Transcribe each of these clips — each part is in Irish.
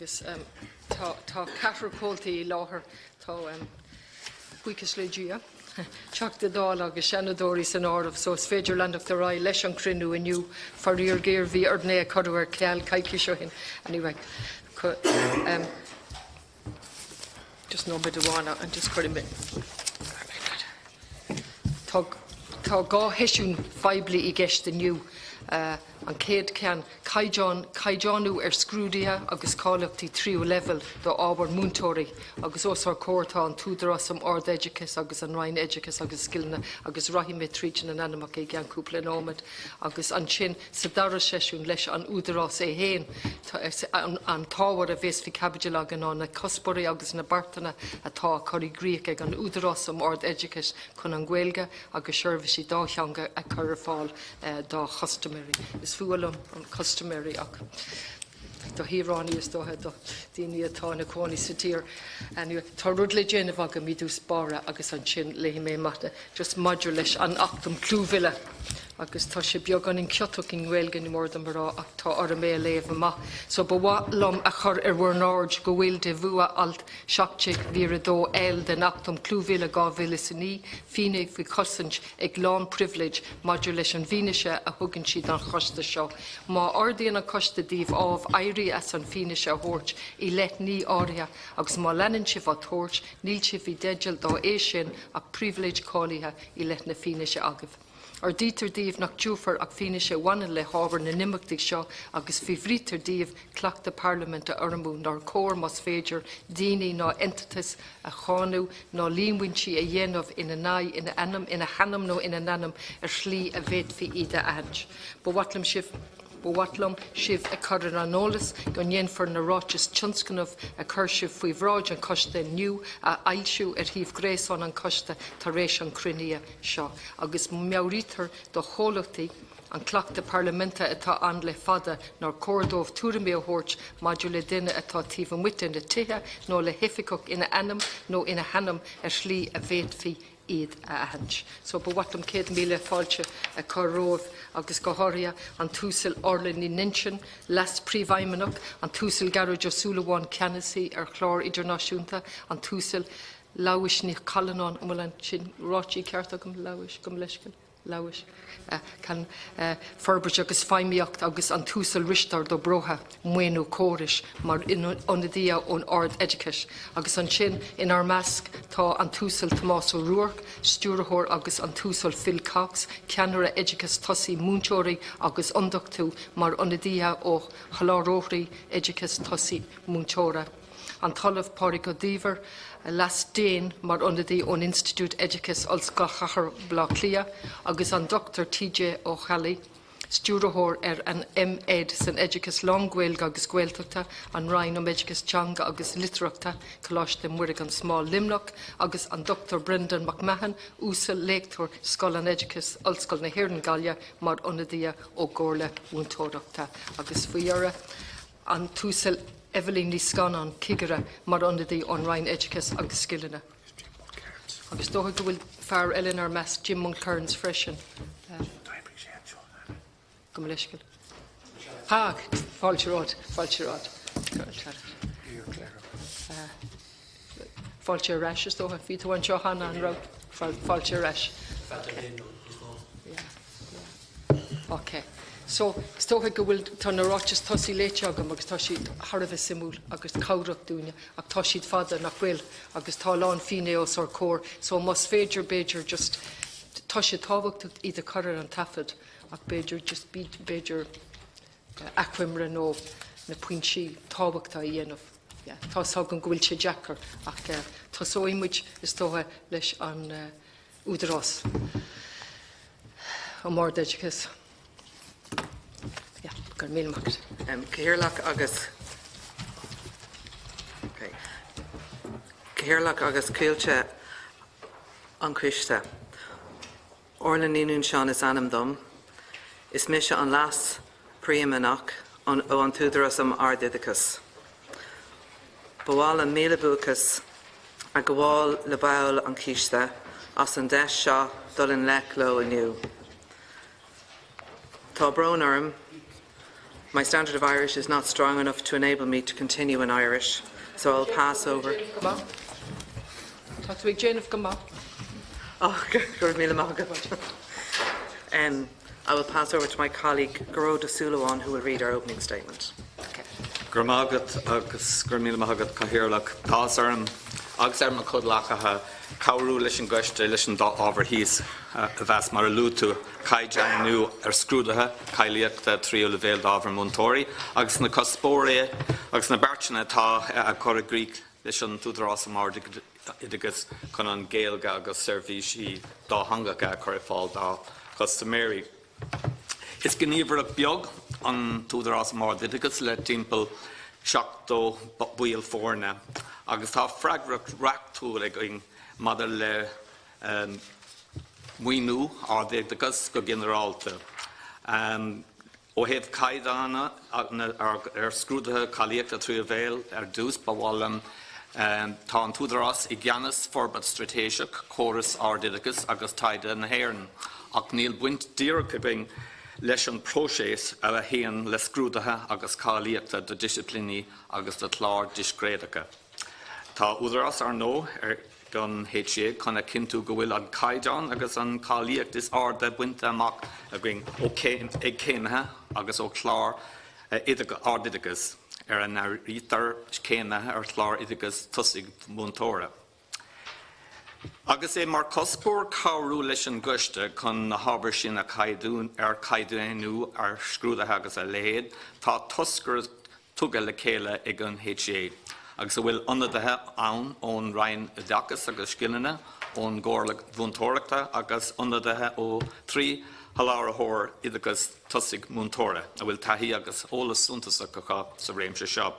Agus tá tá ceathrar comhaltaí i láthair, tá buíochas le Dia, Teachtaí Dála agus Seanadóirí san áireamh, so is féidir leanacht ar aghaidh leis an chruinniú inniu. Faraor géar bhí orainn é a chur ar ceal coicís ó shin. Anyway, just nóiméad amháin and just cuirfidh mé. Tá tá dá sheisiún phoiblí i gceist inniu. An chéad cheann, caighdeán, caighdeánú ar scrúduithe agus cáilíochtaí tríú leibhéal d'ábhair múinteoirí agus os ár comhair tá an tÚdarás um Ard-Oideachas agus an Roinn Oideachais agus Scileanna agus rachaidh mé tríd na n-ainmneacha i gceann cúpla nóiméad agus ansin sa dara seisiún leis an Údarás é féin an t-ábhar a bhéas faoi chaibidil againn ná na cuspóirí agus na beartanna atá á cur i gcrích ag an Údarás um Ard-Oideachas chun an Ghaeilge agus seirbhísí dátheanga a chur ar fáil dá chustaiméirí. Is fuath liom an custaiméirí ach do shaoránaigh is dócha do daoine atá ina cónaí sa tír. Anyway, tá rud le déanamh agam i dtús báire agus ansin léifidh mé amach just maidir leis an Acht um Clúmhilleadh agus tá sé beagáinín ciotach i nGaeilge ní mór dom a rá ach tá orm é a léamh amach. So ba mhaith liom a chur ar bhur n-aird go bhfuil de bhua alt 17 mhír 2 L den Acht um Clúmhilleadh 2009 finné faoi chosaint ag lánphribhléid maidir leis an bhfianaise a thugann siad don choiste seo. Má ordaíonn an coiste daoibh, ámh, éirí as an bhfianaise a thabhairt i leith ní áirithe agus má leanann sibh á tabhairt, níl sibh i dteideal dá éis sin ach pribhléid cáilithe i leith na fianaise agaibh. Ordaítear daoibh nach dtabharfar ach fianaise a bhaineann le hábhar na n-imeachtaí seo agus fiafraítear díobh cleachtadh parlaiminte a urramú nár chóir, más féidir, daoine ná eintitis a cháineadh ná líomhaintí a dhéanamh ina n-aghaidh, ina ainm, ina hainm nó ina n-ainm ar shlí a bhféadfaí iad a aithint. Ba mhaith liom sibh. Ba mhaith liom sibh a chur ar an eolas go ndéanfar na ráitis tionscnaimh a chuir sibh faoi bhráid an choiste inniu a fhoilsiú ar shuíomh gréasáin an choiste tar éis an chruinnithe seo agus meabhraítear do chomhaltaí an cleachtadh parlaiminte atá ann le fada nár chóir dóibh tuairimí a thabhairt maidir le duine atá taobh amuigh de na Tithe nó le hoifigeach ina ainm nó ina hainm ar shlí a bhféadfaí iad a aithint. So ba mhaith liom 100,000 fáilte a chur romhaibh agus go háirithe an tUasal Orla Ní Nuinseann, Leas-Phríomhfheidhmeannach, an tUasal Gearóid Ó Súilleabháin, Ceannasaí ar Chlár Idirnáisiúnta, an tUasal Labhais Ní Challanáin, an bhfuil an sin ráite ceart agam, Labhais, gabh mo leithscéal? Labhais, Ceann Forbairt agus Feidhmíocht agus an tUasal Risteárd Ó Bróithe, Maoiniú Córais, mar ionadaithe ón Ard-Oideachais. Agus ansin inár measc tá an tUasal Tomás Ó Ruairc, Stiúrthóir agus an tUasal Phil Cox, Ceannaire Oideachais Tosaigh Múinteoirí agus Ionduchtú mar ionadaithe ó sholáthróirí Oideachais Tosaigh Múinteora. An tOllamh Pádraig Ó Duibhir, Leas-Déan mar ionadaí ón Institiúid Oideachais Ollscoil Chathair Bhaile Átha Cliath agus an Dr T.J. Ó Ceallaigh, Stiúrthóir ar an M.Ed san Oideachas Lán-Ghaeilge agus Gaeltachta, An Roinn um Oideachas Teanga agus Litearthachta, Coláiste Mhuire gan Smál, Luimneach, agus an Dr Brendan McMahon, Uasal Léachtóir, Scoil an Oideachais, Ollscoil na hÉireann, Gaillimh, mar ionadaithe ó gComhairle Mhúinteoireachta agus faoi dheireadh, An tUasal Eibhlín Ní Scannáin, Cigire, mar ionadaí ón Roinn Oideachais agus Scileanna. Agus is dócha go bhfuil fear eile inár measc, Jim Mulkerrins freisin. Gabh mo leithscéal. Ha! Fáilte romhat, fáilte romhat. Fáilte ar ais, is dócha. Bhí tú anseo cheana, an raibh? Fáilte ar ais. Ok. So, is dócha go bhfuil, tá na ráitis tosaigh léite agam agus tá siad thar a bheith suimiúil agus cabhrach dúinne ach tá siad fada, nach bhfuil, agus tá a lán finné os ár comhair so más féidir b'fhéidir just, tá sé tábhachtach iad a chur ar an taifead ach b'fhéidir just b'fhéidir achoimre nó na pointí tábhachtacha a dhéanamh. Yeah, tá 's agam go bhfuil sé deacair ach tosóidh muid is dócha leis an Údarás um Ard-Oideachas. Yeah, go raibh míle maith agat. Cathaoirleach agus Cathaoirleach agus Coillte an Choiste. Orla Ní Nuinseann is ainm dom. Is mise an Leas-Phríomhfheidhmeannach ó an tÚdarás um Ard-Oideachas. Ba mhaith liom míle buíochas a ghabháil le baill an Choiste as an deis seo dul i ngleic leo inniu. Tá brón orm. My standard of Irish is not strong enough to enable me to continue in Irish, so I'll pass over. Tá tú ag déanamh go maith. Oh, go raibh míle maith agat. I will pass over to my colleague Gearóid Ó Súilleabháin, who will read our opening statement. Okay. Go raibh maith agat agus go raibh míle maith agat Cathaoirleach. Tá áthas orm agus ar mo chomhghleacaithe cabhrú leis an gcoiste leis an dá ábhar thíos a mheas mar a luaigh tú, caighdeánú ar scrúduithe cáilíochta tríú leibhéal d'ábhar múinteoirí agus na cuspóirí agus na beartanna atá á gcur i gcrích leis an tÚdarás um Ard-Oideachas chun an Ghaeilge agus seirbhísí dátheangacha a chur ar fáil dá chustaiméirí. Is gníomhaireacht beag an tÚdarás um Ard-Oideachas le timpeall 70 baill foirne agus tá freagracht reachtúil againn maidir le maoiniú ardoideachais go ginearálta. Ó thaobh caighdeán ar scrúduithe cáilíochta tríú leibhéal ar dtús, ba mhaith liom Tá an tÚdarás i gceannas forbairt straitéiseach córas ardoideachais agus taighde na hÉireann, ach níl baint díreach againn leis an próiseas a théann le scrúduithe agus cáilíochta do disciplíní agus do chláir discréideacha. Tá údarás, ar ndóigh, ag an HEA chun a chinntiú go bhfuil an caighdeán agus an cháilíocht is airde bainte amach againn ó ag céimithe agus ó chláir ardoideachais, ar a n-áirítear céimithe ar chláir oideachais tosaigh mhúinteora. Agus é mar chuspóir cabhrú leis an gcoiste chun na hábhair sin a chaighdeánú ar scrúduithe agus a leithéid, tá toscaire tugtha le chéile ag an HEA agus a bhfuil ionadaithe ann ón Roinn Oideachais agus Scileanna, ón gComhairle Mhúinteoireachta agus ionadaithe ó thrí sholáthróir oideachais tosaigh múinteora a bhfuil taithí agus eolas suntasach acu sa réimse seo.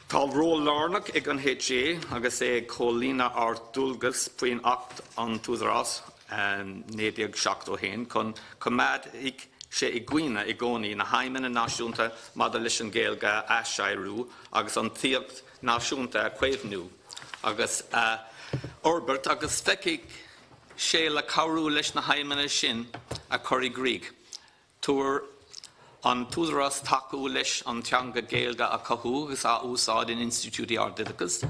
Tá ról lárnach ag an HEA agus é ag comhlíonadh ár ndualgas faoin Acht an tÚdarás 1971 chun coimeádfaidh sé i gcuimhne i gcónaí na haidhmeanna náisiúnta maidir leis an Ghaeilge a athshaothú agus an tsaíocht náisiúnta a chaomhnú agus a fhorbairt agus féachfaidh sé le cabhrú leis na haidhmeanna sin a chur i gcrích. Tabharfaidh an tÚdarás tacú leis an teanga Gaeilge a chothú agus a úsáid in institiúidí ardoideachais.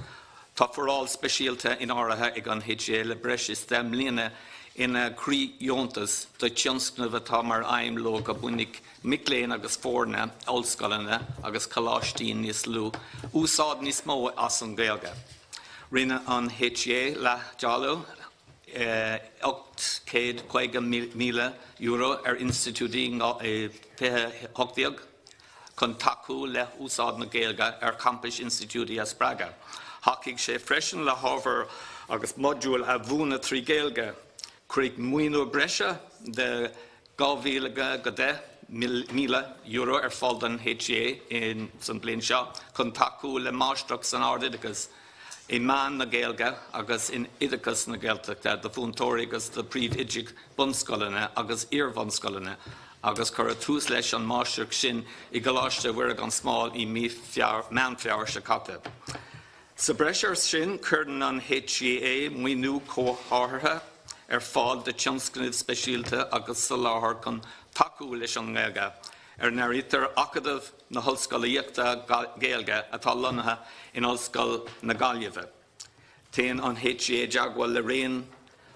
Tá foráil speisialta ináirithe ag an HEA le breis is 10 mbliana ina chroídheontas do thionscnaimh atá mar aidhm leo go mbainfidh mic léinn agus foirne ollscoileanna agus coláistí níos lú úsáid níos mó as an Ghaeilge. Rinne an HEA leithdháileadh €850,000 ar institiúidí i 2018 chun tacú le húsáid na Gaeilge ar champais institiúidí a spreagadh. Thacaigh sé freisin le hábhair agus modúil a mhúineadh trí Ghaeilge. Cuireadh maoiniú breise de €2,000 go €10,000 ar fáil don HEA san bliain seo chun tacú le Máistreacht san Ardoideachas i Meán na Gaeilge agus in Oideachas na Gaeltachta do mhúinteoirí agus do phríomhoidí bunscoileanna agus iar-bhunscoileanna agus cuireadh tús leis an máistreacht sin i gColáiste Mhuire gan Smál i mí Meán Fómhair seo caite. Sa bhreis air sin, cuireann an HEA maoiniú comhtháthaithe ar fáil do tionscnaimh speisialta agus soláthar chun tacú leis an nGaeilge, ar a n-áirítear Acadamh na hOllscolaíochta Gaeilge atá lonnaithe in Ollscoil na Gaillimhe. Téann an HEA i dteagmháil le raon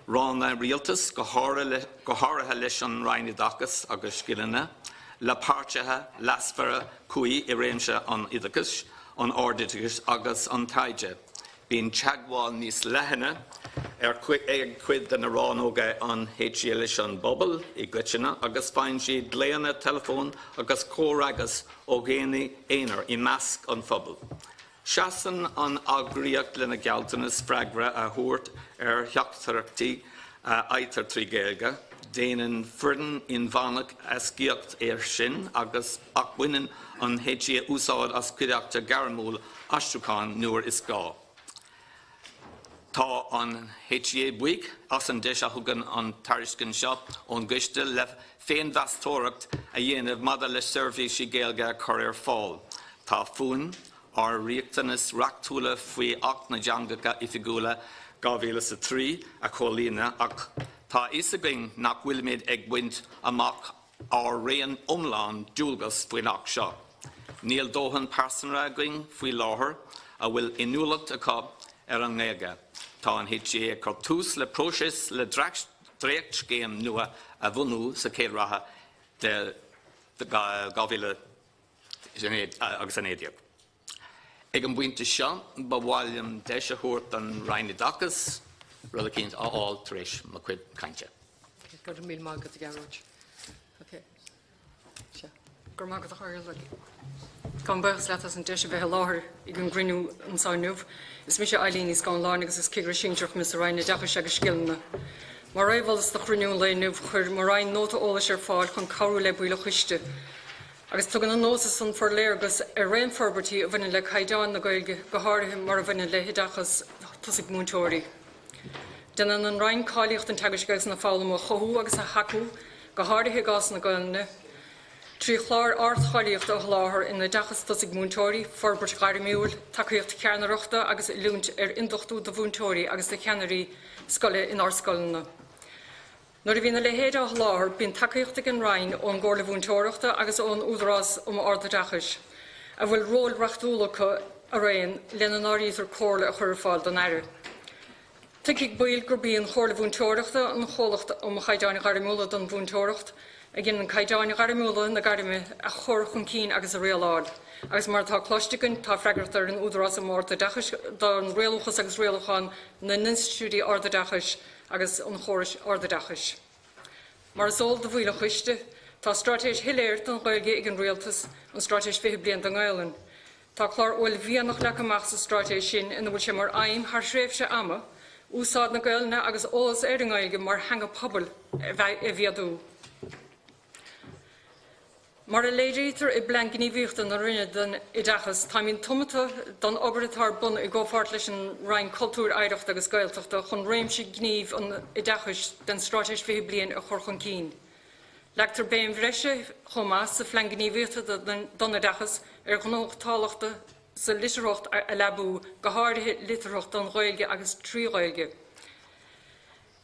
ranna rialtais, go háirithe leis an Roinn Oideachais agus Scileanna, le páirtithe leasmhara cuí i réimse an oideachais, an ardoideachais agus an taighde. Bíonn teagmháil níos leithne ag cuid de na rannóga an HEA leis an bpobal i gcoitinne agus faigheann siad glaonna teileafóin agus comhfhreagras ó dhaoine aonair i measc an phobail. Seasann an eagraíocht lena gealltanas freagra a thabhairt ar theachtaireachtaí a fhaightear trí Ghaeilge. Déanann foireann inmheánach éascaíocht air sin agus ach baineann an HEA úsáid as cuideachta ghairmiúil aistriúcháin nuair is gá. Tá an HEA buíoch as an deis a thugann an tairiscint seo ón gcoiste le féinmheastóireacht a dhéanamh maidir le seirbhísí Gaeilge a chur ar fáil. Tá fúinn ár riachtanais reachtúla faoi Acht na dTeangacha Oifigiúla 2003 a chomhlíonadh ach tá a fhios againn nach bhfuilimid ag baint amach. ár raon iomlán dualgas faoin Acht seo. Níl dóthain pearsanra againn faoi láthair a bhfuil inniúlacht acu ar an nGaeilge. Tá an HEA ag cur tús le próiseas le dréachtscéim nua a bhunú sa chéad ráithe de 2019. Ag an bpointe seo, ba mhaith liom deis a thabhairt don Roinn Oideachais rud eicínt a fháil tar éis mo chuid cainte. Go raibh míle maith agat, a Ghearóid. Okay. Sea. Go raibh maith agat, a Chathaoirligh. Gabhaim buíochas leat as an deis a bheith i láthair ag an gcruinniú anseo inniu. Is mise Eileen Ní Scanláin agus is Cigire Sinsearach mé sa Roinn Oideachais agus Scileanna. Mar réamheolas do chruinniú an lae inniu, chuir mo Roinn nóta eolais ar fáil chun cabhrú le baill an choiste. Agus tugann an nóta san forléargas ar raon forbairtí a bhaineann le caighdeáin na Gaeilge, go háirithe mar a bhaineann le hoideachas tosaigh múinteoirí. Déanann an Roinn cáilíocht an teagaisc agus na foghlama a chothú agus a thacú, go háirithe i gcás na Gaelainne, trí chláir ardcháilíochta a sholáthar in oideachas tosaigh múinteoirí, forbairt ghairmiúil, tacaíocht cheannaireachta agus oiliúint ar ionduchtú do mhúinteoirí agus do cheannairí scoile inár scoileanna. Nuair a bhíonn a leithéid á sholáthar, bíonn tacaíocht ag an Roinn ón gComhairle Mhúinteoireachta agus ón Údarás um Ard-Oideachais, a bhfuil róil reachtúla acu araon, lena n-áirítear comhairle a chur ar fáil don Aire. Tuigfidh baill gurb í an Chomhairle Mhúinteoireachta an chomhlacht um Chaighdeáin Ghairmiúla don Mhúinteoireacht, a dhéanann caighdeáin ghairmiúla na gairme a chur chun cinn agus a rialáil, agus mar atá cloiste againn, tá freagracht ar an Údarás um Ard-Oideachais don rialúchas agus rialúchán na n-institiúidí ardoideachais agus an chórais ardoideachais. Mar is eol do bhaill an choiste, tá straitéis shoiléir don Ghaeilge ag an Rialtas, an Straitéis 20 Bliain don nGaelainn. Tá clár uaillmhianach leagtha amach sa straitéis sin ina bhfuil sé mar aidhm, thar thréimhse ama, úsáid na Gaelainne agus eolas ar an nGaeilge mar theanga pobail a mhéadú. Mar a léirítear i bPlean Gníomhaíochta na Roinne don Oideachas, táimid tiomanta don obair atá ar bun i gcomhpháirt leis an Roinn Cultúir, Oidhreachta agus Gaeltachta chun réimse gnímh an oideachais den Straitéis 20 Bliain a chur chun cinn. Leagtar béim bhreise chomh maith sa Phlean Gníomhaíochta don Oideachas ar ghnóthachtálacha sa litearthacht a leabú, go háirithe litearthacht don Ghaeilge agus trí Ghaeilge.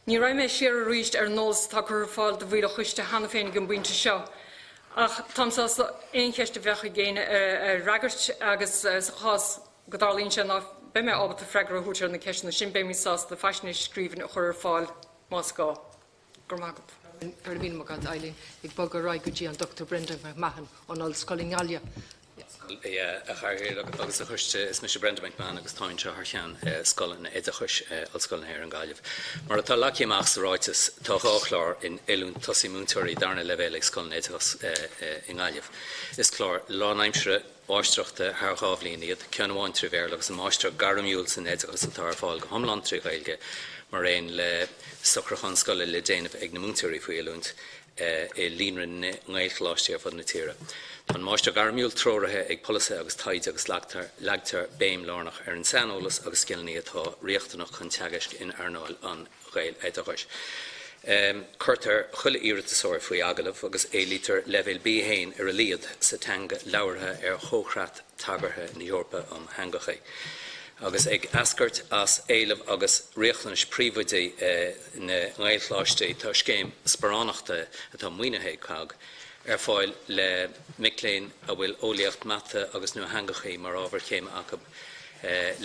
Ní raghaidh mé siar arís ar an eolas atá curtha ar fáil do bhaill an choiste cheana féin ag an bpointe seo, ach táim sásta aon cheist a bheadh ag éinne a fhreagairt agus sa chás go dtarlaíonn sé ná beidh mé ábalta freagra a thabhairt ar na ceisteanna sin, beidh mé sásta faisnéis i scríbhinn a chur ar fáil más gá. Go raibh maith agat. Go raibh míle maith agat, Eileen. Ag bogadh ar aghaidh go dtí an Dr Brendan McMahon ón Ollscoil i nGaillimh. A Chathaoirligh agus a Choiste, is mise Brendan McMahon agus táim anseo thar cheann Scoil an Oideachais, Ollscoil na hÉireann Gaillimh. Mar atá leagtha amach sa ráiteas, tá dhá chlár in oiliúint tosaigh múinteoirí darna leibhéal ag Scoil an Oideachais i nGaillimh. Is cláir lánaimseartha mháistreachta thar dhá bhliain iad, ceann amháin trí Bhéarla agus an Máistreacht Ghairmiúil san Oideachas atá ar fáil go hiomlán trí Ghaeilge, mar aon le socrúchán scoile le déanamh ag na múinteoirí faoi oiliúint. i líonra na nGaelcholáistí ar fud na tíre. Tá an Máistreacht Ghairmiúil treoraithe ag polasaithe agus taighde agus leagtar béim lárnach ar an saineolas agus scileanna atá riachtanach chun teagaisc in earnáil an Ghaeloideachais. Cuirtear chuile iarratasóir faoi agallamh agus éilítear leibhéal B1 ar a laghad sa teanga labhartha ar Chomhchreat Tagartha na hEorpa um Theangacha. Agus ag eascairt as éileamh agus riachtanais príomhoidí na nGaelcholáistí, tá scéim sparánachta, atá maoinithe ag cogg, ar fáil le mic léinn a bhfuil Eolaíocht, Mata agus Nuatheangacha mar ábhair chéime acu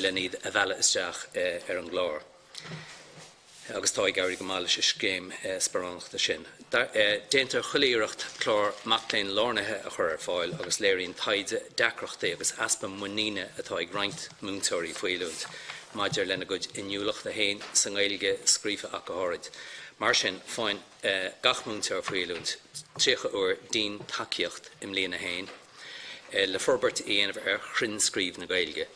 len iad a mhealladh isteach ar an gclár. Agus tá ag éirí go maith leis an scéim sparánachta sin. Déantar chuile iarracht clár mac léinn lárnaithe a chur ar fáil agus léiríonn taighde deacrachtaí agus easpa muiníne atá ag roinnt múinteoirí faoi oiliúint maidir lena gcuid inniúlachta féin sa nGaeilge scríofa ach go háirid. Mar sin, faigheann gach múinteoir faoi oiliúint 30 uair dian-tacaíocht i mbliain a haon le forbairt a dhéanamh ar chruinnscríobh na Gaeilge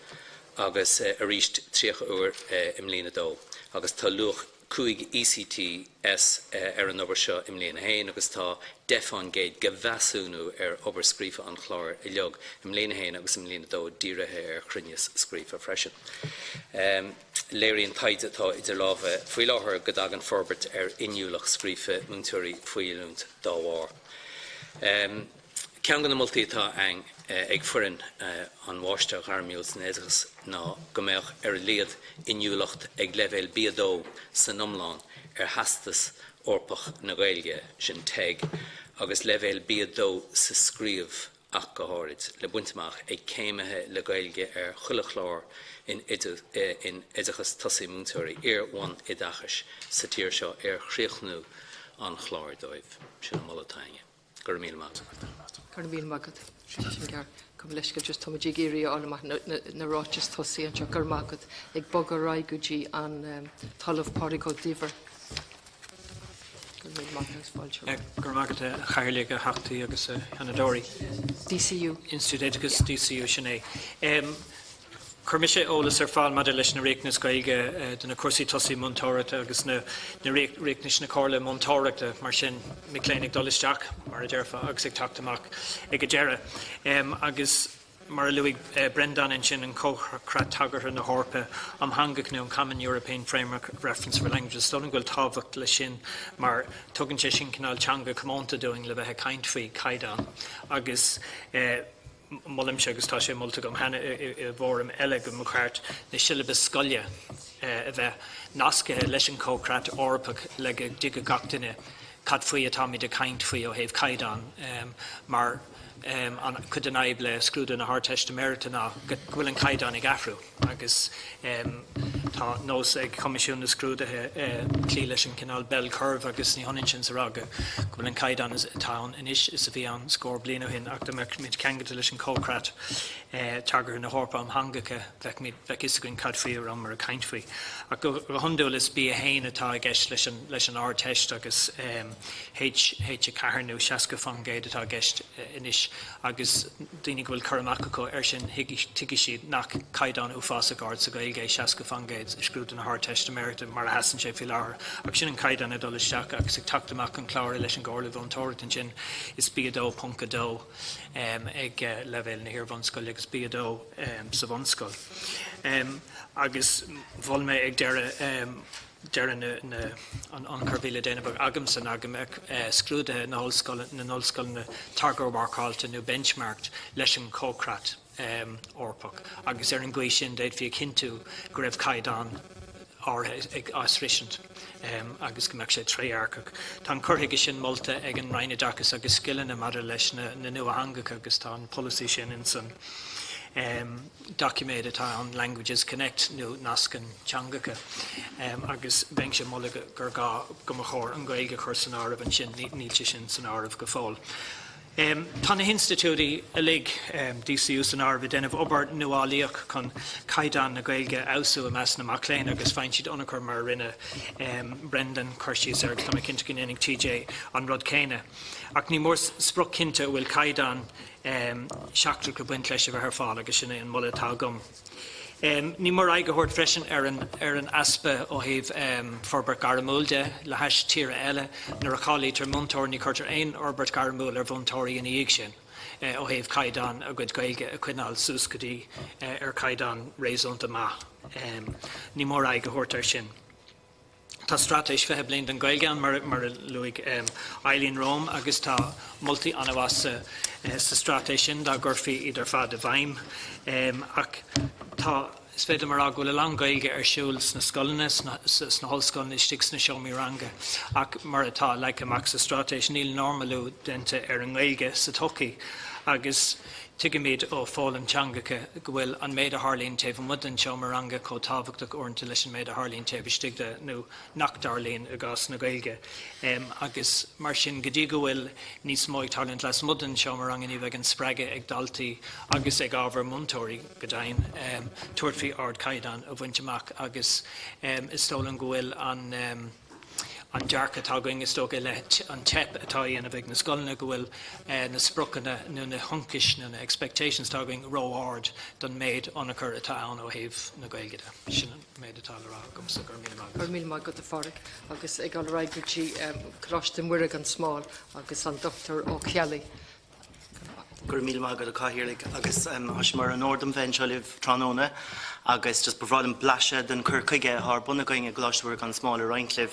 agus arís 30 uair i mbliain a dó agus tá luach 5 ECTS ar an obair seo i mbliain a haon agus tá 10 fán gcéad de mheasúnú ar obair scríofa an chláir uilig i mbliain a haon agus i mbliain a dó dírithe ar chruinneas scríofa freisin. Léiríonn taighde atá idir lámha faoi láthair go dtagann forbairt ar inniúlacht scríofa múinteoirí faoi oiliúint dá bharr. Ceann de na moltaí atá againn ag foireann an Mháistir Ghairmiúil san Oideachas ná go mbeadh ar a laghad inniúlacht ag leibhéal B2 san iomlán ar Theastas Eorpach na Gaeilge, sin teg, agus leibhéal B2 sa scríobh ach go háirid, le baint amach ag céimithe le Gaeilge ar chuile chlár in oideachas tosaigh múinteoirí iar-bhunoideachais sa tír seo ar chríochnú an chláir dóibh. Sin an moladh atá againne. Go raibh míle maith agat. Go raibh míle maith agat. Sin ceart. Gabh mo leithscéal just táimid ag iarraidh a fháil amach na ráitis tosaigh anseo. Go raibh maith agat. Ag bogadh ar aghaidh go dtí an tOllamh Pádraig Ó Duibhir. Go raibh míle maith agat agus fáilte romhat. Go raibh maith agat a Chathaoirligh, a Theachtaí agus a Sheanadóirí. DCU. Institiúid Oideachais DCU, sin é. Chuir mise eolas ar fáil maidir leis na riachtanais Ghaeilge do na cúrsaí tosaigh múinteoireachta agus na riachtanais na Comhairle Múinteoireachta, mar sin, mic léinn ag dul isteach, mar a déarfá, agus ag teacht amach ag an deireadh. Agus mar a luaigh Breandán ansin, an Comhchreat Tagartha na hEorpa um Theangacha nó an Common European Framework of Reference for Languages, is dóigh liom go bhfuil tábhacht leis sin mar tugann sé sin cineál teanga comónta dúinn le bheith ag caint faoi chaighdeán agus Molaimse, agus tá sé molta agam cheana i bhfóraim eile, go mba cheart na siollabais scoile a bheith nascaithe leis an Chomhchreat Eorpach le go dtuigfeadh gach duine cad faoi atáimid ag caint faoi ó thaobh caighdeán, mar an cuid den fhadhb le scrúdú na hArdteistiméireachta ná go bhfuil an caighdeán ag athrú. Agus tá nós ag Coimisiún na Scrúduithe cloí leis an cineál bell curve agus ní hionann sin is a rá go bhfuil an caighdeán atá ann anois is a bhí ann scór bliain ó shin ach dá mbeadh muid ceangailte leis an Chomhchreat Tagartha na hEorpa um Theangacha bheadh bheadh fhios againn cad faoi a rabhamar ag caint faoi. Ach go hiondúil is B1 atá i gceist leis an leis an Ardteist agus H H4 nó 60% atá i gceist anois agus daoine go bhfuil cur amach acu air sin, tuigfidh siad nach caighdeán uafásach ard sa Ghaeilge é 60% i scrúdú na hArdteistiméireachta mar a sheasann sé faoi láthair. Ach sin an caighdeán ag dul isteach agus ag teacht amach an clár leis an gComhairle Mhúinteoireachta ansin is B2.2 ag leibhéal na hiar-bhunscoile agus B2 sa bhunscoil. Agus mhol mé ag deireadh deireadh na an ionchur a bhí le déanamh agamsa ná go mbeadh scrúduithe na na n-ollscoileanna tagarmharcáilte nó benchmarked leis an Chomhchreat Eorpach agus ar an gcaoi sin d'fhéadfaí a chinntiú go raibh caighdeán áirithe á sroisint agus go mbeadh sé trédhearcach. Tá an cur chuige sin molta ag an Roinn Oideachais agus Scileanna maidir leis na nuatheangacha agus tá an polasaí sin in san doiciméad atá ann, Languages Connect nó Nascann Teangacha, agus bheinnse ag moladh gur gá go mba chóir an Ghaeilge a chur san áireamh ansin, níl sé sin san áireamh go fóill. Tá na hinstitiúidí uilig, DCU san áireamh, ag déanamh obair nuálaíoch chun caighdeán na Gaeilge a fheabhsú i measc na mac léinn agus faigheann siad ionchur mar a rinne Brendan cur síos air agus tá mé cinnte go ndéanfaidh TJ an rud céanna. Ach ní mór sprioc chinnte a bhfuil caighdeán seachtrach ag baint leis a bheith ar fáil agus sin é an moladh atá agam. Ní mór aghaidh a thabhairt freisin ar an ar an easpa ó thaobh forbairt ghairmiúil de le hais tíortha eile. Nuair a cháilítear múinteoir ní chuirtear aon fhorbairt ghairmiúil ar mhúinteoirí ina dhiaidh sin ó thaobh caighdeán a gcuid Gaeilge a choinneáil suas go dtí ar chaighdeán réasúnta maith. Ní mór aghaidh a thabhairt air sin. Tá Straitéis 20 Bliain don Ghaeilge ann, mar a luaigh Eileen romham, agus tá moltaí an-mhaith sa straitéis sin dá gcuirfí iad ar fad i bhfeidhm. Ach tá, is féidir liom a rá go bhfuil a lán Gaeilge ar siúl sna scoileanna, sna hollscoileanna, istigh sna seomraí ranga, ach mar atá leagtha amach sa straitéis, níl normalú déanta ar an nGaeilge sa tsochaí. Agus Tuigimid ó foghlaim teangacha go bhfuil an méid a tharlaíonn taobh amuigh den seomra ranga chomh tábhachtach uaireanta leis an méid a tharlaíonn taobh istigh de, nó nach dtarlaíonn i gcás na Gaeilge. Agus mar sin, go dtí go bhfuil níos mó ag tarlúint lasmuigh den seomra ranga ní bheidh an spreagadh ag daltaí agus ag ábhar múinteoirí, go deimhin, tabhairt faoi ardchaighdeán a bhaint amach agus is dóigh liom go bhfuil an. an dearcadh atá againn, is dócha, i leith an teip atá á dhéanamh ag na scoileanna, go bhfuil na spriocanna nó na hionchais nó na expectations atá againn ró-ard don méid ionchur atá ann ó thaobh na Gaeilge de. Sin an méid atá le rá agamsa. Go raibh míle maith agat. Go raibh míle maith agat, a Phádraig. Agus ag dul ar aghaidh go dtí Coláiste Mhuire gan Smál agus an Dr Ó Ceallaigh. Go raibh maith agat. Go raibh míle maith agat a Chathaoirligh agus tá sé mar onóir dom bheith anseo libh tráthnóna agus just ba bhreá liom blaiseadh den chur chuige atá ar bun againn i gColáiste Mhuire gan Smál a roinnt libh.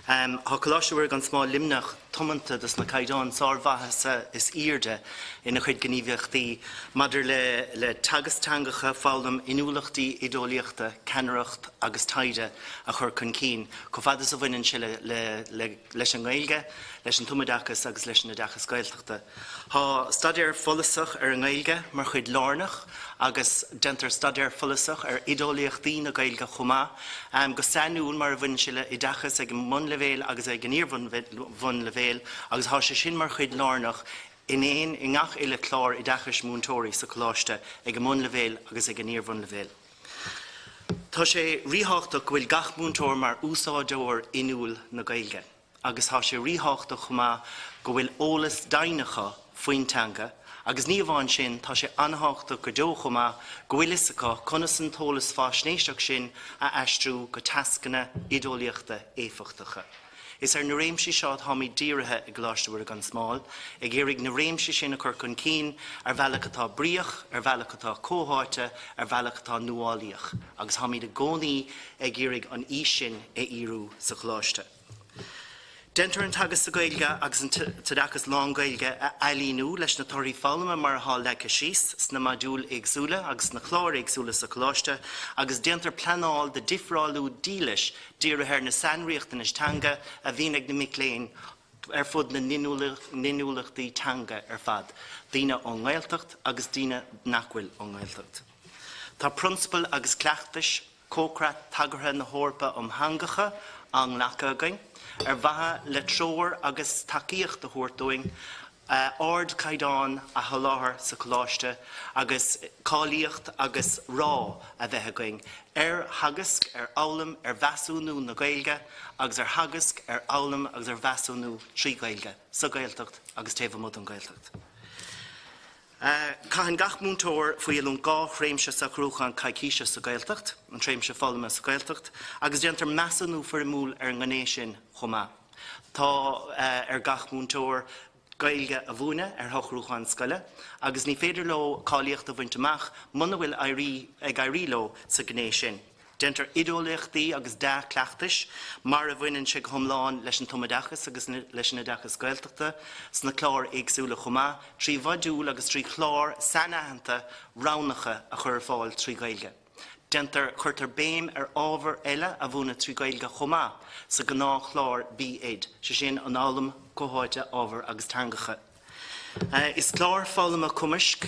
Tá Coláiste Mhuire gan Smál Luimneach tiomanta dos na caighdeáin sármhaitheasa is airde ina chuid gníomhaíochtaí maidir le le teagasc teangacha, foghlaim, inniúlachtaí oideolaíochta, ceannaireacht agus taighde a chur chun cinn chomh fada is a bhaineann sé le le le leis an nGaeilge, leis an tumoideachas agus leis an oideachas Gaeltachta. Tá staidéar follasach ar an nGaeilge mar chuid lárnach agus déantar staidéar follasach ar oideolaíochtaí na Gaeilge chomh maith, go sainiúil mar a bhaineann sé le hoideachas ag an mbunleibhéal agus ag an iar-bhunleibhéal agus tá sé sin mar chuid lárnach in aon i ngach uile chlár oideachais múinteoirí sa Choláiste ag an mbunleibhéal agus ag an iar-bhunleibhéal. Tá sé ríthábhachtach go bhfuil gach múinteoir mar úsáideoir inniúil na Gaeilge. agus tá sé ríthábhachtach chomh maith go bhfuil eolas deimhin acu faoin teanga agus ní amháin sin, tá sé an-tábhachtach go deo chomh maith go bhfuil fhios acu conas an t-eolas faisnéiseach sin a aistriú go tascanna oideolaíochta éifeachtacha. Is ar na réimsí seo atáimid dírithe i gColáiste Mhuire gan Smál, ag iarraidh na réimsí sin a chur chun cinn ar bhealach atá bríoch, ar bhealach atá comhtháite, ar bhealach atá nuálaíoch agus táimid i gcónaí ag iarraidh an fhís sin a fhíorú sa Choláiste. Déantar an teagasc sa Ghaeilge agus an t-oideachas lán-Ghaeilge a ailíniú leis na torthaí foghlama mar atá leagtha síos sna modúil éagsúla agus sna cláir éagsúla sa Choláiste agus déantar pleanáil do dhifreálú dílis dírithe ar na sainriachtanais teanga a bhíonn ag na mic léinn ar fud na n-inniúlachtaí teanga ar fad, daoine ón nGaeltacht agus daoine nach bhfuil ón nGaeltacht. Tá prionsabail agus cleachtais Comhchreat Tagartha na hEorpa um Theangacha á nglacadh againn, ar mhaithe le treoir agus tacaíocht a thabhairt dúinn ardchaighdeán a sholáthar sa Choláiste agus cáilíocht agus ráth a bheith againn ar theagasc, ar fhoghlaim, ar mheasúnú na Gaeilge agus ar theagasc, ar fhoghlaim agus ar mheasúnú trí Ghaeilge sa Ghaeltacht agus taobh amuigh den Ghaeltacht. Caitheann gach múinteoir faoi oiliúint 2 thréimse socrúcháin coicíse sa Ghaeltacht, an tréimse foghlama sa Ghaeltacht, agus déantar measúnú foirmiúil ar an ngné sin chomh maith. Tá ar gach múinteoir Gaeilge a mhúineadh ar shocrúchán scoile agus ní féidir leo cáilíocht a bhaint amach muna bhfuil ag éirí leo sa ghné sin. Déantar oideolaíochtaí agus dea-chleachtais, mar a bhaineann sé go hiomlán leis an tumoideachas agus leis an oideachas Gaeltachta, sna cláir éagsúla chomh maith, trí mhodúil agus trí chláir sainaitheanta roghnacha a chur ar fáil trí Ghaeilge. Déantar Cuirtear béim ar ábhair eile a mhúineadh trí Ghaeilge chomh maith sa ghnáthchlár B.Ed, sé sin an fhoghlaim chomhtháite ábhar agus teangacha. Is clár foghlama cumaisc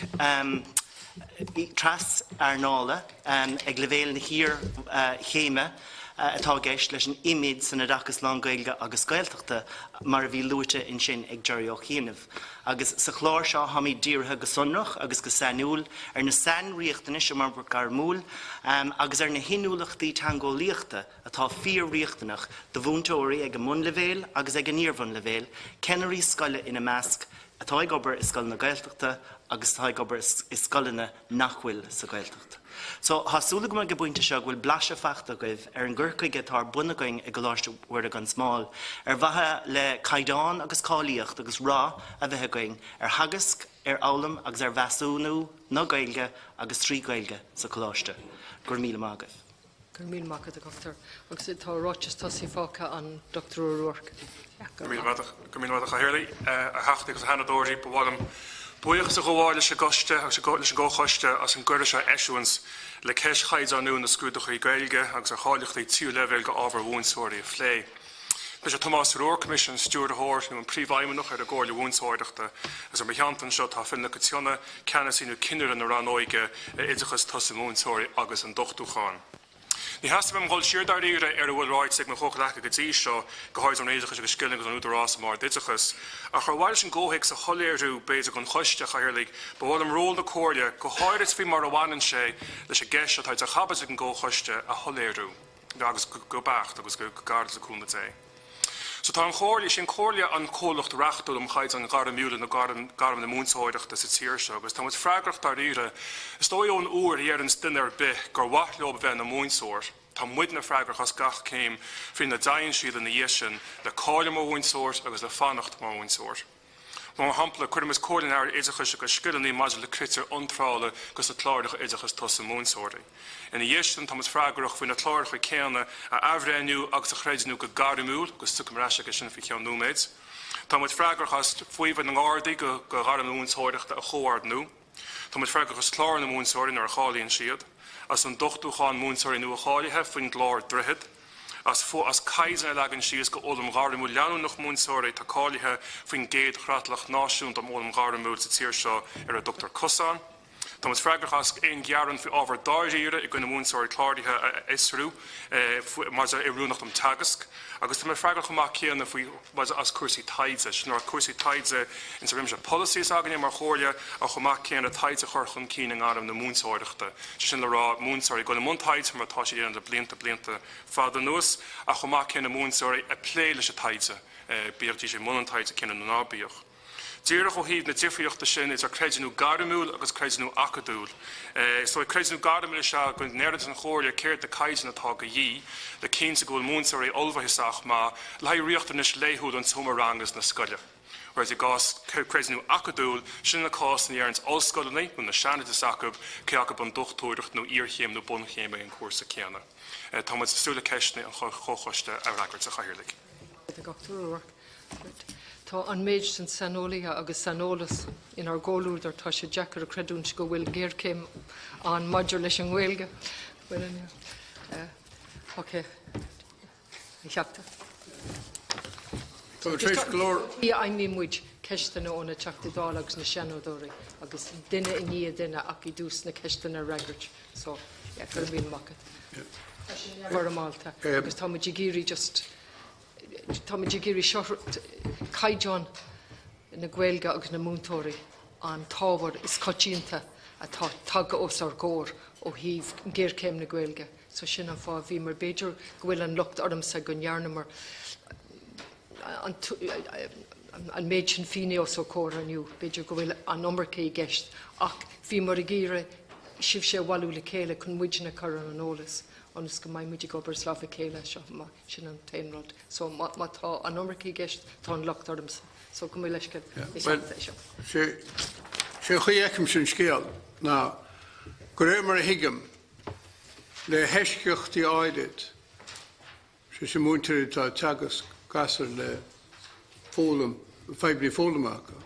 tras-earnála ag leibhéal na hiarchéime atá i gceist leis an IMID san Oideachas Lán-Ghaeilge agus Gaeltachta, mar a bhí luaite ansin ag Jerry Ó Chianaibh. Agus sa chlár seo táimid dírithe go sonrach agus go sainiúil ar na sainriachtanais um fhorbairt ghairmiúil agus ar na hinniúlachtaí teangeolaíochta atá fíor-riachtanach do mhúinteoirí ag an mbunleibhéal agus ag an iar-bhunleibhéal, ceannairí scoile ina measc, atá ag obair i scoileanna Gaeltachta agus atá ag obair i scoileanna nach bhfuil sa Ghaeltacht. So, tá súil agam ag an bpointe seo go bhfuil blaiseadh faighte agaibh ar an gcur chuige atá ar bun againn i gColáiste Mhuire gan Smál ar mhaithe le caighdeán agus cáilíocht agus rath a bheith againn ar theagasc, ar fhoghlaim agus ar mheasúnú na Gaeilge agus trí Ghaeilge sa Choláiste. Go raibh míle maith agaibh. Go raibh míle maith agat, a Dhochtúir. Agus tá ráiteas tosaigh fágtha an Dr O'Rourke. Go raibh míle maith agat, a Chathaoirligh, a Theachtaí agus a Sheanadóirí. Ba mhaith liom buíochas a ghabháil leis an gCoiste agus leis an gComhchoiste as an gcuireadh seo a eisiúint le ceist chaighdeánú na scrúduithe Gaeilge agus ar cháilíochtaí tríú leibhéal d'ábhair mhúinteoirí a phlé. Mise Tomás O'Rourke, mise an Stiúrthóir nó an Príomhfheidhmeannach ar an gComhairle Mhúinteoireachta agus ar mo theannta anseo tá Phil Nic Cionnaith, Ceannasaí nó Cinnire na Rannóige Oideachais Tosaigh Múinteoirí agus Ionduchtúcháin. Ní theastaíonn uaim dhul siar dáiríre ar a bhfuil ráite ag mo chomhghleacaithe go dtí seo, go háirid ón Roinn Oideachais agus Scileanna agus ón Údarás um Ard-Oideachas, ach ar mhaithe leis an gcomhthéacs a shoiléiriú, b'fhéidir, don Choiste, a Chathaoirligh, ba mhaith liom ról na Comhairle, go háirid faoi mar a bhaineann sé leis an gceist atá idir chaibidil ag an gComhchoiste, a shoiléiriú. agus go beacht agus go gairid le cúnamh Dé. So tá an Chomhairle, is í an Chomhairle an comhlacht reachtúil um chaighdeáin ghairmiúla na gairmeanna múinteoireachta sa tír seo agus tá muid freagrach dáiríre, is dóigh ón uair a dheireanns duine ar bith gur mhaith leo a bheith ina múinteoir, tá muidne freagrach as gach céim faoina dtéann siad ina dhiaidh sin le cáiliú mar mhúinteoir agus le fanacht mar mhúinteoir. Mar shampla, cuirimid comhairle an Aire Oideachais agus Scileanna maidir le critéir iontrála dos na cláracha oideachais tosaigh múinteoirí. Ina dhiaidh sin, táimid freagrach faoi na cláracha céanna a athbhreithniú agus a chreidiúnú go gairmiúil, agus tiocfaidh mé ar ais aige sin faoi cheann nóiméid. Táimid freagrach as faomhadh na nGardaí go ghairm na múinteoireachta a chomhordnú. Táimid freagrach as clárú na múinteoirí nuair a cháilíonn siad, as ionduchtúchán múinteoirí nua-cháilithe faoin gclár Droichead, as as caighdeáin a leagan síos go fhoghlaim ghairmiúil leanúnach múinteoirí atá cáilithe faoin gcéad chreatlach náisiúnta um fhoghlaim ghairmiúil sa tír seo ar a dtugtar Cosán. Táimid freagrach as aon ghearán faoi ábhar dáiríre i gcoinne múinteoirí cláraithe a fhiosrú maidir le oiriúnacht um teagasc agus táimid freagrach chomh maith céanna faoi maidir as cúrsaí taighde, sin le rá cúrsaí taighde insa réimse polasaí s'againne mar chomhairle ach chomh maith céanna taighde a chur chun cinn i ngairm na múinteoireachta, sé sin le rá múinteoirí ag dul i mbun taighde mar atá siad a dhéanamh le blianta, blianta fada anuas ach chomh maith céanna múinteoirí ag plé leis an taighde, bíodh siad i mbun an taighde céanna nó ná bíodh. Díreach ó thaobh na difríochta sin idir creidiúnú gairmiúil agus creidiúnú acadúil. Is dóigh creidiúnú gairmiúil is ea go ndeireann an Chomhairle céard na caighdeáin atá de dhíth le cinntiú go bhfuil múinteoirí ullmhaithe sách maith le haghaidh riachtanais laethúil an tseomra ranga is na scoile. Whereas i gcás creidiúnú acadúil, sin an cás ina ndeireann ollscoileanna nó na seanaid s'acu cé acu an dochtúireacht nó iarchéim nó bunchéim é an cúrsa céanna. Táimid ag súil le ceisteanna an Chomhchoiste a fhreagairt, a Chathaoirligh. Tá an méid sin saineolaithe agus saineolas inár gcomhluadar, tá sé deacair a chreidiúint go bhfuil géarchéim ann maidir leis an nGaeilge. Ok. A Theachta. Tá tar éis go leor. Aimnigh muid ceisteanna ó na Teachtaí Dála agus na Seanadóirí agus duine i ndiaidh duine ach i dtús na ceisteanna a fhreagairt. So, yeah, go raibh míle maith agat. Tá sé neamhfhoirmeálta agus tá muid ag iarraidh just Táimid ag iarraidh seo, caighdeán na Gaeilge agus na múinteoirí, an t-ábhar is coitianta atá tagtha os ár gcomhair ó thaobh géarchéim na Gaeilge. So sin an fáth a bhíomar, b'fhéidir go bhfuil an locht ormsa go ndearnamar an, an méid sin fíní os ár gcomhair inniu, b'fhéidir go bhfuil an iomarca i gceist ach bhíomar ag iarraidh sibhse a bhailiú le chéile chun muidne a chur ar an eolas ionas go mbeidh muid ag obair as lámh a chéile seo amach. Sin an t-aon rud. So má tá an iomarca i gceist, tá an locht ormsa. So gabh mo leithscéal. Is Bhuel, é seo. sé sé an chaoi a fheicimse an scéal ná de réir mar a thuigim, le heisceachtaí áirid, sé sin múinteoirí atá ag teagasc gasúir le foghlaim, fadhbanna foghlama acu,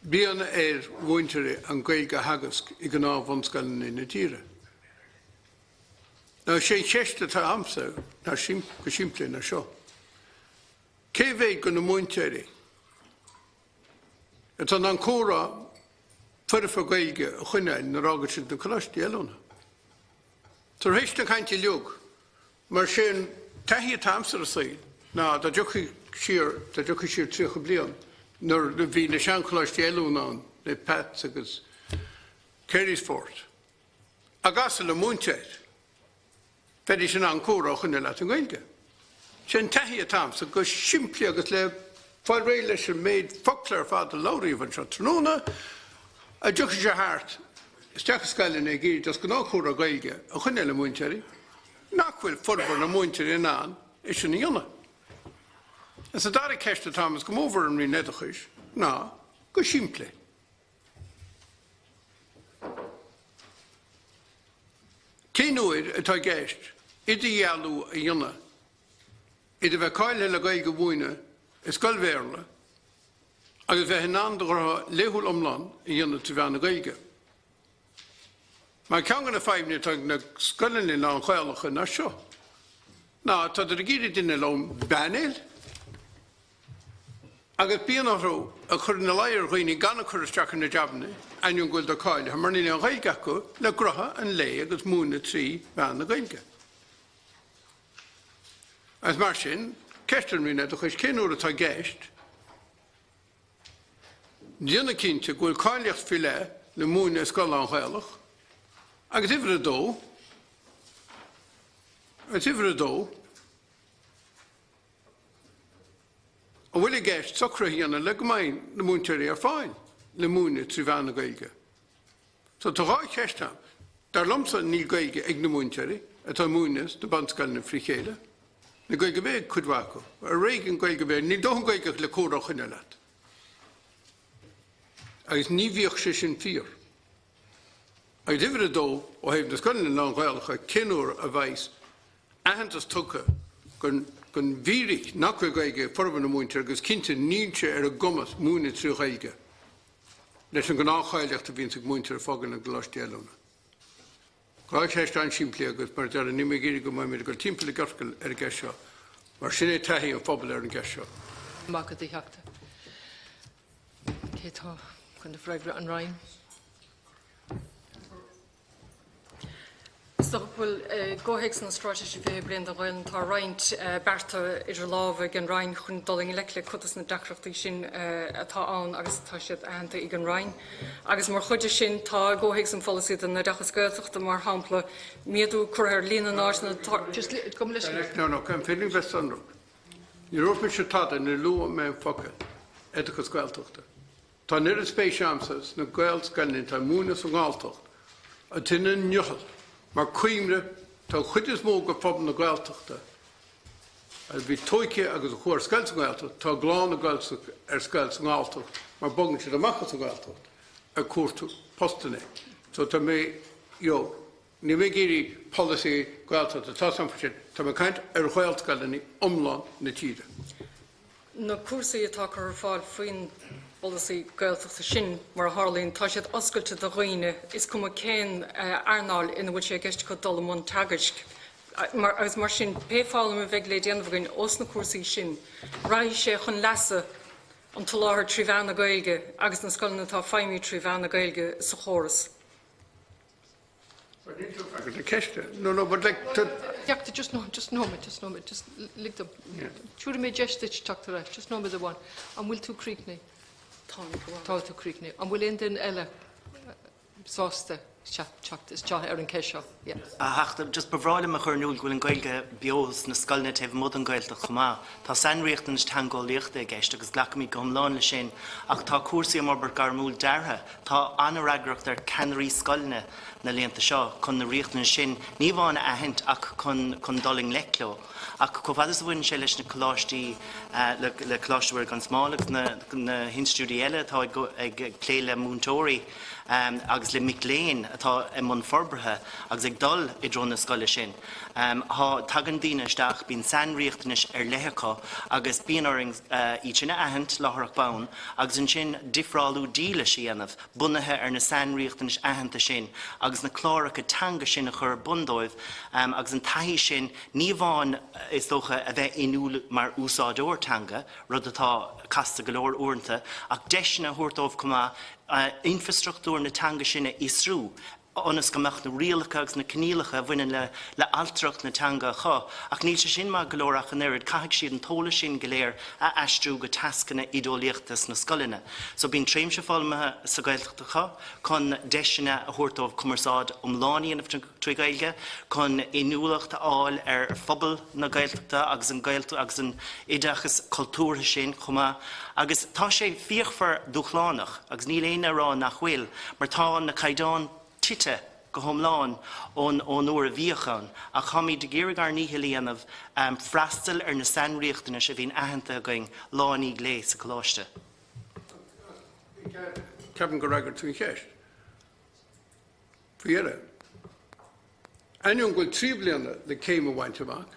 bíonn ar mhúinteoirí an Ghaeilge a theagasc i ngnáth-bhunscoileanna na tíre. Now sé an cheist atá a'msa ná go simplí ná seo. Cé mhéad de na múinteoirí atá in ann comhrá foirfe Gaeilge a choinneáil nuair a fhágann siad na coláistí oiliúna? Tar éis na cainte uilig, mar sé an taithí atá a'msa ar an saol ná dá dtiocfaí siar, dá dtiocfaí siar 30 bliain nuair a bhí na seancholáistí oiliúna ann, le Pats agus Carysfort, A gcasadh le múinteoir, bheidís in ann comhrá a choinneáil leat i nGaeilge. Sé an taithí atá a'msa, go simplí agus le fáil réidh leis an méid focla ar fad a labhraíodh anseo tráthnóna, a dtiocfaidh sé thart isteach i scoileanna ag iarraidh just gnáthchomhrá Gaeilge a choinneáil le múinteoirí, nach bhfuil formhór na múinteoirí in ann é sin a dhéanamh. Is an dara ceist atá a'm is go mórmhór an Roinn Oideachais ná, go simplí, Cén uair atá i gceist idirdhealú a dhéanamh idir bheith cáilithe le Gaeilge a mhúineadh i scoil Bhéarla agus bheith in ann do ghnótha laethúil iomlán a dhéanamh trí mheán na Gaeilge? Mar ceann de na fadhbanna atá ag na scoileanna lán-Ghaelacha ná seo, ná tádar ag iarraidh duine lom bpainéal, Agus bíonn orthu a chur ina luí ar dhaoine gan a chur isteach ar na jabanna, ainneoin go bhfuil siad cáilithe, mar níl aon Ghaeilge acu, le gnoithe an lae agus múineadh trí mheán na Gaeilge. Agus mar sin, ceist don Roinn Oideachais, cén uair atá i gceist déanamh cinnte go bhfuil cáilíocht faoi leith le múineadh i scoil lán-Ghaelach? Agus uimhir a dó, agus uimhir a dó, An bhfuil i gceist socruithe a dhéanamh le go mbeidh na múinteoirí ar fáil le múineadh trí mheán na Gaeilge? So tá dhá cheist ann. Dar liomsa níl Gaeilge ag na múinteoirí atá ag múineadh sna bunscoileanna frí chéile. Níl Gaeilge ar bith ag cuid mhaith acu. Ar éigean Gaeilge ar bith. Níl dóthain Gaeilge acu le comhrá a choinneáil leat. Agus ní bhíodh sé sin fíor. Agus uimhir a dó, ó thaobh na scoileanna lán-Ghaelacha, cén uair a bheas aitheantas tugtha don bhfíric nach bhfuil Gaeilge ag formhór na múinteoirí agus cinnte níl sé ar a gcumas múineadh trí Ghaeilge leis an ngnáthcháilíocht a bhíonns ag múinteoir a fágann na gcoláistí oiliúna. Dhá cheist an-simplí agus mar a deirim, níl mé ag iarraidh go mbeimid ag dul timpeall i gciorcal ar an gceist seo, mar sin é taithí an phobail ar an gceist seo. Maith agat, a Theachta. Cé atá chun freagra an Roinn? Is dócha go bhfuil i gcomhthéacs na Straitéise 20 Bliain don Ghaelainn tá roinnt bearta idir lámha ag an Roinn chun dul i ngleic le cuid de na deacrachtaí sin atá ann agus tá siad aitheanta ag an Roinn. Agus mar chuid de sin tá i gcomhthéacs an pholasaí don oideachas Gaeltachta mar shampla méadú curtha ar líon na n-áiteanna atá Just gabh mo leithscéal. No, no, an féidir linn bheith sonrach? Ní raibh mise tada, níor luaigh mé an focal oideachas Gaeltachta. Tá an oiread spéise a'msa sna Gaelscoileanna atá ag múineadh sa nGalltacht atá ina ndoicheall mar cuimhnigh tá an chuid is mó de phobal na Gaeltachta a bhí tóigthe agus a chuaigh ar scoil sa nGaeltacht, tá a gclann ag dul ar scoil sa nGalltacht mar bogann siad amach as an Ghaeltacht ag cuartú postanna. So tá mé, you know, níl mé ag iarraidh polasaí Gaeltachta, tá san faoi sin, tá mé ag caint ar Ghaelscoileanna iomlán na tíre. Na cúrsaí atá curtha ar fáil faoin bpolasaí Gaeltachta sin, mar a tharlaíonn, tá siad oscailte do dhaoine, is cuma cén earnáil ina bhfuil sé i gceist acu dul i mbun teagaisc. Agus mar sin, pé foghlaim a bheidh le déanamh againn ós na cúrsaí sin, raghaidh sé chun leasa an tsoláthair trí mheán na Gaeilge agus na scoileanna atá ag feidhmiú trí mheán na Gaeilge sa chóras. But níl tú ag freagairt na ceiste. No, no, but like, to... Teachta, just no, just nóiméad, just nóiméad, just lig dom. Tabharfaidh mé deis duit teacht ar ais, just nóiméad amháin. An bhfuil tú críochnaithe? Tá tú críochnaithe. An bhfuil aon duine eile sásta teacht isteach ar an gceist seo? Yeah. A Theachta, just ba bhreá liom a chur in iúl go bhfuil an Ghaeilge beo sna scoileanna taobh amuigh den Ghaeltacht chomh maith. Tá sainriachtanais teangeolaíochta i gceist agus glacaimid go hiomlán leis sin ach tá cúrsaí um fhorbairt ghairmiúil deartha Tá an-fhreagracht ar cheannairí scoileanna na laethanta seo chun na riachtanais sin ní amháin a aithint ach chun chun dul i ngleic leo. Ach chomh fada is a bhaineann sé leis na coláistí, le Coláiste Mhuire gan Smál agus na na hinstitiúidí eile atá ag ag plé le múinteoirí agus le mic léinn atá i mbun forbartha agus ag dul i dtreo na scoile sin, Tá, tagann daoine isteach, bíonn sainriachtanais ar leith acu agus bíonn orainn iad sin a aithint láithreach bonn agus ansin difreálú dílis a dhéanamh bunaithe ar na sainriachtanais aitheanta sin agus na cláracha teanga sin a chur ar bun dóibh agus an taithí sin ní amháin is dócha a bheith inniúil mar úsáideoir teanga, rud atá casta go leor uaireanta, ach deiseanna a thabhairt dóibh chomh maith infreastruchtúr na teanga sin a fhiosrú. ionas go mbeadh na rialacha agus na coinníollacha a bhaineann le le hailtireacht na teanga acu. Ach níl sé sin maith go leor ach an oiread, caithfidh siad an t-eolas sin go léir a aistriú go tascanna oideolaíochta sna scoileanna. So bíonn tréimhse foghlamtha sa Ghaeltacht acu chun deiseanna a thabhairt dóibh cumarsáid iomlán a dhéanamh trí Ghaeilge, chun inniúlacht a fháil ar phobal na Gaeltachta agus an Ghaeltacht agus an oideachas cultúrtha sin chomh maith. Agus tá sé fíochmhar dúshlánach, agus níl éinne ag rá nach bhfuil, mar tá na caighdeáin tite go hiomlán ón ón uair a bhíodh ann, ach táimid ag iarraidh ár ndícheall a dhéanamh freastal ar na sainriachtanais a bhíonn aitheanta againn lá i ndiaidh lae sa choláiste. Ceapaim gur fhreagair tú an cheist. Faoi dheireadh. Ainneoin go bhfuil 3 bliana le céim a bhaint amach,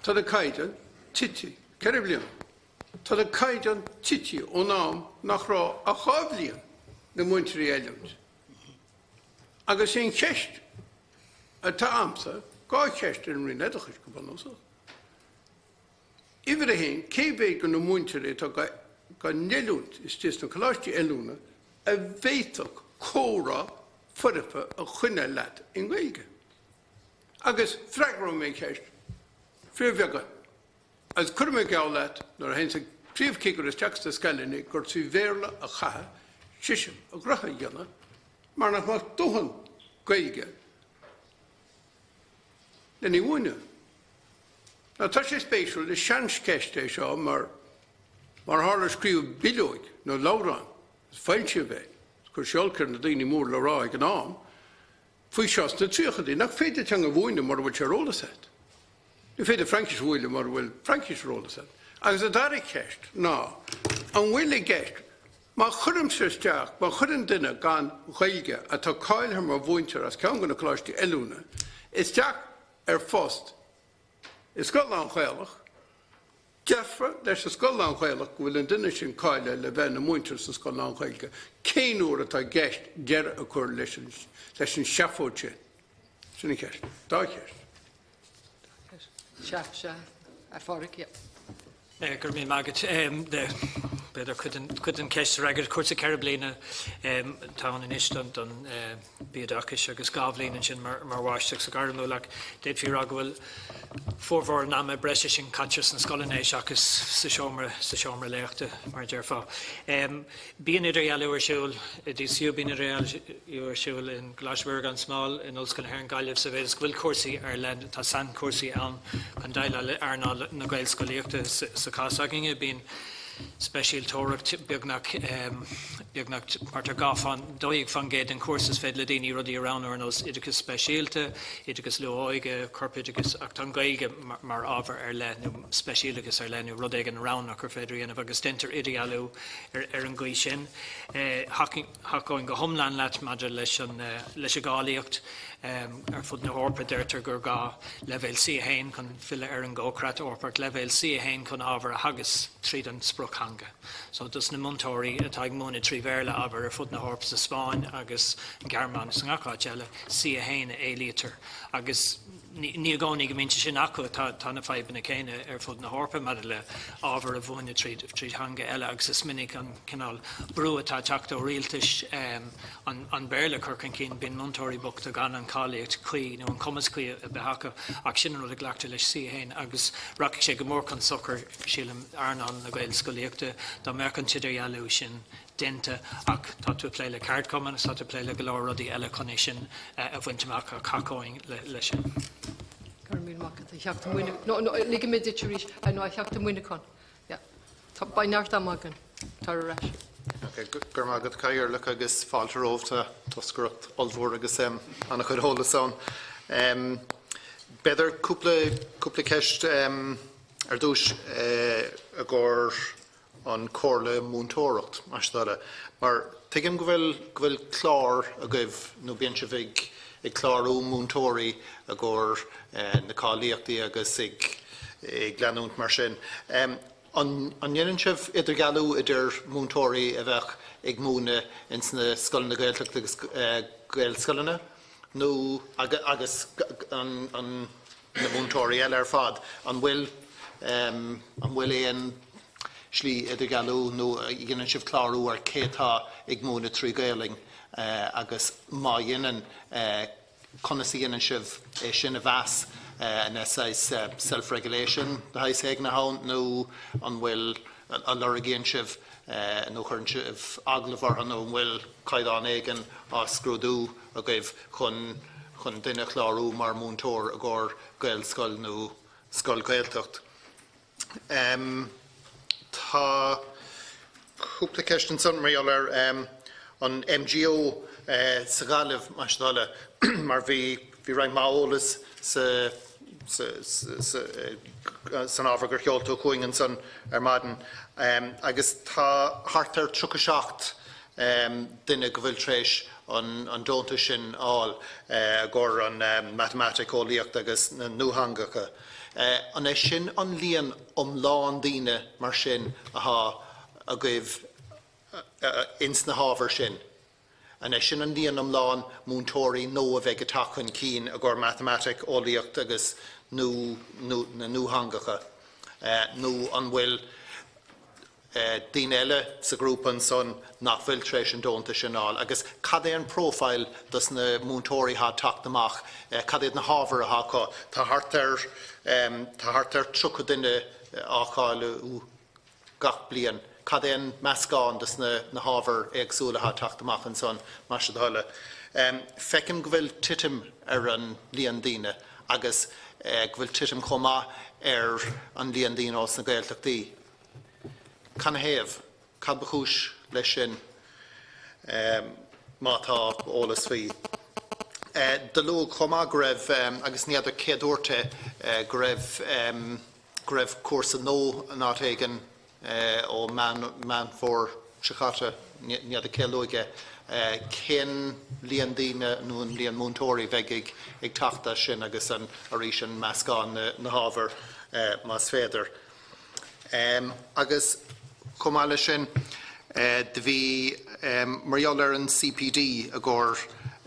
tá na caighdeáin tite 4 bliana. Tá na caighdeáin tite ón am nach raibh ach 2 bhliain le múinteoirí a oiliúint. Agus an cheist atá a'msa, 2 cheist ar an Roinn Oideachais go bunúsach. Uimhir a haon, cé mhéad de na múinteoirí atá á n-oiliúint istigh sna coláistí oiliúna a bhféadfadh comhrá foirfe a choinneáil leat i nGaeilge? Agus freagróidh mé an cheist fíorbheagán. Agus cuirfidh mé geall leat nuair a théanns an príomhchigire isteach sna scoileanna gur trí Bhéarla a chaithfidh seisean a ghnoithe a dhéanamh mar nach mbeadh dóthain Gaeilge lena mhúineadh. Now tá sé spéisiúil, is seancheist é seo mar mar tharla scríobhadh bileoig nó leabhrán, is foilsíodh é, is chuir sé olc ar na daoine mór le rá ag an am, faoi seo sna tríochaidí, nach féidir teanga a mhúineadh mura bhfuil sé ar eolas agat. Ní féidir Fraincis a mhúineadh mura bhfuil Fraincis ar eolas agat. Agus an dara ceist ná, an bhfuil i gceist. Má chuirimse isteach, má chuireann duine gan Ghaeilge atá cáilithe mar mhúinteoir as ceann de na coláistí oiliúna isteach ar phost i scoil lán-Ghaelach, déarfar leis an scoil lán-Ghaelach go bhfuil an duine sin cáilithe le bheith ina mhúinteoir sa scoil lán-Ghaeilge. Cén uair atá i gceist deireadh a chur leis an leis an seafóid sin? Sin an cheist. Dá cheist. Sea, sea, a Phádraig, yeah. Go raibh míle maith agat. B'fhéidir cuid den cheist a fhreagairt. Cúrsa 4 bliana atá ann anois don bioideachas agus 2 bhliain ansin mar mháistreacht sa ghairmiúil ach d'fhéadfaí a rá go bhfuil formhór an ama breise sin caite sna scoileanna seachas sa seomra sa seomra léachta mar a déarfá. Bíonn idirdhealú ar siúl i DCU, bíonn idirdhealú ar siúl in gColáiste Mhuire gan Smál, in Ollscoil na hÉireann Gaillimh sa mhéid is go bhfuil cúrsaí ar leith, tá sainchúrsaí ann chun déileáil le earnáil na Gaelscolaíochta. Sa chás againne, bíonn speisialtóireacht beagnach, beagnach mar tá 12% den chúrsa is féidir le daoine rudaí a roghnú ar nós oideachas speisialta, oideachas luath-óige, corpoideachas ach tá an Ghaeilge mar ábhar ar leith nó speisialachas ar leith nó rud éigin roghnach gur féidir a dhéanamh agus deintear idirdhealú ar an gcaoi sin. Thacóinn go hiomlán leat maidir leis an leis an gcáilíocht. Ar fud na hEorpa deirtear gur gá leibhéal C1 chun filleadh ar an gcomhchreat Eorpach, leibhéal C1 chun ábhar a theagasc tríd an sprioctheanga. So dos na múinteoirí atá ag múineadh trí Bhéarla ábhar ar fud na hEorpa sa Spáinn agus an Ghearmáin agus i ngach áit eile, C1 a éilítear. Agus ní i gcónaí go mbíonn sé sin acu, tá na fadhbanna céanna ar fud na hEorpa maidir le ábhar a mhúineadh tríd theanga eile agus is minic an cineál brú atá ag teacht ó rialtais an Béarla a chur chun cinn, bíonn múinteoirí bochta gan an cháilíocht chuí nó an cumas cuí a bheith acu ach sin an rud a ghlactar leis C1 agus rachaidh sé go mór chun sochair, sílim, earnáil na Gaelscolaíochta dá mbeadh an t-idirdhealú sin déanta ach tá tú ag plé le ceardchumainn agus tá tú ag plé le go leor rudaí eile chun é sin a bhaint amach ach thacóinn leis sin. Go raibh míle maith agat, a Theachta Mhuineacháin. No, no, ligfidh mé duit arís. No, a Theachta Mhuineacháin. Yeah. Tá, beidh neart ama againn. Tar ar ais. Okay, go raibh maith agat, Cathaoirleach, agus fáilte romhat. Tá toscaireacht ollmhór agus an-chuid eolas ann. B'fhéidir cúpla, cúpla ceist ar dtús i gcomhair an Comhairle Múinteoireacht, más dóigh le, mar tuigim go bhfuil, go bhfuil clár agaibh nó bíonn sibh ag, ag clárú múinteoirí i gcomhair na cáilíochtaí agus ag, ag leanúint mar sin. An, an ndéanann sibh idirdhealú idir múinteoirí a bheadh ag múineadh ins na scoileanna Gaeltachta agus Gaelscoileanna nó agus an, an, na múinteoirí eile ar fad, an bhfuil, an bhfuil aon slí idirdhealú nó dhéanann sibh clárú ar cé atá ag múineadh trí Ghaelainn agus má dhéanann, conas a dhéanann sibh é sin a mheas, an é saghas self-regulation de shaghas éigin atá ann nó an bhfuil, an lorgaíonn sibh nó cuireann sibh agallamh orthu nó an bhfuil caighdeán éigin á scrúdú agaibh chun chun duine a chlárú mar mhúinteoir i gcomhair Gaelscoil nó scoil Gaeltacht. Tá cúpla ceist ansan mar gheall ar an MGO sa Ghaillimh, más dóigh le, mar bhí bhí roinnt mhaith eolas sa sa sa san ábhar gur sheol tú chugainn ansan ar maidin agus tá thart ar 37 duine go bhfuil tar éis an deontas sin a fháil i gcomhair an matamaitic, eolaíocht agus na nuatheangacha. An é sin an líon iomlán daoine mar sin atá agaibh ins na hábhair sin? An é sin an líon iomlán múinteoirí nó a bheidh ag teacht chun cinn i gcomhair matamaitic, eolaíocht agus na nuatheangacha? Nó an bhfuil daoine eile sa ghrúpa ansan nach bhfuil tar éis an deontas sin a fháil agus cad é an profile dos na múinteoirí atá ag teacht amach, cad iad na hábhair atá acu. Tá thart ar, tá thart ar 30 duine á cháiliú gach bliain. Cad é an meascán dos na na hábhair éagsúla atá ag teacht amach ansan, más é do thoil é. Feicim go bhfuil titim ar an líon daoine agus go bhfuil titim chomh maith ar an líon daoine ós na Gaeltachtaí. Canathaobh? Cad ba chúis leis sin, má tá eolas faoi? Do luadh chomh maith go raibh, agus ní fheadar cé a dúirt é, go raibh, go raibh cúrsa nua in áit éigin ó Meán Fómhair. seo caite, ní fheadar cé a luaigh é, cén líon daoine nó an líon múinteoirí a bheidh ag teacht as sin agus an arís an meascán na hábhair más féidir. Agus chomh maith leis sin, do bhí mar gheall ar an CPD i gcomhair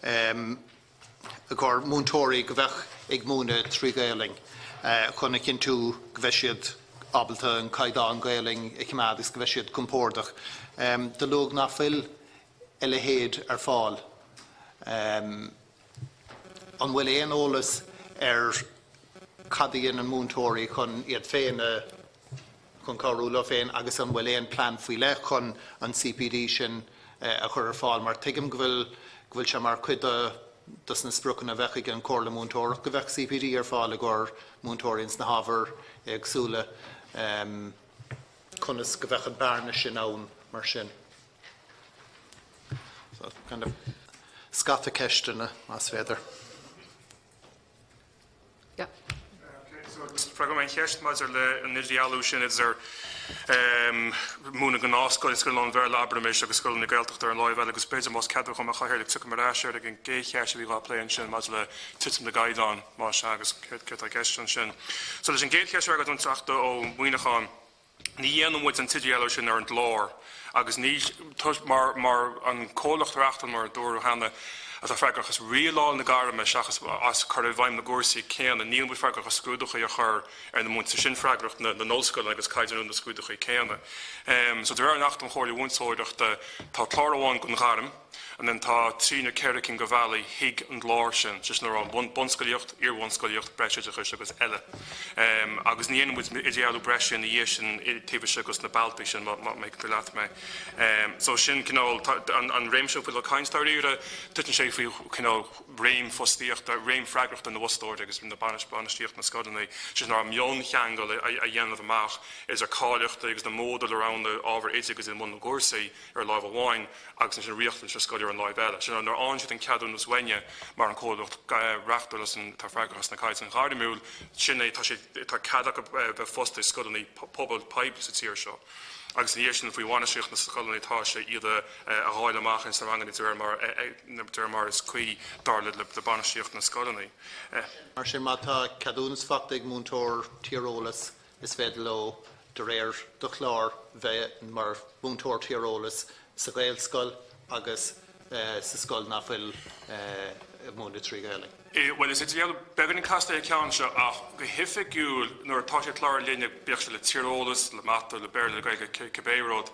i gcomhair múinteoirí go bheadh ag múineadh trí Ghaelainn chun a chinntiú go bheidh siad ábalta an caighdeán Gaelainn a choimeád agus go bheidh siad compordach. Do luadh nach bhfuil a leithéid ar fáil. An bhfuil aon eolas ar cad a dhéanann múinteoirí chun iad féin a chun cabhrú leo féin agus an bhfuil aon plean faoi leith chun an CPD sin a chur ar fáil mar tuigim go bhfuil go bhfuil sé mar chuid de dos na spriocanna a bheadh ag an Chomhairle Múinteoireachta go bheadh CPD ar fáil i gcomhair múinteoirí ins na hábhair éagsúla conas go bheadh an bearna sin ann mar sin. So kind of scata ceisteanna más féidir. Yeah. Freagróidh mé an cheist maidir le an idirdhealú sin idir múineadh gnáthscoile, scoil lán-Bhéarla abraimis, agus scoileanna Gaeltachta ar an láimh eile agus b'fhéidir más ceadmhach dom a Chathaoirligh tiocfaidh mé ar ais air ag an gcéad cheist a bhí dhá plé ansin maidir le titim na gcaighdeán, más ea, agus céard atá i gceist ansin. So leis an gcéad cheist a fhreagairt ón Teachta Ó Muimhneacháin, Ní dhéanann muid an t-idirdhealú sin ar an gclár agus ní mar mar an comhlacht reachtúil mar a dúradh cheana atá freagrach as rialáil na gairme seachas as cur i bhfeidhm na gcúrsaí céanna. Níl muid freagrach as scrúduchaí a chur ar na múinteoirí, sin freagracht na n-ollscoileanna agus caighdeánú na scrúduchaí céanna. So de réir an Achta um Chomhairle Mhúinteoireachta tá clár amháin don ghairm, And then tá trí nó ceithre cinn de bhealaí chuig an gclár sin, sé sin le rá bunscolaíocht, iar-bhunscolaíocht, breisoideachais agus eile. Agus ní dhéanann muid idirdhealú breise ina dhiaidh sin taobh istigh dos na bealtaí sin, má thuigeann tú leat mé. So sin cineál, an réimse faoi bhfuil caint dáiríre, titeann sé faoi chineál réim fostaíochta, réim freagrachta na bhfostóirí agus na bainistíocht na scoileanna, sé sin le rá mioncheangal a dhéanamh amach idir cáilíochtaí agus na módúil a roghnaigh ábhair oide agus i mbun na gcúrsaí ar láimh amháin agus ansin riachtanais na scoile ar an láimh eile. Sin nuair a fhaigheann siad an ceadúnas uainne mar an comhlacht reachtúil as an atá freagrach as na caighdeáin ghairmiúil, sin é, tá sé, tá cead acu bheith fostaithe i scoileanna pobail poiblí sa tír seo. Agus ina dhiaidh sin faoi bhainistíocht na scoileanna atá sé iad a dháileadh amach ins na ranganna de réir mar, de réir mar is cuí dar le bainistíocht na scoileanna. Mar sin má tá ceadúnas faighte ag múinteoir tíreolais Is féidir leo, de réir do chláir, bheith mar mhúinteoir tíreolais sa Ghaelscoil agus sa scoil nach bhfuil ag múineadh trí Ghaelainn. Bhuel, is idirdhealú beagáinín casta é an ceann seo ach go hoifigiúil nuair atá sé cláraithe linne, bíodh sé le tíreolas, le mata, le Béarla, le Gaeilge, cibé rud,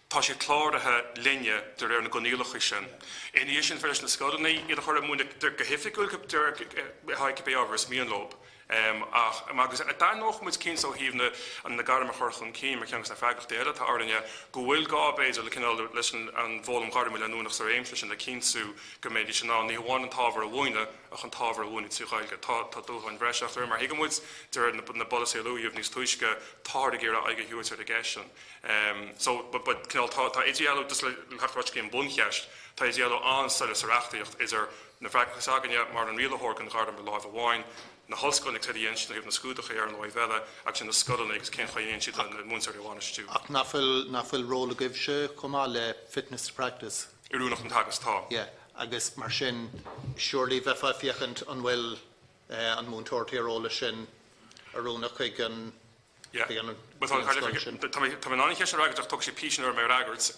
tá sé cláraithe linne de réir na gcoinníollacha sin. Ina dhiaidh sin, féidir leis na scoileanna iad a chur ag múineadh go hoifigiúil le haghaidh cibé ábhar is mian leo. Ach, agus d'aithneodh muid cinnte ó thaobh na na gairme a chur chun cinn mar cheann de na freagrachtaí eile atá orainne, go bhfuil gá b'fhéidir le cineál leis an bhfoghlaim ghairmiúil leanúnach sa réimse sin le cinntiú go mbeidís in ann ní hamháin an t-ábhar a mhúineadh ach an t-ábhar a mhúineadh trí Ghaeilge. Tá tá dúshláin bhreise ach de réir mar a thuigeann muid de réir na na bpolasaí a luadh níos túisce, táthar ag iarraidh aghaidh a thabhairt ar an gceist sin. So but but cineál tá tá idirdhealú just le theacht ar ais go dtí an buncheist, tá idirdhealú an-soiléir sa reachtaíocht idir na freagrachtaí s'againne mar an rialaitheoir den ghairm ar láimh amháin, na hollscoileanna céard a dhéanann siad ó thaobh na scrúduithe ar an láimh eile, agus sin na scoileanna agus cén chaoi a ndéanann siad na múinteoirí a bhainistiú. Ach nach bhfuil, nach bhfuil ról agaibhse chomh maith le fitness to practice? Oiriúnacht don teagasc, tá. Yeah, agus mar sin, surely bheifeá ag féachaint an bhfuil an múinteoir tíreolais sin oiriúnach chuig an Tá mé in ann an cheist a fhreagairt ach tógfaidh sé písín orm é a fhreagairt.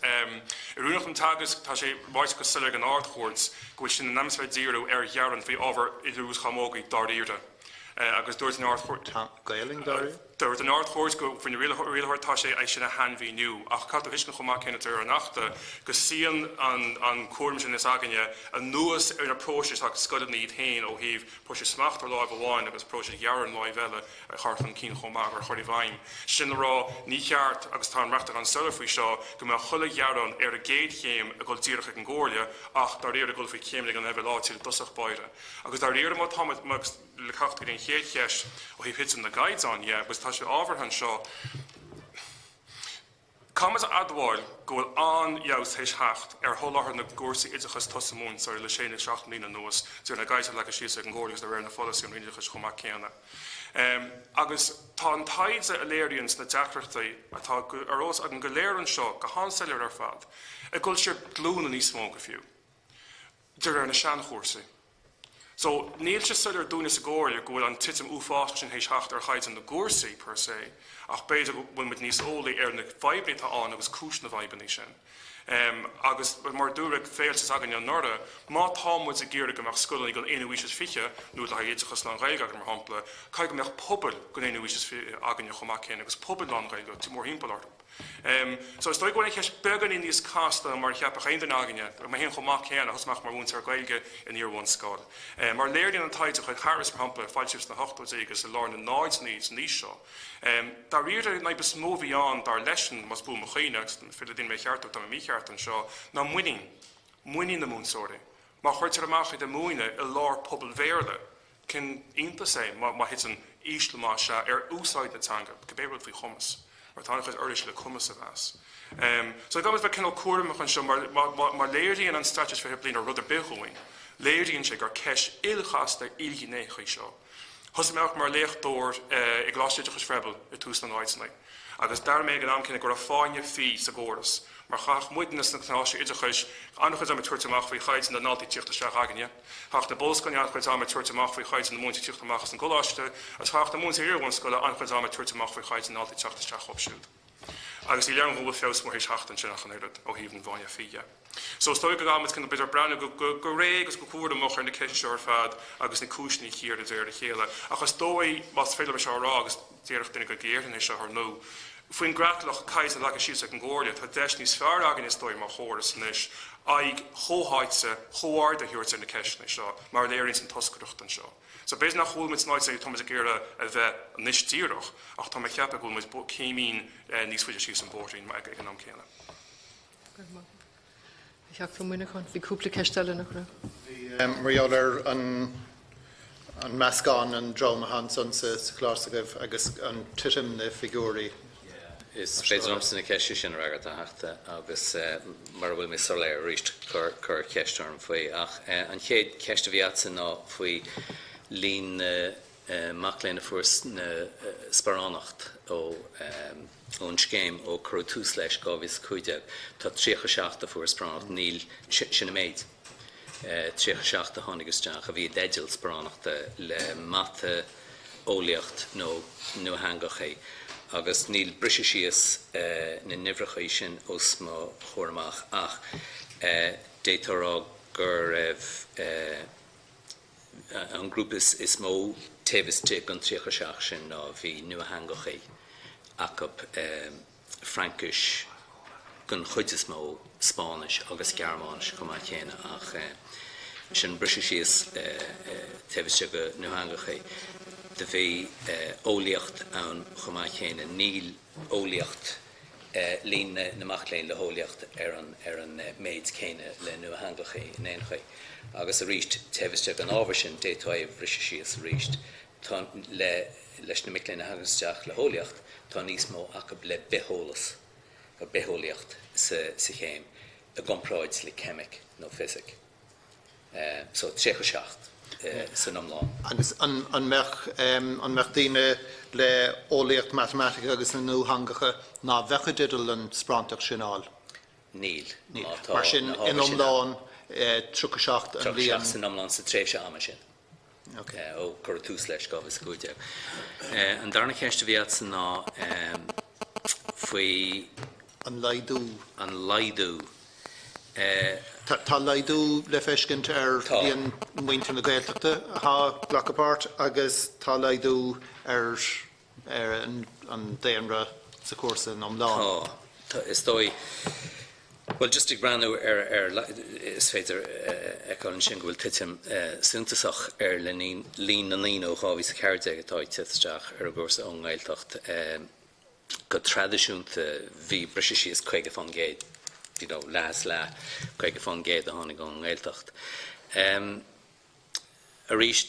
Oiriúnacht don teagasc, tá sé ráite go soiléir ag an Ard-Chúirt go bhfuil sin in ainm is a bheith ag díriú ar ghearáin faoi ábhar iomadú chamógaí dáiríre agus dúirt an Ard-Chúirt Gaelainn dáiríre? Dúirt an Ard-Chúirt go faoin rialaitheoir atá sé é sin a shainmhíniú ach caithfidh tú a thuiscint chomh maith céanna de réir an Achta go suíonn an cúram sin s'againne anuas ar na próisis atá ag scoileanna iad féin ó thaobh próisis smachta ar láimh amháin agus próisis ghearáin ar láimh eile. a chur chun cinn chomh maith, a chur i bhfeidhm. Sin le rá, ní ceart, agus tá an reachtaíocht an-soiléir faoi seo, go mbeadh chuile ghearán ar an gcéad chéim ag dul díreach chuig an gComhairle ach dáiríre ag dul faoi chéimeanna ag an leibhéal áitiúil i dtosach báire. Agus dáiríre má tá muid, agus le teacht go dtí an chéad cheist ó thaobh thitim na gcaighdeán dhe, agus tá sé ábhartha anseo, Caithfimid a admháil go bhfuil an-fheabhas théis theacht ar sholáthar na gcúrsaí oideachais tosaigh múinteoirí le sé nó seacht mbliana anuas, de réir na gcaighdeán leagtha síos ag an gComhairle agus de réir na pholasaí an Roinn Oideachais chomh maith céanna. Agus tá an taighde a léiríonns na deacrachtaí atá ar eolas againn go léir anseo go han-soiléir ar fad, ag dul siar glúine níos mó go fiú, de réir na seanchúrsaí. So, níl sé soiléir dúinne sa gComhairle go bhfuil an titim uafásach sin théis theacht ar chaighdeán na gcúrsaí per se, ach b'fhéidir go bhfuil muid níos eolaí ar na fadhbanna atá ann agus cúis na bhfadhbanna sin. Agus mar a dúradh ag féilte s'againne anuraidh, má tá muid ag iarraidh go mbeadh scoileanna don aonú aois is 20, nó le haghaidh oideachas lán-Ghaeilge againn mar shampla, caithfidh go mbeadh pobail don aonú aois is 20 againne chomh maith céanna agus pobail lán-Ghaeilge mórthimpeall orthu. So, is dóigh go bhfuil an cheist beagáinín níos casta ná mar a cheapfadh aon duine againne, mé féin chomh maith céanna, thosaigh amach mar mhúinteoir Gaeilge in iar-bhunscoil. Mar léiríonn an taighde de chuid Harris, mar shampla, a foilsíodh sna hochtóidí agus i lár na náideanna san aois seo, dáiríre an fhadhb is mó a bhí ann, dar leisean, más buan mo chuimhne, agus is féidir le daoine mé a cheartú tá mé mícheart anseo, ná muinín. Muinín na múinteoirí. Má chuirtear amach iad ag múineadh i lár pobail Bhéarla, Cén iontas é má thiteann ísle más ea ar úsáid na teanga, cibé rud faoi chumas, mar tá an-chuid uirlisí le cumas a mheas. So caithfidh muid bheith cineál cúramach anseo mar má léiríonn an Straitéis 20 Bliain rud ar bith dhúinn, léiríonn sé gur ceist ilchasta ilghnéitheach í seo. Thosaigh mé amach mar léachtóir i gColáiste Oideachais Froebel i tús na náideanna. Agus d'airigh mé ag an am céanna go raibh fáinne fí sa gcóras, mar chaithfeadh muidne sna coláistí oideachais an-chuid ama ag tabhairt amach faoi chaighdeán na ndaltaí ag tíocht isteach againne, chaithfeadh na bunscoileanna an-chuid ama ag tabhairt amach faoi chaighdeán na múinteoirí ag tíocht amach as an gcoláiste, agus chaithfeadh na múinteoirí iar-bhunscoile an-chuid ama ag tabhairt amach faoi chaighdeán na ndaltaí ag teacht isteach dhóibh siúd. Agus ní léir dom go bhfuil feabhas mór théis theacht ansin ach an oiread, ó thaobh an bhfáinne fí dhe. So is dóigh go gcaithfidh muid cineál b'fhéidir breathnú go réidh agus go cúramach ar na ceisteanna seo ar fad agus na cúiseanna a chíoradh de réir a chéile. Ach is dóigh, más féidir liom é seo a rá, agus déarfadh duine go gcíorfainn é seo ar ndóigh, faoin gcreatlach caighdeán leagtha síos ag an gComhairle, tá deis níos fearr againn is dóigh mar chóras anois aghaidh chomhtháite, chomhardaithe a thabhairt ar na ceisteanna seo, mar a léiríonns an toscaireacht anseo. So b'fhéidir nach bhfuil muid san áit a tá muid ag iarraidh a bheith anois díreach, ach tá mé ag ceapadh go bhfuil muid céimín níos faide síos an bóithrín ag an am céanna. Go raibh maith agat. A Theachta Ó Muineacháin, bhí cúpla ceist eile, nach raibh? Bhí, mar gheall ar an an meascán, an dream atá ansan sa choláiste agaibh agus an titim na figiúirí. Is féidir liomsa na ceisteanna sin a fhreagairt, a Theachta, agus mura bhfuil mé soiléir arís, cuir ceist orm faoi. Ach an chéad cheist a bhí agatsa ná faoi líon na mac léinn a fuair na sparánacht ón scéim ó cuireadh tús leis 2015. Tá 37 a fuair sparánacht, níl, sin an méid, 37 a tháinig isteach a bhí i dteideal sparánachta le mata, eolaíocht nó nuatheangacha agus níl briseadh síos na n-uimhreacha sin os mo chomhair amach ach d'fhéadfá a rá go raibh An grúpa is mó taobh istigh den 37 sin ná bhí nuatheangacha acu, Fraincis den chuid is mó, Spáinnis agus Gearmáinis chomh maith céanna ach sin briseadh síos taobh istigh de nuatheangacha. Do bhí eolaíocht ann chomh maith céanna. Níl eolaíocht líon na mac léinn le heolaíocht ar an ar an méid céanna le nuatheangacha in aon chaoi. Agus arís, taobh istigh den ábhar sin, d'fhéadfá é a bhriseadh síos arís. Tá le leis na mic léinn a thagann isteach le heolaíocht, tá níos mó acu le bitheolas, nó bitheolaíocht sa sa chéim i gcomparáid le ceimic nó fisic. So 37 san iomlán. Agus an mbeadh, an mbeadh daoine le eolaíocht, matamaitic agus na nuatheangacha ná bheadh i dteideal an sparántacht sin a fháil? Níl. Níl. Mar sin, in iomlán, 37 an líon. 37 san iomlán sa tréimhse ama sin. Ó cuireadh tús leis, 2015. An darna ceist a bhí agatsa ná faoi. An laghdú. An laghdú. Tá laghdú le feiscint ar líon muintir na Gaeltachta atá ag glacadh páirt agus tá laghdú ar an daonra sa chúrsa in iomlán. Tá. Is dóigh. Bhuel, just ag breathnú ar, ar, is féidir a fheiceáil ansin go bhfuil titim suntasach ar líon na ndaoine ó 2014 atá ag teacht isteach ar an gcúrsa ón nGaeltacht. Go traidisiúnta bhí briseadh síos 50%, you know, leath is leath, 50% a tháinig ón nGaeltacht. Arís,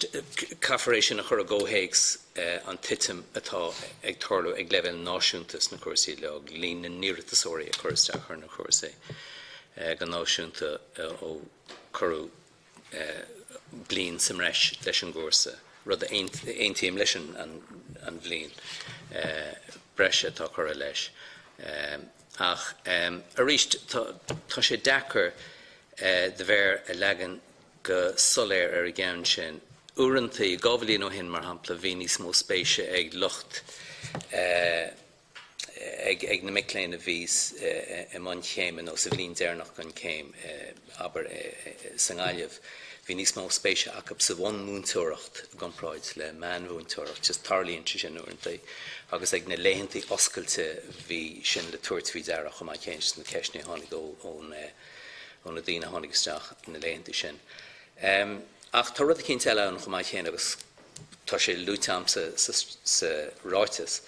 caithfear é sin a chur i gcomhthéacs an titim atá ag tarlú ag leibhéal náisiúnta sna cúrsaí uilig, líon na n-iarratasóirí a chuir isteach ar na cúrsaí go náisiúnta ó cuireadh bliain sa mbreis leis an gcúrsa. Rud a aontaím leis an bhliain breise atá curtha leis. Ach arís, tá sé deacair do mhéar a leagan go soiléir ar an gceann sin. Uaireanta, 2 bhliain ó shin, mar shampla, bhí níos mó spéise ag lucht ag na mic léinn a bhí i mbun céime nó sa bhliain deireanach den chéim, abair, sa nGaillimh, bhí níos mó spéise acu sa bhunmhúinteoireacht i gcomparáid le meánmhúinteoireacht. Just tarlaíonn sé sin uaireanta. Agus ag na laethanta oscailte bhí sin le tabhairt faoi deara chomh maith céanna sna ceisteanna a tháinig ó na daoine a tháinig isteach na laethanta sin. Ach tá rud eicínt eile ann chomh maith céanna agus tá sé luaite a'msa sa ráiteas.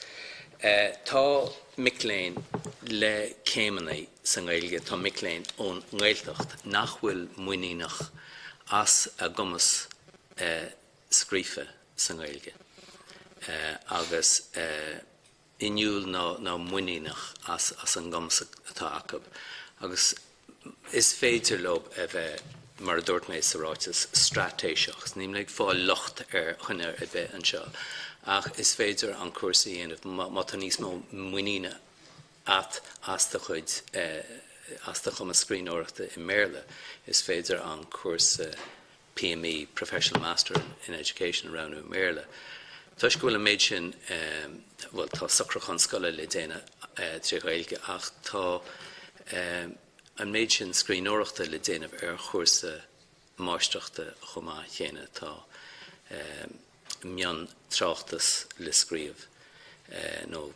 Tá mic léinn le céimeanna sa nGaeilge, tá mic léinn ón nGaeltacht nach bhfuil muiníneach as a gcumas scríofa sa nGaeilge agus inniúil ná muiníneach as an gcumas atá acu agus is féidir leo a bheith, mar a dúirt mé sa ráiteas, straitéiseach. Níl mé ag fáil locht ar dhuine ar bith anseo ach is féidir an cúrsa a dhéanamh má tá níos mó muiníne a't as do chuid, as do chumas scríbhneoireachta i mBéarla, is féidir an cúrsa PME, Professional Master in Education, a roghnú i mBéarla. Toisc go bhfuil an méid sin, bhuel, tá socrúchán scoile le déanamh tré Ghaeilge ach tá an méid sin scríbhneoireachta le déanamh ar chúrsa máistreachta chomh maith chéanna. Tá mion-tráchtas le scríobh nó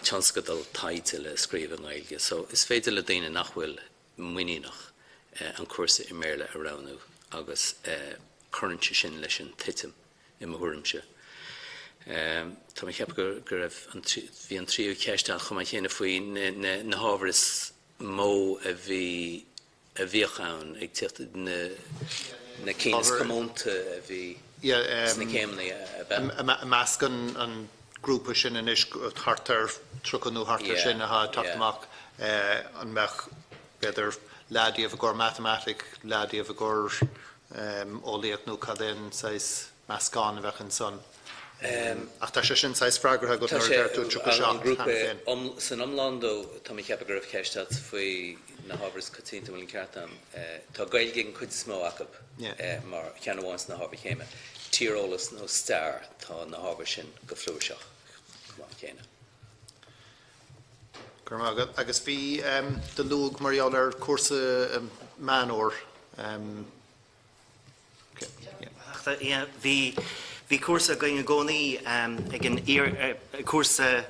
tionscadal taighde le scríobh i nGaeilge. So is féidir le daoine nach bhfuil muiníneach an cúrsa i mBéarla a roghnú agus cuireann sé sin leis an titim, i mo thuairimse. Tá mé ag ceapadh go raibh an, bhí an tríú ceist ann chomh maith céanna faoi na hábhair is mó a bhí, a bhíodh ann ag tíocht, na cinn is comónta a bhí sna céimeanna ab ea? I measc an grúpa sin anois, thart ar 30 nó thart ar sin atá ag teacht amach, an mbeadh, b'fhéidir, leath díobh i gcomhair matamaitic, leath díobh i gcomhair eolaíocht nó cad é an saghas meascán a bheadh ansan? Ach tá sé sin saghas freagartha agat nuair a deir tú 37 cheana féin. San iomlán dó, tá mé ag ceapadh go raibh ceist agat faoi na hábhair is coitianta, an bhfuil an ceart agam? Tá Gaeilge ag an chuid is mó acu mar cheann amháin sna hábhair chéime. Tíreolas nó stair, tá na hábhair sin go flúirseach chomh maith céanna. Go raibh maith agat. Agus bhí do luadh mar gheall ar cúrsa Meán Fhómhair. Bhí cúrsa againn i gcónaí ag an cúrsa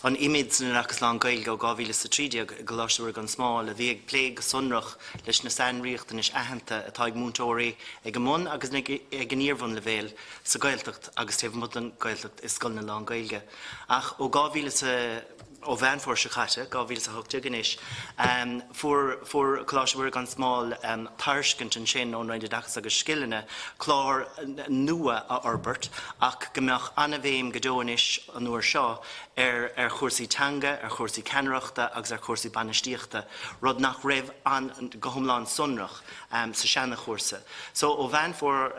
an IMED san Oideachas Lán-Ghaeilge ó 2013 i gColáiste Mhuire gan Smál a bhí ag plé go sonrach leis na sainriachtanais aitheanta atá ag múinteoirí ag an mbun agus ag an iarbhunleibhéal sa Ghaeltacht agus taobh amuigh den Ghaeltacht i scoileanna lán-Ghaeilge. Ach ó 2000 ó Mheán Fómhair seo caite, 2018 anois, fuair fuair Coláiste Mhuire gan Smál tairiscint ansin ón Roinn Oideachais agus Scileanna clár nua a fhorbairt ach go mbeadh an-bhéim go deo anois an uair seo ar ar chúrsaí teanga, ar chúrsaí ceannaireachta agus ar chúrsaí bainistíochta, rud nach raibh an go hiomlán sonrach sa seana-chúrsa. So ó Mheán Fómhair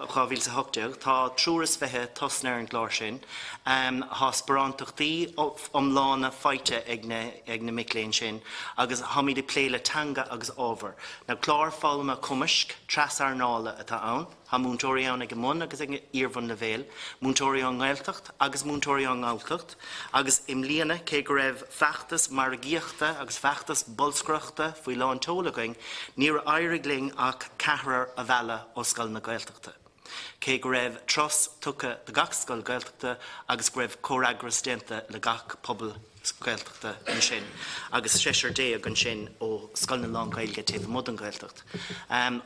2018 tá triúr is fiche tosnaithe ar an gclár sin. Tá sparántachtaí iomlána faighte ag na ag na mic léinn sin agus táimid ag plé le teanga agus ábhar. Now clár foghlama cumaisc tras-earnála atá ann. Tá múinteoirí ann ag an mbun agus ag an iarbhunleibhéal, múinteoirí ón nGaeltacht agus múinteoirí ón nGalltacht agus i mbliana, cé go raibh feachtas margaíochta agus feachtas bolscaireachta faoi lán tseoil againn, níor éirigh linn ach ceathrar a mhealladh ó scoileanna Gaeltachta. Cé go raibh turas tugtha do gach scoil Gaeltachta agus go raibh comhfhreagras déanta le gach pobal Gaeltachta ansin agus seisear ansin ó scoileanna lán-Ghaeilge taobh amuigh den Ghaeltacht.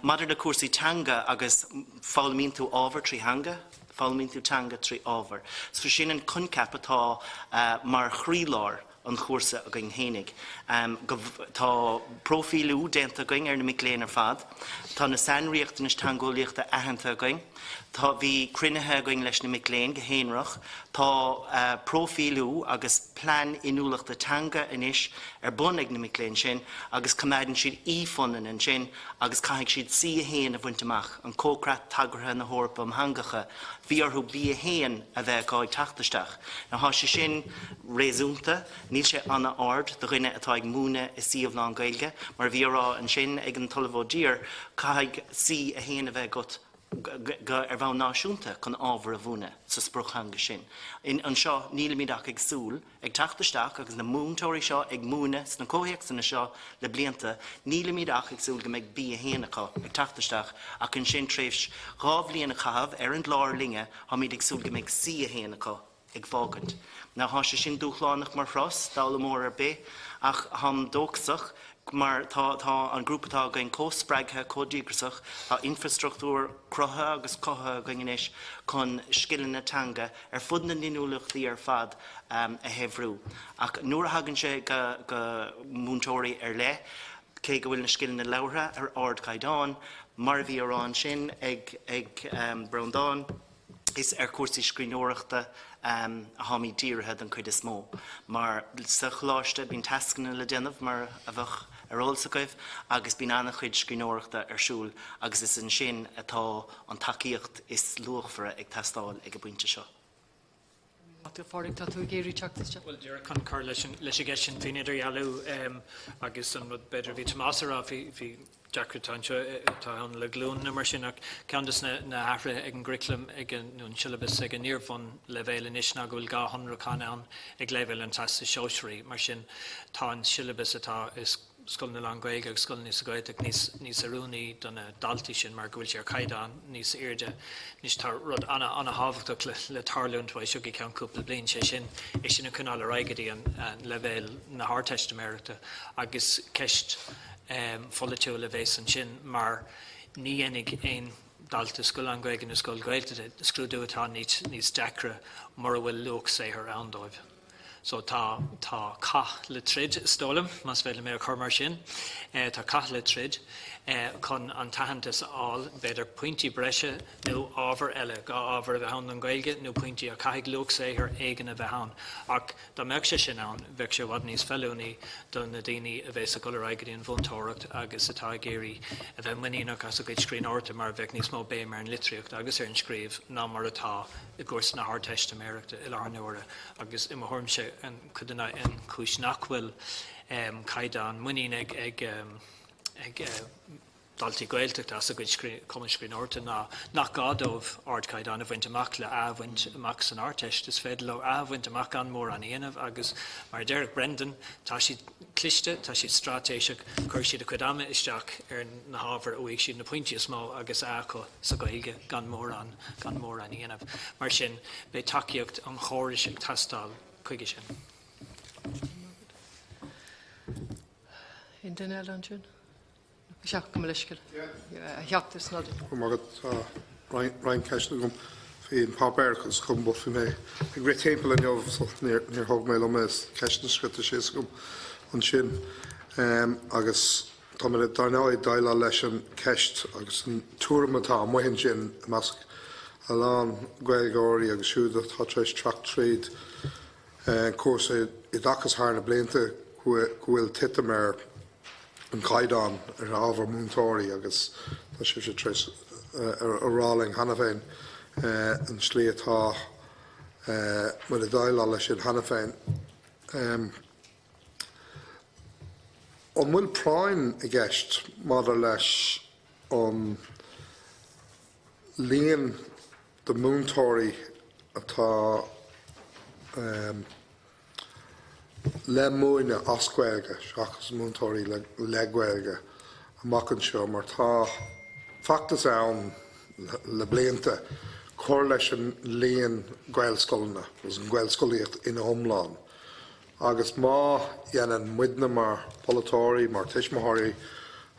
Maidir le cúrsaí teanga agus foghlaimíonn tú ábhar trí theanga, foghlaimíonn tú teanga trí ábhar. So sin an coincheap atá mar chroílár. an chúrsa againn fhéinig. Go, tá próifíliú déanta againn ar na mic léinn ar fad. Tá na sainriachtanais teangeolaíochta aitheanta againn. Tá, bhí cruinnithe againn leis na mic léinn go haonarach. Tá próifíliú agus plean inniúlachta teanga anois ar bun ag na mic léinn sin agus coimeádann siad e-phunann ansin agus caithfidh siad C1 a bhaint amach, an Comhchreat Tagartha na hEorpa um Theangacha. Bhí orthu B1 a bheith acu ag teacht isteach. Now tá sé sin réasúnta, níl sé an-ard do dhuine atá ag múineadh i suíomh lán-Ghaeilge. Mar a bhí á rá ansin ag an tOllamh Ó Duibhir, caithfidh C1 a bheith agat go ar bhonn náisiúnta chun ábhar a mhúineadh sa sprioctheanga sin. Anseo nílimid ach ag súil ag teacht isteach agus na múinteoirí seo ag múineadh sna comhthéacsanna seo le blianta, nílimid ach ag súil go mbeidh B1 acu ag teacht isteach ach ansin tar éis 2 bhliain a chaitheamh ar an gclár linne, táimid ag súil go mbeidh C1 acu ag fágaint. Now tá sé sin dúshlánach mar thuras d'fhoghlaimeoir ar bith ach táim dóchasach mar tá tá an grúpa atá againn chomh spreagtha, chomh díograsach, tá infreastruchtúr cruthaithe agus cothaithe againn anois chun scileanna teanga ar fud na n-inniúlachtaí ar fad a shaibhriú. Ach nuair a thagann sé go go múinteoirí ar leith, cé go bhfuil na scileanna labhartha ar ardchaighdeán, mar a bhí á rá ansin ag ag Breandán, Is ar chúrsaí scríbhneoireachta a tháimid dírithe den chuid is mó, mar sa choláiste bíonn tascanna le déanamh, mar a bheadh ar eolas agaibh, agus bíonn an-chuid scríbhneoireachta ar siúl agus is ansin atá an tacaíocht is luachmhaire ag teastáil ag an bpointe seo. A Phádraig, tá tú ag iarraidh teacht isteach. Bhuel, díreach chun cur leis an gceist sin faoin idirdhealú agus an rud b'fhéidir a bhí Tomás a rá faoi deacrachtaí anseo atá ann le glúin nó mar sin ach ceann de na hathruithe ag an gcuraclam ag an nó an siollabas ag an iar-bhunleibhéal anois ná go bhfuil 2 shonrúchán ann ag leibhéal an Teastais Shóisearaigh. Mar sin tá an siollabas atá i scoileanna lán-Ghaeilge agus scoileanna sa Ghaeltacht níos níos oiriúnaí do na daltaí sin mar go bhfuil sé ar chaighdeán níos airde. Anois tá rud ana ana-thábhachtach le le tarlúint uaidh seo go ceann cúpla bliain, sé sin é sin a choinneáil ar aghaidh go dtí an leibhéal na hArdteistiméireachta agus ceist pholaitiúil a bhéas ansin mar ní dhéanfaidh aon dalta scoil lán-Ghaeilge nó scoil Ghaeltachta scrúdú atá níos níos deacra mura bhfuil luach saothair ann dóibh. So tá, tá cath le troid, is dóigh liom, más féidir liom é a chur mar sin. Tá cath le troid chun an t-aitheantas a fháil, b'fhéidir pointí breise nó ábhar eile, gá ábhar a bheith ann don Ghaeilge nó pointí ach caithfidh luach saothair éigin a bheith ann. Ach dá mbeadh sé sin ann, bheadh sé i bhfad níos feiliúnaí do na daoine a bheas ag dul ar aghaidh go dtí an mhúinteoireacht agus atá ag iarraidh a bheith muiníneach as a gcuid scríbhneoireachta mar bheadh níos mó béim ar an litríocht agus ar an scríobh ná mar atá i gcúrsa na hArdteistiméireachta i láthair na huaire. Agus i mo thuairimse, an cuid den an chúis nach bhfuil caighdeán muinín ag ag ag daltaí Gaeltachta as a gcuid cumas scríbhneoireachta ná nach gá dóibh ardchaighdeán a bhaint amach le A a bhaint amach san Ardteist. Is féidir leo A a bhaint amach gan mórán a dhéanamh agus mar a déarfadh Brendan, tá siad cliste, tá siad straitéiseach, cuirfidh siad a gcuid ama isteach ar na hábhair a bhfaighidh siad na pointí is mó agus A acu sa Ghaeilge gan mórán, gan mórán a dhéanamh. Mar sin, beidh tacaíocht an chórais ag teastáil chuige sin. Aon duine eile ansin? Sea, gabh mo leithscéal. A Theachta Snodden. Go raibh maith agat. Tá roinnt ceisteanna agam faoin páipéar agus chomh bhí mé ag rith timpeall inniu so níor thóg mé liom é is ceisteanna scriofa síos agam ansin. Agus Tá mé dar ndóigh ag déileáil leis an cheist agus an tuairim atá amuigh ansin i measc a lán Gaeilgeoirí agus siúd atá tar éis teacht tríd cúrsa oideachais thar na blianta go bhfuil titim ar an chaighdeán ar ábhar múinteoirí agus tá sibhse tar éis a rá linn cheana féin an tslí atá muid ag déileáil leis sin cheana féin. An bhfuil práinn i gceist maidir leis an líon de mhúinteoirí atá le múineadh as Gaeilge seachas múinteoirí le Gaeilge amach anseo mar tá feachtas ann le blianta cur leis an líon Gaelscoileanna agus an Ghaelscolaíocht ina iomlán. Agus má dhéanann muidne mar pholaiteoirí, mar tuismitheoirí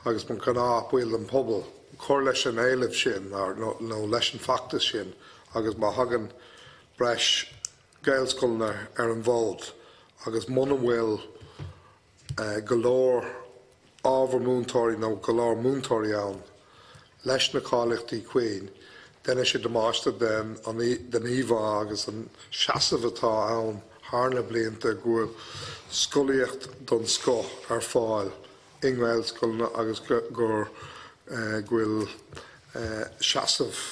agus mar ghnáth baill den phobal cur leis an éileamh sin nó leis an feachtas sin agus má thagann breis Gaelscoileanna ar an bhfód. Agus muna bhfuil go leor ábhar múinteoirí nó go leor múinteoirí ann leis na cáilíochtaí cuí, déanfaidh sé damáiste den den íomhá agus an seasamh atá ann thar na blianta go bhfuil scolaíocht den scoth ar fáil i nGaelscoileanna agus gur go bhfuil seasamh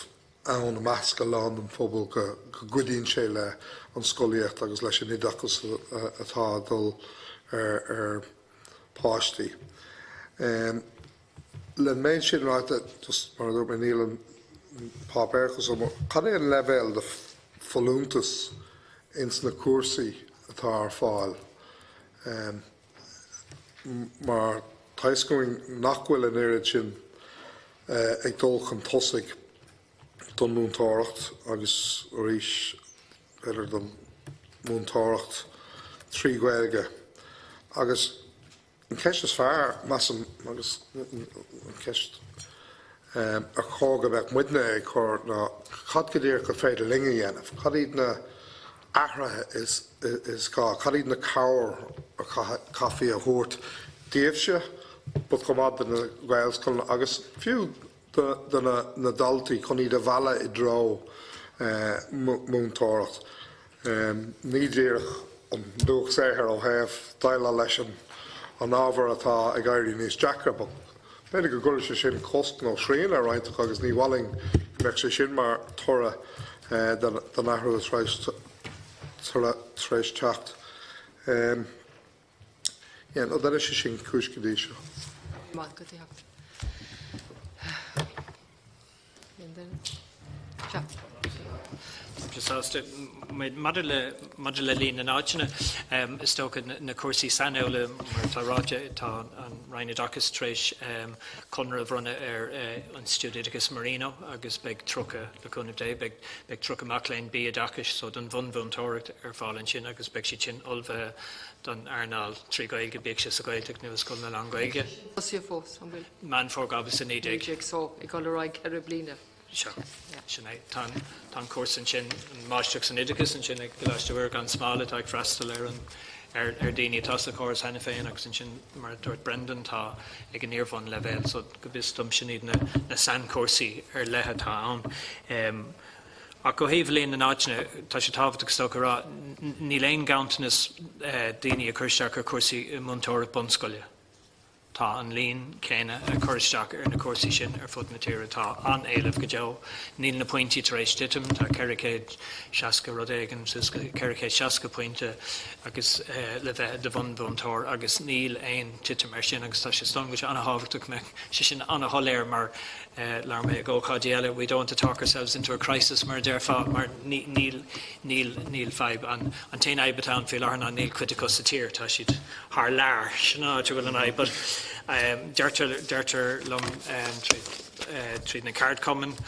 ann i measc a lán den phobal go gcuidíonn sé le an scolaíocht agus leis an oideachas atá ag dul ar páistí. Le méid sin ráite, just mar a dúirt mé níl an páipéarachas agam, cad é an leibhéal de folúntas ins na cúrsaí atá ar fáil? Mar tá fhios againn nach bhfuil an oiread sin ag dul chun tosaigh don mhúinteoireacht agus arís b'fhéidir don mhúinteoireacht trí Ghaeilge. Agus an cheist is fearr, measaim, agus an cheist ar chóir go mbeadh muidne ag cur ná cad go díreach gur féidir linn a dhéanamh? Cad iad na athruithe is gá? Cad iad na cabhair a chaithfí a thabhairt daoibhse, but chomh maith do na Gaelscoileanna agus fiú do na daltaí chun iad a mhealladh i dtreo múinteoireacht? Ní díreach an luach saothair ó thaobh déileáil leis an ábhar atá ag éirí níos deacra, but b'fhéidir go gcuirfeadh sé sin cosc nó srian ar roinnt acu agus ní mhaith linn go mbeadh sé sin mar thoradh den athrú tar éis teacht. Yeah, no, that is sin cúis go dtí seo. Maith go dtí. Sea. Sásta. Maidir le maidir le líon na n-áiteanna, is dócha na cúrsaí sainiúla, mar atá ráite, tá an Roinn Oideachais tar éis conradh a bhronnadh ar Institiúid Oideachais Marino agus beidh 30, le cúnamh Dé, beidh beidh 30 mac léinn B Oideachais, so don bhunmhúinteoireacht ar fáil ansin agus beidh siad sin ullmhaithe don earnáil trí Ghaeilge, bíodh sé sa Ghaeltacht nó i scoileanna lán-Ghaeilge. Tosaithe fós, an bhfuil? Meán Fómhair 2019. 19 so ag dul ar aghaidh 4 bliana. Sea, sin é. Tá an cúrsa ansin, an Máistreacht san Oideachas ansin ag Coláiste Mhuire gan Smál atá ag freastal ar an ar dhaoine atá sa chóras cheana féin agus ansin, mar a dúirt Brendan, tá ag an iar-bhunleibhéal so go bhfios dom sin iad na na sainchúrsaí ar leith atá ann. Ach ó thaobh líon na n-áiteanna, tá sé tábhachtach is dócha a rá, níl aon ghanntanas daoine ag cur isteach ar chúrsaí múinteoireacht bunscoile. Tá an líon céanna ag cur isteach ar na cúrsaí sin ar fud na tíre. Tá an-éileamh go deo. Níl na pointí tar éis titim. Tá 460 rud éigin, suas go 460 pointe agus le bheith i do bhunmhúinteoir agus níl aon titim air sin agus tá sé is dóigh liom go bhfuil sé an-thábhachtach go mbeadh sé sin an-shoiléir mar Labhair mé ag ócáidí eile, we don't want to talk ourselves into a crisis mar a déarfá, mar níl, níl, níl fadhb. An, an t-aon fhadhb atá ann faoi láthair ná níl cuid acu sa tír, tá siad thar lear, sin an áit a bhfuil an fhadhb. But deirtear, deirtear liom tríd, tríd na ceardchumainn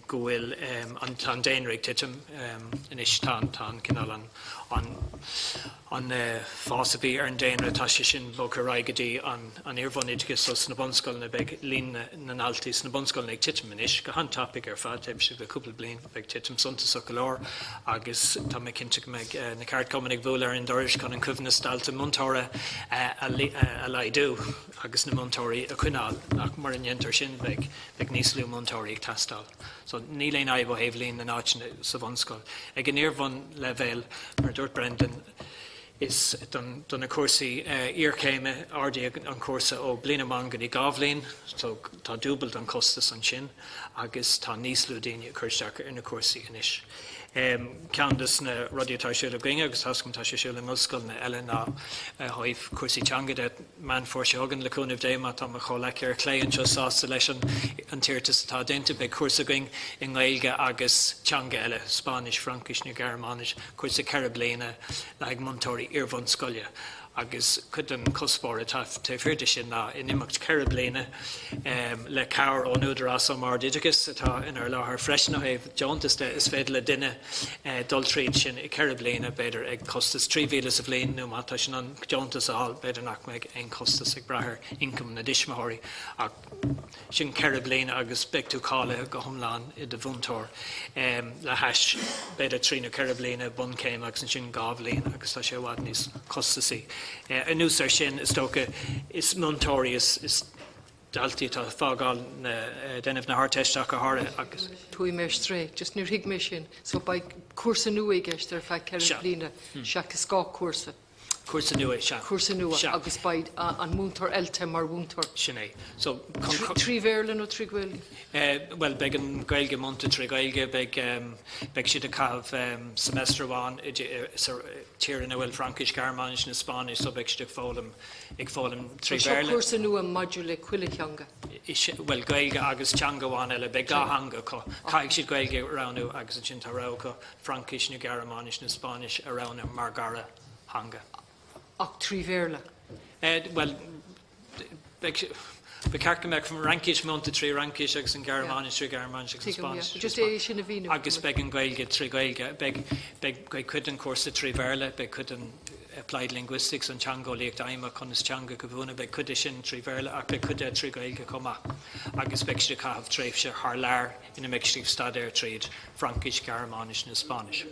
go bhfuil an, tá an daonra ag titim anois, tá an, tá an cineál an, an, an fás a bhí ar an daonra, tá sé sin bogtha ar aghaidh go dtí an iar-bhunoideachas so sna bunscoileanna beidh líon na ndaltaí sna bunscoileanna ag titim anois go han-tapaidh ar fad, taobh istigh de chúpla bliain beidh titim suntasach go leor agus tá mé cinnte go mbeidh na ceardchumainn ag bualadh ar an doras chun an coibhneas dalta múinteora a laghdú agus na múinteoirí a choinneáil ach mura ndéantar sin beidh níos lú múinteoirí ag teastáil. So níl aon fhadhb ó thaobh líon na n-áiteanna sa bhunscoil. Ag an iar-bhunleibhéal, mar a dúirt Brendan, is don do na cúrsaí iarchéime, ardaíodh an cúrsa ó bliain amháin go dtí 2 bhliain, so tá dúbailt den chostas ansin agus tá níos lú daoine ag cur isteach ar na cúrsaí anois. Ceann de na rudaí atá ar siúl againne agus tá tá sé ar siúl i n-ollscoileanna eile ná ó thaobh cúrsaí teanga de, Meán Fómhair seo chugainn, le cúnamh Dé, má tá mo chomhleacaithe ar chlé anseo sásta leis an t-iarratas atá déanta, beidh cúrsa againn i nGaeilge agus teanga eile, Spáinnis, Fraincis nó Gearmáinis, cúrsa 4 bliana le haghaidh múinteoirí iar-bhunscoile. Agus cuid den chuspóir atá taobh thiar de sin ná in imeacht 4 bliana, le cabhair ón Údarás um Ard-Oideachas atá inár láthair freisin ó thaobh deontas de, is féidir le duine dul tríd sin i 4 bliana, b'fhéidir ag costas 3,000 sa bhliain nó má tá sé in ann deontas a fháil, b'fhéidir nach mbeidh aon chostas ag brath ar ioncam na dtuismitheoirí. Ach sin 4 bliana agus beidh tú cáilithe go hiomlán i do mhúinteoir le hais b'fhéidir 3 nó 4 bliana bunchéime agus ansin 2 bhliain agus tá sé i bhfad níos costasaí. Anuas air sin, is dócha, is múinteoirí is daltaí atá ag fágáil na, déanamh na hArdteiste ach go háirithe agus. Chuaigh mé ar strae, just níor thuig mé sin. So beidh cúrsa nua i gceist ar feadh 4 bliana seachas 2 chúrsa. Cúrsa nua, sea. Cúrsa nua agus beidh an múinteoir oilte mar mhúinteoir. Sin é. So, 3 Bhéarla nó 3 Ghaeilge? Bhuel, beidh an Ghaeilge múinte trí Ghaeilge, beidh, beidh siad ag caitheamh semester amháin i sa tír ina bhfuil Fraincis, Gearmáinis nó Spáinnis so beidh siad ag foghlaim, ag foghlaim trí Bhéarla. Seo cúrsa nua maidir le chuile theanga. Bhuel, Gaeilge agus teanga amháin eile, beidh 2 theanga acu. Caithfidh siad Gaeilge a roghnú agus ansin tá rogha acu Fraincis nó Gearmáinis nó Spáinnis a roghnú mar dhara theanga. Ach trí Bhéarla? Bhuel, beidh, ba cheart go mbeadh Fraincis múinte trí Fhraincis agus an Ghearmáinis trí Ghearmáinis agus an Spáinnis trí Just é sin a mhíniú. Agus beidh an Ghaeilge trí Ghaeilge. Beidh, beidh, beidh cuid den chúrsa trí Bhéarla, beidh cuid den Applied Linguistics, an teangeolaíocht fheidhmeach, conas teanga a mhúineadh, beidh cuid de sin trí Bhéarla ach beidh cuid de trí Ghaeilge chomh maith. Agus beidh siad ag caitheamh tréimhse thar lear ina mbeidh siad ag staidéar tríd Fraincis, Gearmáinis nó Spáinnis.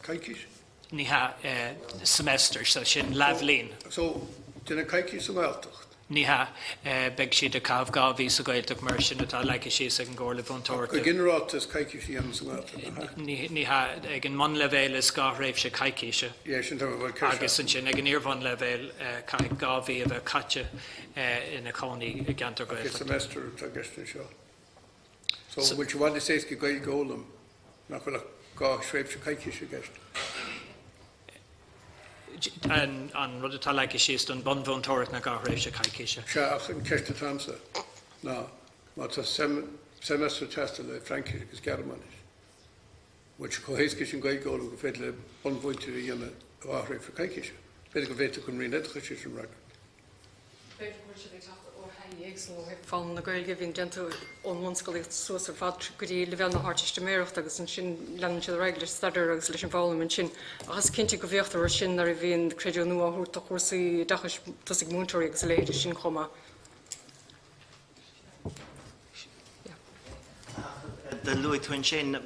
Coicís? Ní hea, semester, so sin leathbhliain. So, déanamh coicís sa nGaeltacht? Ní hea, beidh siad ag caitheamh 2 mhí sa Ghaeltacht mar sin atá leagtha síos ag an gComhairle Mhúinteoireachta. Go ginearálta is coicís a dhéanamh sa nGaeltacht, nach ea? Ní hea, ag an mbunleibhéal is 2 thréimhse coicíse. Yeah, sin tá mé bhfuil ceist. Agus ansin ag an iar-bhunleibhéal caithfidh 2 mhí a bheith caite ina cónaí i gceantar Gaeltachta. Semester atá i gceist anseo. So, bhfuil sé i bhfad níos éasca Gaeilge a fhoghlaim nach bhfuil ach 2 thréimhse coicíse i gceist? An rud atá leagtha síos don bunmhúinteoireacht ná 2 thréimhse coicíse. Sea, ach an ceist atá a'msa ná má tá semester ag teastáil le Fraincis agus Gearmáinis, bhfuil sé chomh héasca sin Gaeilge a fhoghlaim gur féidir le bunmhúinteoir a dhéanamh i 2 thréimhse coicíse? B'fhéidir go bhféadfadh an Roinn Oideachais é sin a fhreagairt. B'fhéidir go bhfuil siad ag teacht ó thaithí éagsúil ó thaobh foghlaim na Gaeilge a bhíonn déanta ón mbunscolaíocht suas ar fad go dtí leibhéal na hArdteistiméireachta agus ansin leanann siad ar aghaidh leis an staidéar agus leis an bhfoghlaim ansin. Ach is cinnte go bhféachtar air sin nuair a bhíonn creidiúnú á thabhairt do chúrsaí oideachais tosaigh múinteoirí agus a leithéidí sin chomh maith. Do luaigh tú ansin,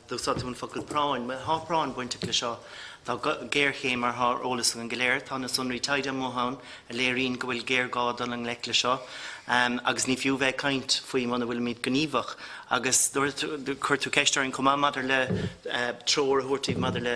d'úsáid tú an focal práinn. Bhuel, tá práinn bainteach le seo. Tá géarchéim mar atá ar eolas againn go léir. Tá na sonraí taighde amuigh ann a léiríonn go bhfuil géarghá dul i ngleic le seo. Agus ní fiú bheith ag caint faoi muna bhfuilimid gníomhach. Agus dúirt tú, chuir tú ceist orainn chomh maith maidir le treoir a thabhairt daoibh maidir le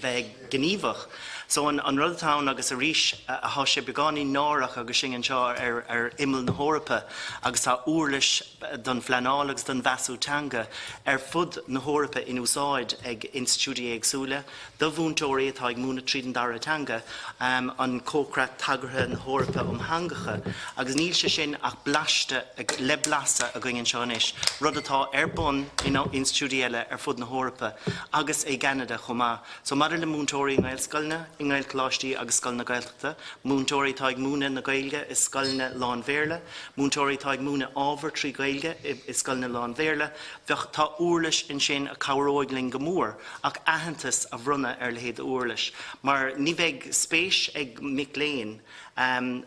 bheith gníomhach. So an rud atá ann agus arís thá sé beagáinín náireach agus sinn anseo ar ar imeall na hEorpa agus tá uirlis don phleanáil agus don mheasú teanga ar fud na hEorpa in úsáid ag institiúidí éagsúla do mhúinteoirí atá ag múineadh tríd an dara teanga, an Comhchreat Tagartha na hEorpa um Theangacha agus níl sé sin ach blaiste le blaiseadh againn anseo anois, rud atá ar bun in institiúidí eile ar fud na hEorpa agus i gCeanada chomh maith. So maidir le múinteoirí i nGaelscoileanna, i nGaelcholáistí agus scoileanna Gaeltachta, múinteoirí atá ag múineadh na Gaeilge i scoileanna lán-Bhéarla, múinteoirí atá ag múineadh ábhar trí Ghaeilge i scoileanna lán-Bhéarla, bheadh, tá uirlis ansin a cabhróidh linn go mór ach aitheantas a bhronnadh ar a leithéid d'uirlis mar ní bheidh spéis ag mic léinn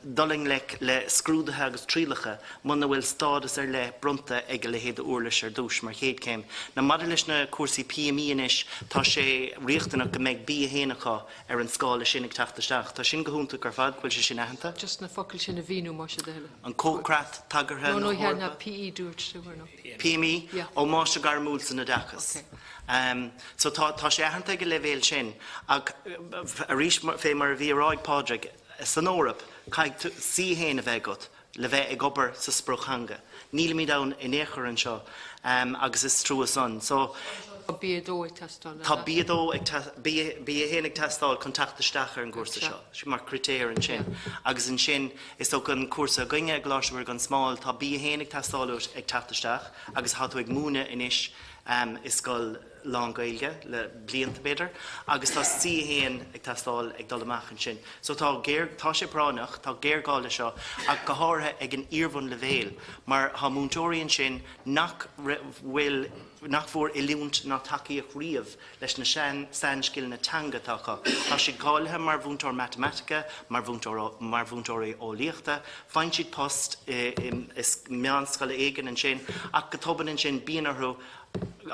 dul i ngleic le scrúduithe agus trialacha muna bhfuil stádas ar leith bronnta ag a leithéid d'uirlis ar dtús mar chéad chéim. Now maidir leis na cúrsaí PME anois, tá sé riachtanach go mbeidh B1 acu ar an scála sin ag teacht isteach. Tá sin go hiontach ar fad go bhfuil sé sin aitheanta. Just na focail sin a mhíniú más é do thoil. An Comhchreat Tagartha na No, no, no, PE dúirt tú, ar nó? PME? Yeah. Ó Máistir Gairmiúil san Oideachas. Okay. So tá, tá sé aitheanta ag an leibhéal sin ach arís fé mar a bhí a rá ag Pádraig, san Eoraip caithfidh tú C1 a bheith agat le bheith ag obair sa sprioctheanga. Nílimid ann in aon chor anseo agus is trua san. So. Tá B2 ag teastáil. Tá B2 ag B1 ag teastáil chun teacht isteach ar an gcúrsa seo, mar critéar ansin. Agus ansin is dócha an cúrsa againne i gColáiste Mhuire gan Smál, tá B1 ag teastáil uait ag teacht isteach agus tá tú ag múineadh anois. i scoil lán-Ghaeilge le blianta b'fhéidir agus tá C1 ag teastáil ag dul amach ansin. So tá géar, tá sé práinneach, tá géarghá le seo ach go háirithe ag an iarbhunleibhéal mar tá múinteoirí ansin nach bhfuil, nach bhfuair oiliúint ná tacaíocht riamh leis na sainscileanna teanga atá acu. Tá siad cáilithe mar mhúinteoir matamaitice, mar mhúinteoir, mar mhúinteoirí eolaíochta, faigheann siad post i meánscoil éigin ansin ach go tobann ansin bíonn orthu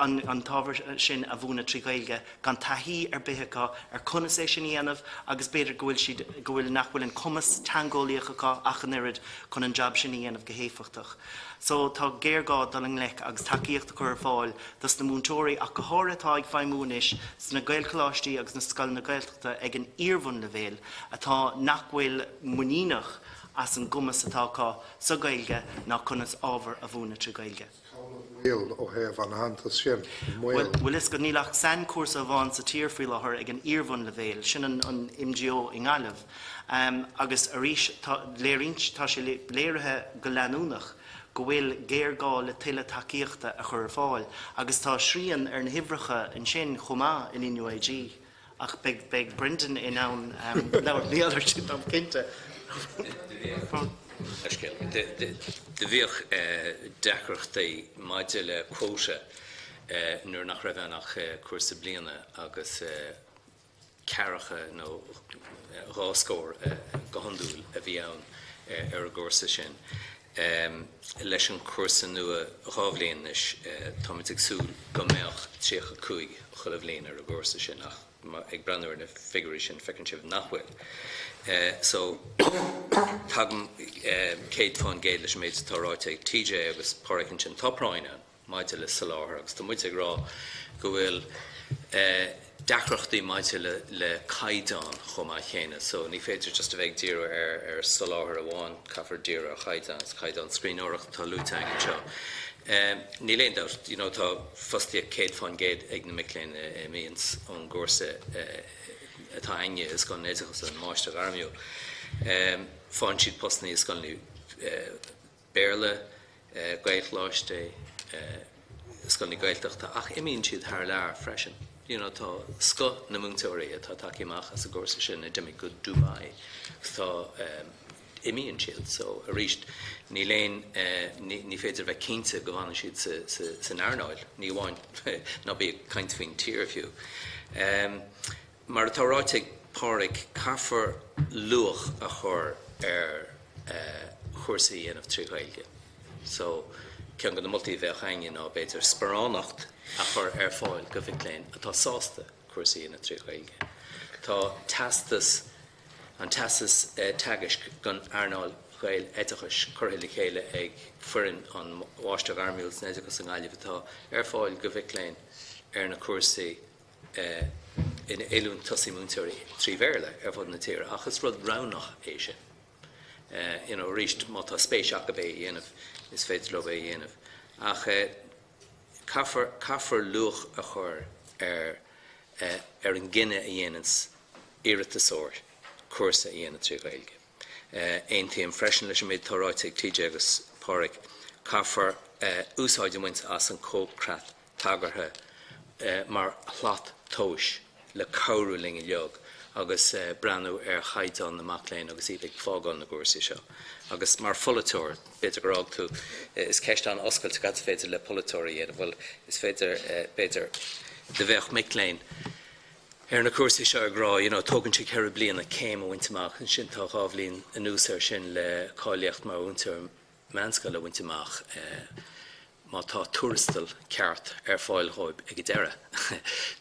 an t-ábhar sin a mhúineadh trí Ghaeilge gan taithí ar bith acu ar conas é sin a dhéanamh agus b'fhéidir go bhfuil siad, go bhfuil, nach bhfuil an cumas teangeolaíoch acu ach an oiread chun an jab sin a dhéanamh go héifeachtach. So tá géarghá dul i ngleic agus tacaíocht a chur ar fáil dos na múinteoirí ach go háirithe atá ag feidhmiú anois sna Gaelcholáistí agus na scoileanna Gaeltachta ag an iarbhunleibhéal atá nach bhfuil muiníneach as an gcumas atá acu sa Ghaeilge ná conas ábhar a mhúineadh trí Ghaeilge. Cá bhfuil an baol ó thaobh an aitheantais sin? An baol? Bhuel, is go níl ach sainchúrsa amháin sa tír faoi láthair ag an iarbhunleibhéal, sin an MGO i nGaillimh. Agus arís, tá, léiríonn, tá sé léirithe go leanúnach go bhfuil géarghá le tuilleadh tacaíochta a chur ar fáil agus tá srian ar na huimhreacha ansin chomh maith in NUIG. Ach beidh, beidh Brendan in ann labhairt níos air sin, táim cinnte. Do bhíodh deacrachtaí maidir le quota nuair nach raibh ann ach cúrsa bliana agus ceathracha nó dhá scór go hiondúil a bhí ann ar an gcúrsa sin. Leis an chúrsa nua 2 bhliain anois, táimid ag súil go mbeadh 35 chuile bhliain ar an gcúrsa sin ach ag breathnú ar na figiúirí sin feiceann sibh nach bhfuil. So, tagaim 100% leis an méid atá ráite ag TJ agus Páraic ansin. Tá práinn ann. maidir le soláthar agus tá muid ag rá go bhfuil deacrachtaí maidir le le caighdeán chomh maith chéanna so ní féidir just a bheith ag díriú ar ar soláthar amháin, caithfear díriú ar chaighdeán agus caighdeán scríbhneoireachta atá luaite againn anseo. Níl aon dabht, you know, tá fostaíocht 100% ag na mic léinn a imíonn ón gcúrsa atá againne i Scoil an Oideachais an Máistir Ghairmiúil. Faigheann siad postanna i scoileanna Béarla, Gaelcholáistí, scoileanna Gaeltachta ach imíonn siad thar lear freisin. You know tá scoth na múinteoirí atá tagtha amach as an gcúrsa sin a d'imigh go Dubai agus tá, imíonn siad so arís níl aon, ní féidir a bheith cinnte go bhfanann siad sa, sa, san earnáil, ní amháin ná bí ag caint faoin tír fiú. Mar atá ráite ag Páraic, caithfear luach a chur ar chúrsaí a dhéanamh trí Ghaeilge. So, ceann de na moltaí a bheadh againne ná b'fhéidir sparánacht a chur ar fáil do mhic léinn atá sásta cúrsaí a dhéanamh trí Ghaeilge. Tá teastas, an teastas teagaisc don earnáil Ghaeloideachais curtha le chéile ag foireann an Mháistir Ghairmiúil san Oideachas i nGaillimh atá ar fáil do mhic léinn ar na cúrsaí in oiliúint tosaigh múinteoirí trí Bhéarla ar fud na tíre ach is rud roghnach é sin. You know, arís, má tá spéis acu é a dhéanamh, is féidir leo é a dhéanamh. Ach caithfear, caithfear luach a chur ar, ar an gcinneadh a dhéananns iarratasóir cúrsa a dhéanamh trí Ghaeilge. Aontaím freisin leis an méid atá ráite ag TJ agus Páraic, caithfear úsáid a bhaint as an comhchreat tagartha mar shlat tomhais le cabhrú linn uilig agus breathnú ar chaighdeán na mac léinn agus iad ag fágáil na gcúrsaí seo. Agus mar pholaiteoir, b'fhéidir gur fhág tú, is ceist an-oscailte cad is féidir le polaiteoir a dhéanamh? Bhuel, is féidir, b'fhéidir, do bheadh mic léinn ar na cúrsaí seo ag rá, you know, tógann sé 4 bliana céim a bhaint amach, ansin tá 2 bhliain anuas air sin le cáilíocht mar mhúinteoir meánscoile a bhaint amach. Má tá tuarastal ceart ar fáil dhóibh ag an deireadh,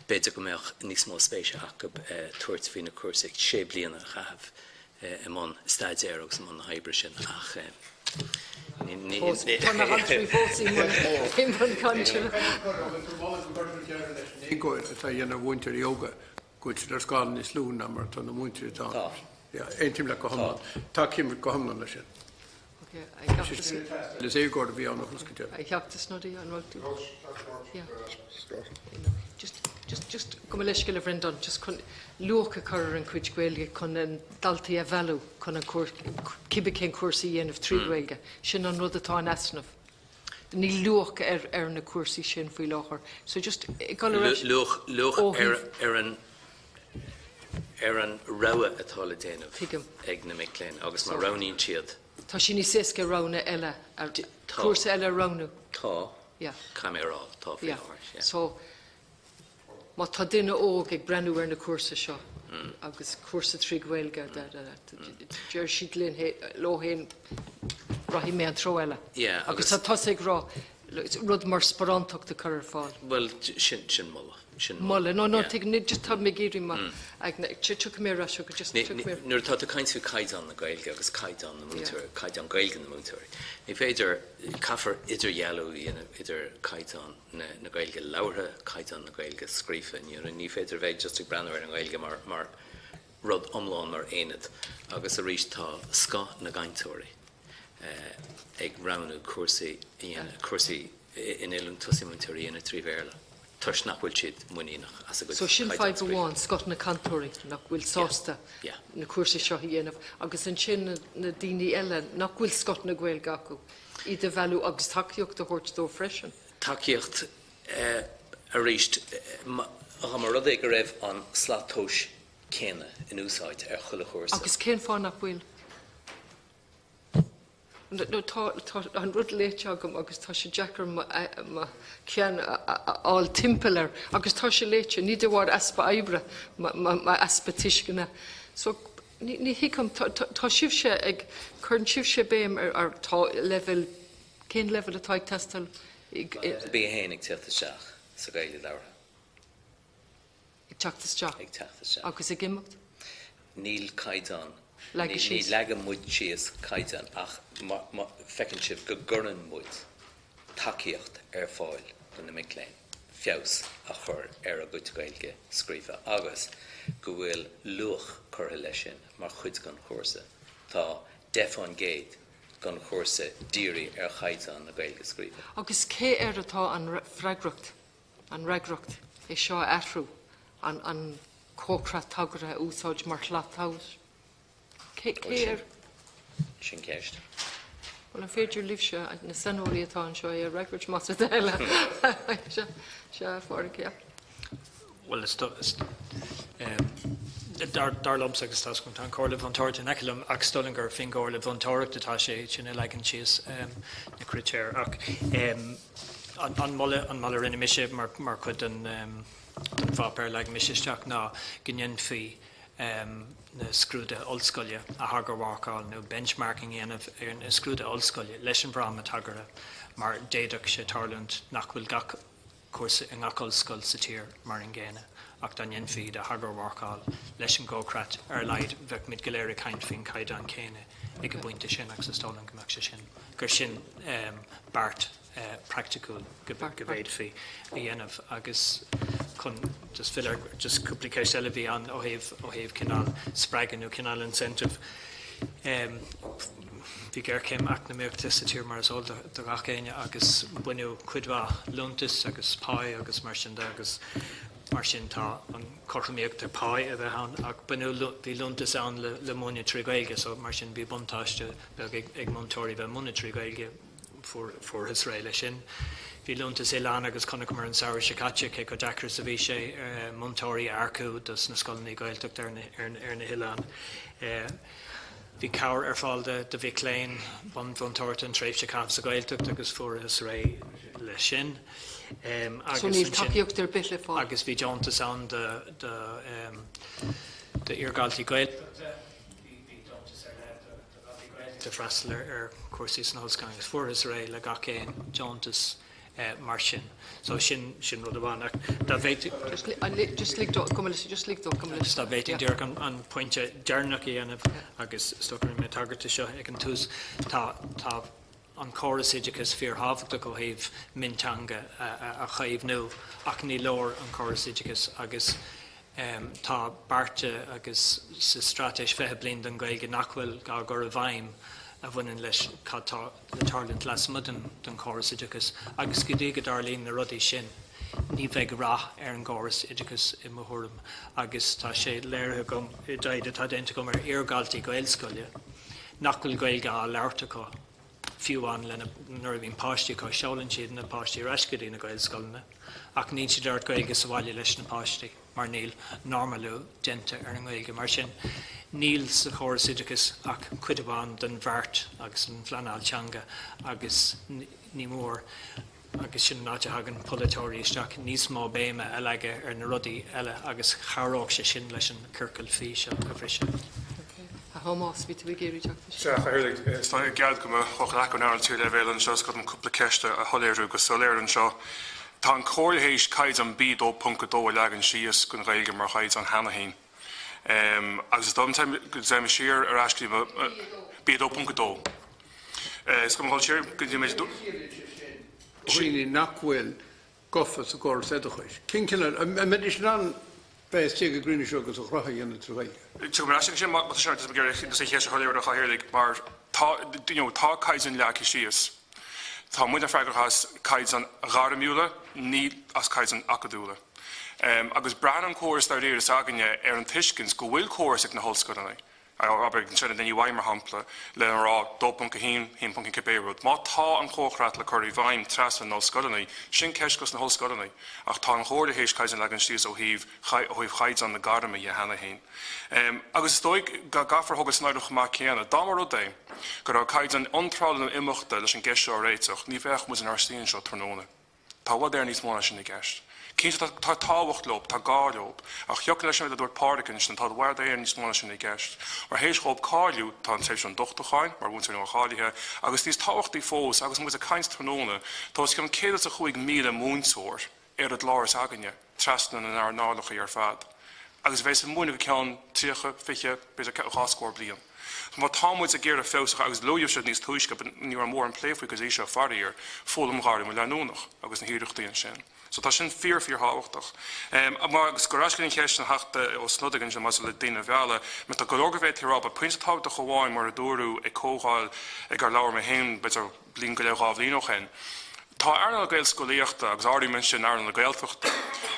b'fhéidir go mbeadh níos mó spéise acu tabhairt faoi na cúrsaí, sé bliana a chaitheamh i mbun staidéir agus i mbun na hoibre sin ach ní. Tá na haltraí fós i mbun cainte. Éagóir atá á dhéanamh ar mhúinteoirí óga go bhfuil siad ar scála níos lú ná mar atá na múinteoirí atá ann. Aontaím leat go hiomlán. Tacaím go hiomlán leis sin. Is éagóir a bhí ann ó thús go deireadh. A Theachta Snodaigh, an raibh tú? Yeah. Just, just, just gabh mo leithscéal a Bhrendan, just chun luach a chur ar an chuid Gaeilge chun na daltaí a mhealladh chun an cibé cén cúrsa a dhéanamh trí Ghaeilge. Sin an rud atá in easnamh. Níl luach ar ar na cúrsaí sin faoi láthair. So just ag dul ar ais Luach luach ó ar thaobh. ar an ar an rogha atá le déanamh Tuigim. ag na mic léinn agus má So. roghnaíonn siad. Tá sé níos éasca roghanna eile a Tá. cúrsa eile a roghnú. Tá. Yeah. Caithfidh mé a rá, tá faoi Yeah. láthair, yeah. So má tá duine óg ag breathnú ar na cúrsa seo agus cúrsa trí Ghaeilge, deir siad linn leo féin rachaidh mé an treo eile. Yeah, Agus agus tá tusa ag rá rud mar sparántacht a chur ar fáil. Bhuel, sin sin moladh, sin moladh. Moladh. No, no, Yeah. tuig, ní, just tá mé ag iarraidh mo aigne, tiocfaidh mé ar ais chugat, just Ní, tiocfaidh ní, mé. nuair atá tú ag caint faoi caighdeán na Gaeilge agus caighdeán na Yeah. múinteoirí, caighdeán Gaeilge na múinteoirí, ní féidir, caithfear idirdhealú a dhéanamh idir caighdeán na na Gaeilge labhartha, caighdeán na Gaeilge scríofa. Ní ní féidir bheith just ag breathnú ar an nGaeilge mar mar rud iomlán mar aonad. Agus arís tá scoth na gcainteoirí ag roghnú cúrsaí a dhéanamh, cúrsaí in oiliúint tosaigh múinteoirí a dhéanamh trí Bhéarla toisc nach bhfuil siad muiníneach as a gcuid So sin caighdeán fadhb scríofa. amháin, scoth na cainteoirí nach bhfuil sásta Yeah. na cúrsaí seo a dhéanamh agus ansin na na daoine eile nach bhfuil scoth na Gaeilge acu, iad a mhealladh agus tacaíocht a thabhairt dóibh freisin. Tacaíocht, arís, dá mba rud é go raibh an slat tomhais céanna in úsáid ar chuile chúrsa. Agus cén fáth nach bhfuil? Nó tá, tá an rud léite agam agus tá sé deacair mo, mo cheann a fháil timpeall air. Agus tá sé léite, ní de bharr easpa oibre, mo, mo, mo easpa tuisceana. So, ní, ní thuigim, tá, tá, tá sibhse ag, cuireann sibhse béim ar, ar, tá leibhéal Cén leibhéal atá ag teastáil? B1 ag teacht isteach sa Ghaeilge labhartha. Ag teacht isteach. Ag teacht isteach. Agus ag imeacht? Níl caighdeán. Leagtha Ní síos. leagann muid síos caighdeán ach má feiceann sibh go gcuireann muid tacaíocht ar fáil do na mic léinn feabhas a chur ar a gcuid Gaeilge scríofa agus go bhfuil luach curtha leis sin mar chuid den chúrsa. Tá 10% den chúrsa dírithe ar chaighdeán na Gaeilge scríofa. Agus cé air atá an freagracht, an fhreagracht é seo a athrú, an an comhchreat tagartha a úsáid mar shlat tomhais? Cé cé air? Sin ceist. Bhuel, an féidir libhse, na saineolaí atá anseo, é a fhreagairt más é do thoil é? Sea, sea, a Phádraig, yeah. Bhuel, is dar liomsa agus tá an Chomhairle Mhúinteoireachta in aice liom ach is dóigh liom gur faoin gComhairle Mhúinteoireachta atá sé sin a leagann síos na critéir. Ach an moladh an moladh a rinne mise mar mar chuid den den pháipéar a leag mise isteach ná go ndéanfaí na scrúduithe ollscoile a thagarmharcáil nó benchmarking a dhéanamh ar na scrúduithe ollscoile leis an bhfráma tagartha mar d'fhéadfadh sé tarlúint nach bhfuil gach cúrsa i ngach ollscoil sa tír mar an gcéanna, ach dá ndéanfaí iad a thagarmharcáil leis an gcomhchreat, ar a laghad bheadh muid go léir ag caint faoin chaighdeán céanna ag an bpointe sin agus is dóigh liom go mbeadh sé sin, gur sin beart praiticiúil go bhféadfaí a dhéanamh. Agus chun just filleadh ar just cúpla ceist eile a bhí ann ó thaobh, ó thaobh cineál spreagadh nó cineál incentive, Bhí géarchéim eacnamaíochta sa tír mar is eol do gach éinne agus baineadh cuid mhaith liúntas agus páí agus mar sin de agus mar sin tá an chothromaíocht ar pháí a bheith ann ach baineadh bhí liúntas ann le le múineadh trí Ghaeilge so mar sin bhí buntáiste beag ag ag múinteoirí bheith múineadh trí Ghaeilge fuarthas réidh leis sin. Bhí liúntas oileán agus chonaiceamar an samhradh seo caite cé chomh deacair is a bhí sé múinteoirí a earcú dos na scoileanna Gaeltachta ar na hoileáin. Bhí cabhair ar fáil do mhic léinn bunmhúinteoireachta an tréimhse a chaitheamh sa Ghaeltacht agus fuarthas réidh leis sin. So níl tacaíocht ar bith le fáil? Agus bhí deontas ann do d'iardhaltaí Gaeltachta. Bhí deontas ar leith do dhaltaí Gaeltachta freastal ar chúrsaí sna hollscoileanna agus fuarthas réidh le gach aon deontas mar sin. So sin sin rud amháin. Ach dá bhféadfaí. Just lig dó, go just lig dó, go Agus dá bhféadfainn díreach an pointe deireanach a dhéanamh agus is dócha go rinne mé tagairt do seo ag an tús, tá tá an córas oideachais fíorthábhachtach ó thaobh mionteanga a chaomhnú ach ní leor an córas oideachais agus Tá bearta agus sa Straitéis 20 Bliain don Ghaeilge nach bhfuil á gcur i bhfeidhm a bhaineann leis cad tá le tarlúint lasmuigh den chóras oideachais agus go dtí go dtarlaíonn na rudaí sin ní bheidh rath ar an gcóras oideachais i mo thuairim agus tá sé léirithe agam i dtaighde atá déanta agam ar iardhaltaí Gaelscoile nach bhfuil Gaeilge á labhairt acu. Fiú amháin lena, nuair a bhíonn páistí acu, seolann siad na páistí ar ais go dtí na Gaelscoileanna ach níl siad ag labhairt Gaeilge sa bhaile leis na páistí mar níl normalú déanta ar an nGaeilge. Mar sin, níl sa chóras oideachais ach cuid amháin den bheart agus den phleanáil teanga agus ní mór, agus sin an áit a thagann polaiteoirí isteach, níos mó béime a leagadh ar na rudaí eile agus chabhródh sé sin leis an ciorcal fí seo a bhriseadh. A Thomáis, bhí tú ag iarraidh teacht isteach. Sea, a Chathaoirligh, is dóigh geall go mo chomhghleacaí ón earnáil tríú leibhéal anseo, is gá dom cúpla ceist a shoiléiriú go soiléir anseo. Tá an Chomhairle théis caighdeán B2.2 a leagan síos don Ghaeilge mar chaighdeán cheana féin. Agus is dóigh liom go dtéim siar ar ais go dtí B2.2. Is go dul siar go dtí méid. Dhaoine nach bhfuil gafa sa gcóras oideachais. Cén cineál, an mbeidís in ann bheith istigh ag an gcruinniú seo agus a ghnoithe a dhéanamh trí Ghaeilge? Tiocfaidh mé ar ais chuige sin má tá sé ag iarraidh an cheist a shoiléiriú a Chathaoirligh mar tá, you know, tá caighdeán leagtha síos. Tá muidne freagrach as caighdeáin ghairmiúla, ní as caighdeáin acadúla. Agus braitheann an córas dáiríre s'againne ar an tuiscint go bhfuil córas ag na hollscoileanna, abair ag an NUI mar shampla, lena rá 2.1, 1.1 cibé rud. Má tá an comhchreat le cur i bhfeidhm trasna na n-ollscoileanna, sin ceist dos na hollscoileanna. Ach tá an Chomhairle théis caighdeán a leagan síos ó thaobh ó thaobh chaighdeán na gairme dhe cheana féin. Agus is dóigh go gcaithfear a thógáil san áireamh chomh maith céanna, dá mba rud é go raibh caighdeán iontrála nó imeachta leis an gceist seo a réiteach, ní bheadh muid inár suí anseo tráthnóna. Tá i bhfad Éireann níos mó ná sin i gceist. Cinnte tá tábhacht leo, tá gá leo, ach thiocfadh leis an méid a dúirt Pádraig ansin, tá i bhfad Éireann níos mó ná sin i gceist. Mar théis dhóibh cáiliú, tá an tréimhse ionduchtúcháin, mar mhúinteoir nua-cháilithe, agus níos tábhachtaí fós, agus muid ag caint tráthnóna, tá os cionn 105,000 múinteoir ar an gclár s'againne, trasna na n-earnálacha ar fad, agus a bheas ag múineadh go ceann 30, 20, b'fhéidir 20 scór bliain. Má tá muid ag iarraidh feabhas a chur, agus luaigh siad níos túisce, ní raibh mórán plé faoi go dtí seo, faraor, foghlaim ghairmiúil leanúnach agus na hiarrachtaí ansin. So tá sin fíor fíor-thábhachtach. Agus gur ais go dtí an cheist an Theachta Ó Snodaigh ansin maidir le daoine a mhealladh, mar tá go leor go bhféadfaí a rá, but pointe tábhachtach amháin mar a dúradh ag comhdháil ag ar labhair mé féin b'fhéidir bliain go leith, 2 bhliain ó shin. Tá earnáil na Gaelscolaíochta, agus áirím ansin earnáil na Gaeltachta,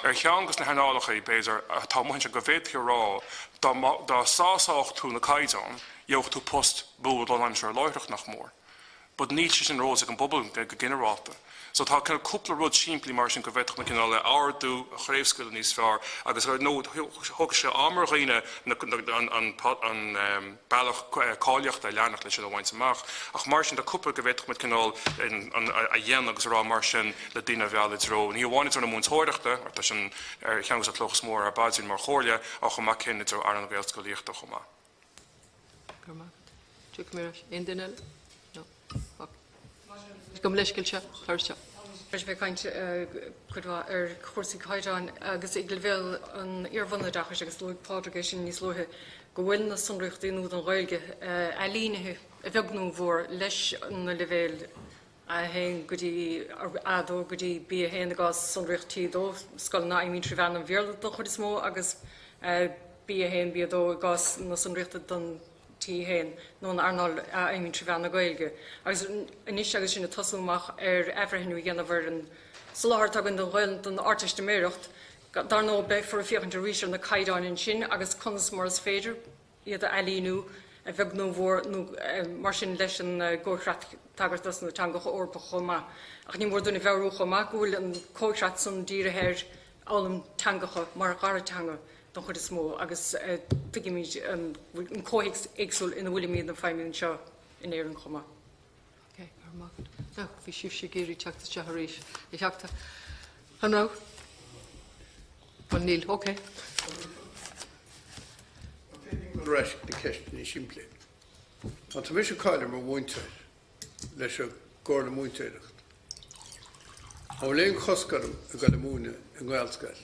ar cheann de na hearnálacha, b'fhéidir, atá amuigh anseo go bhféadfaí a rá dá dá sásódh tú na caighdeáin, gheobhadh tú post buan lánaimseartha láithreach, nach mór. But níl sé sin ar eolas ag an bpobal go ginearálta. So tá cineál cúpla rud simplí mar sin go bhféadfadh na cineál a ardú, a chraobhscaoileadh níos fearr agus ar ndóigh thógfadh sé am ar dhaoine an bealach cáilíochta a leanacht leis sin a bhaint amach. Ach mar sin tá cúpla go bhféadfadh muid cineál a dhéanamh agus a rá mar sin le daoine a mhealladh i dtreo, ní amháin i dtreo na múinteoireachta, mar tá sin ar cheann de na clocha is mó ar ár bpaidrín mar chomhairle, ach chomh maith céanna i dtreo earnáil na Gaelscolaíochta chomh maith. Go raibh maith agat. Tiocfaidh mé ar ais. Aon duine eile? No. Ok. Gabh mo leithscéal seo, tar isteach. Tar éis bheith ag caint cuid mhaith ar chúrsaí caighdeáin agus ag leibhéal an iar-bhunoideachais agus luaigh Pádraig é sin níos luaithe go bhfuil na sonraíochtaí nua don Ghaeilge ailínithe a bheag nó a mhór leis na leibhéil A1 go dtí A2 go dtí B1 i gcás sonraíocht T2, scoileanna a fheidhmíonn trí mheán an Bhéarla don chuid is mó, agus B1, B2 i gcás na sonraíochta don T1 nó an earnáil a fheidhmíonn trí mheán na Gaeilge. Agus anois agus sinn ag tosú amach ar athbhreithniú a dhéanamh ar an soláthar atá againn don Ghaelainn don Ardteistiméireacht, dar ndóigh beifear ag féachaint arís ar na caighdeáin ansin agus conas mar is féidir iad a ailíniú, a bheag nó a mhór, nó mar sin leis an gComhchreat Tagartha dos na Teangacha Eorpacha chomh maith. Ach ní mór dúinn a mheabhrú chomh maith go bhfuil an comhchreat san dírithe ar fhoghlaim teangacha mar dhara teanga don chuid is mó agus tuigimid an comhthéacs éagsúil ina bhfuilimid ag feidhmiú anseo in Éirinn chomh maith. Ok, go raibh maith agat. Now, bhí sibhse ag iarraidh teacht isteach arís. A Theachta, an raibh? Bhuel, níl. Ok. Ar ais na ceisteanna simplí. Má tá mise cáilithe mar mhúinteoir leis an gComhairle Múinteoireachta, an bhfuil aon chosc orm a ghoil ag múineadh i nGaelscoil?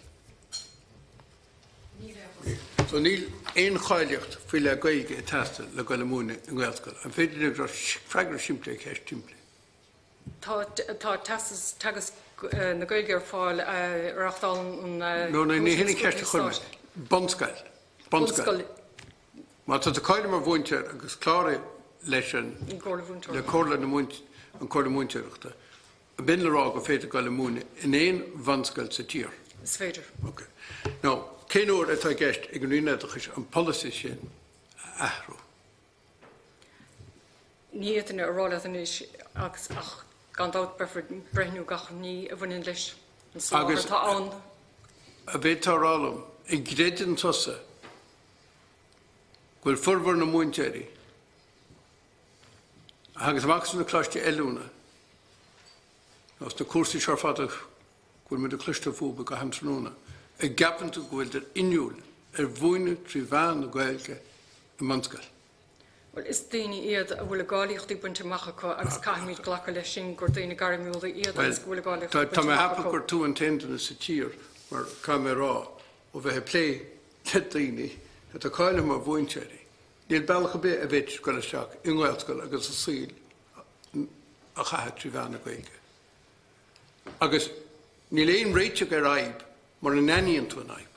So níl aon cháilíocht faoi leith Gaeilge ag teastáil le goil ag múineadh i nGaelscoil. An féidir libh freagra simplí ar cheist shimplí? Tá tá teastas teagasc na Gaeilge ar fáil a reáchtálann an No, no, ní hin an cheist a chuir mé. Bunscoil. Bunscoil. Má tá tú cáilithe mar mhúinteoir agus cláraithe leis an le Comhairle na an Comhairle Múinteoireachta, An b'in le rá gur féidir dul ag múineadh in aon bhunscoil sa tír? Is féidir. Ok. Now, cén uair atá i gceist ag an Roinn Oideachais an polasaí sin a athrú? Ní fhéadfainn a rá leat anois agus ach gan dabht beifear ag breithniú gach ní a bhaineann leis an soláthar Agus atá ann. an bhféadfá a rá liom, an gcreideann tusa go bhfuil formhór na múinteoirí a thagas amach as na coláistí oiliúna nó as na cúrsaí seo ar fad a go bhfuil muid ag cloisteáil fúthu i gcaitheamh an tráthnóna, an gceapann tú go bhfuilid inniúil ar mhúineadh trí mheán na Gaeilge i mbunscoil? Bhuel, is daoine iad a bhfuil a gcáilíochtaí bainte amach acu agus caithfimid glacadh leis sin gur daoine gairmiúla iad agus go bhfuil a gcáilíochtaí Bhuel, bainte tá mé ag amach ceapadh acu. gur tú an t-aon duine sa tír, mar caithfidh mé a rá, ó bheith ag plé le daoine atá cáilithe mar mhúinteoirí, níl bealach ar bith a bhféadfaidís dul isteach i nGaelscoil agus a saol a chaitheamh trí mheán na Gaeilge. Agus níl aon réiteach ar fhadhb mura n-aithníonn tú an fhadhb.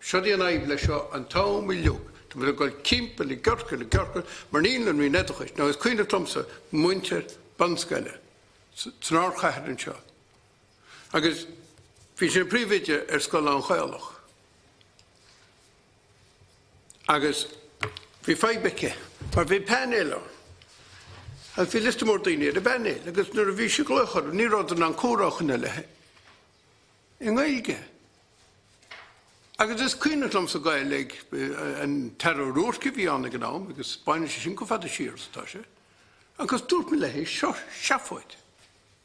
Seo í an fhadhb leis seo an t-am uilig. Tá muid ag dul timpeall i gciorcal i gciorcal mar níl an Roinn Oideachais, nó is cuimhneach liomsa múinteoir bunscoile san ardchathair anseo agus bhí sé ina phríomhoide ar scoil lán-Ghaelach agus bhí fadhb aici mar bhí painéal ann agus bhí liosta mór daoine ar an bpainéal agus nuair a bhí sí ag glaoch orthu ní rabhadar in ann comhrá a choinneáil léi i nGaeilge. Agus is cuimhneach liomsa goil ag an tAire O'Rourke a bhí ann ag an am agus baineann sé sin chomh fada siar is atá sé, agus dúirt mé léi, seo seafóid.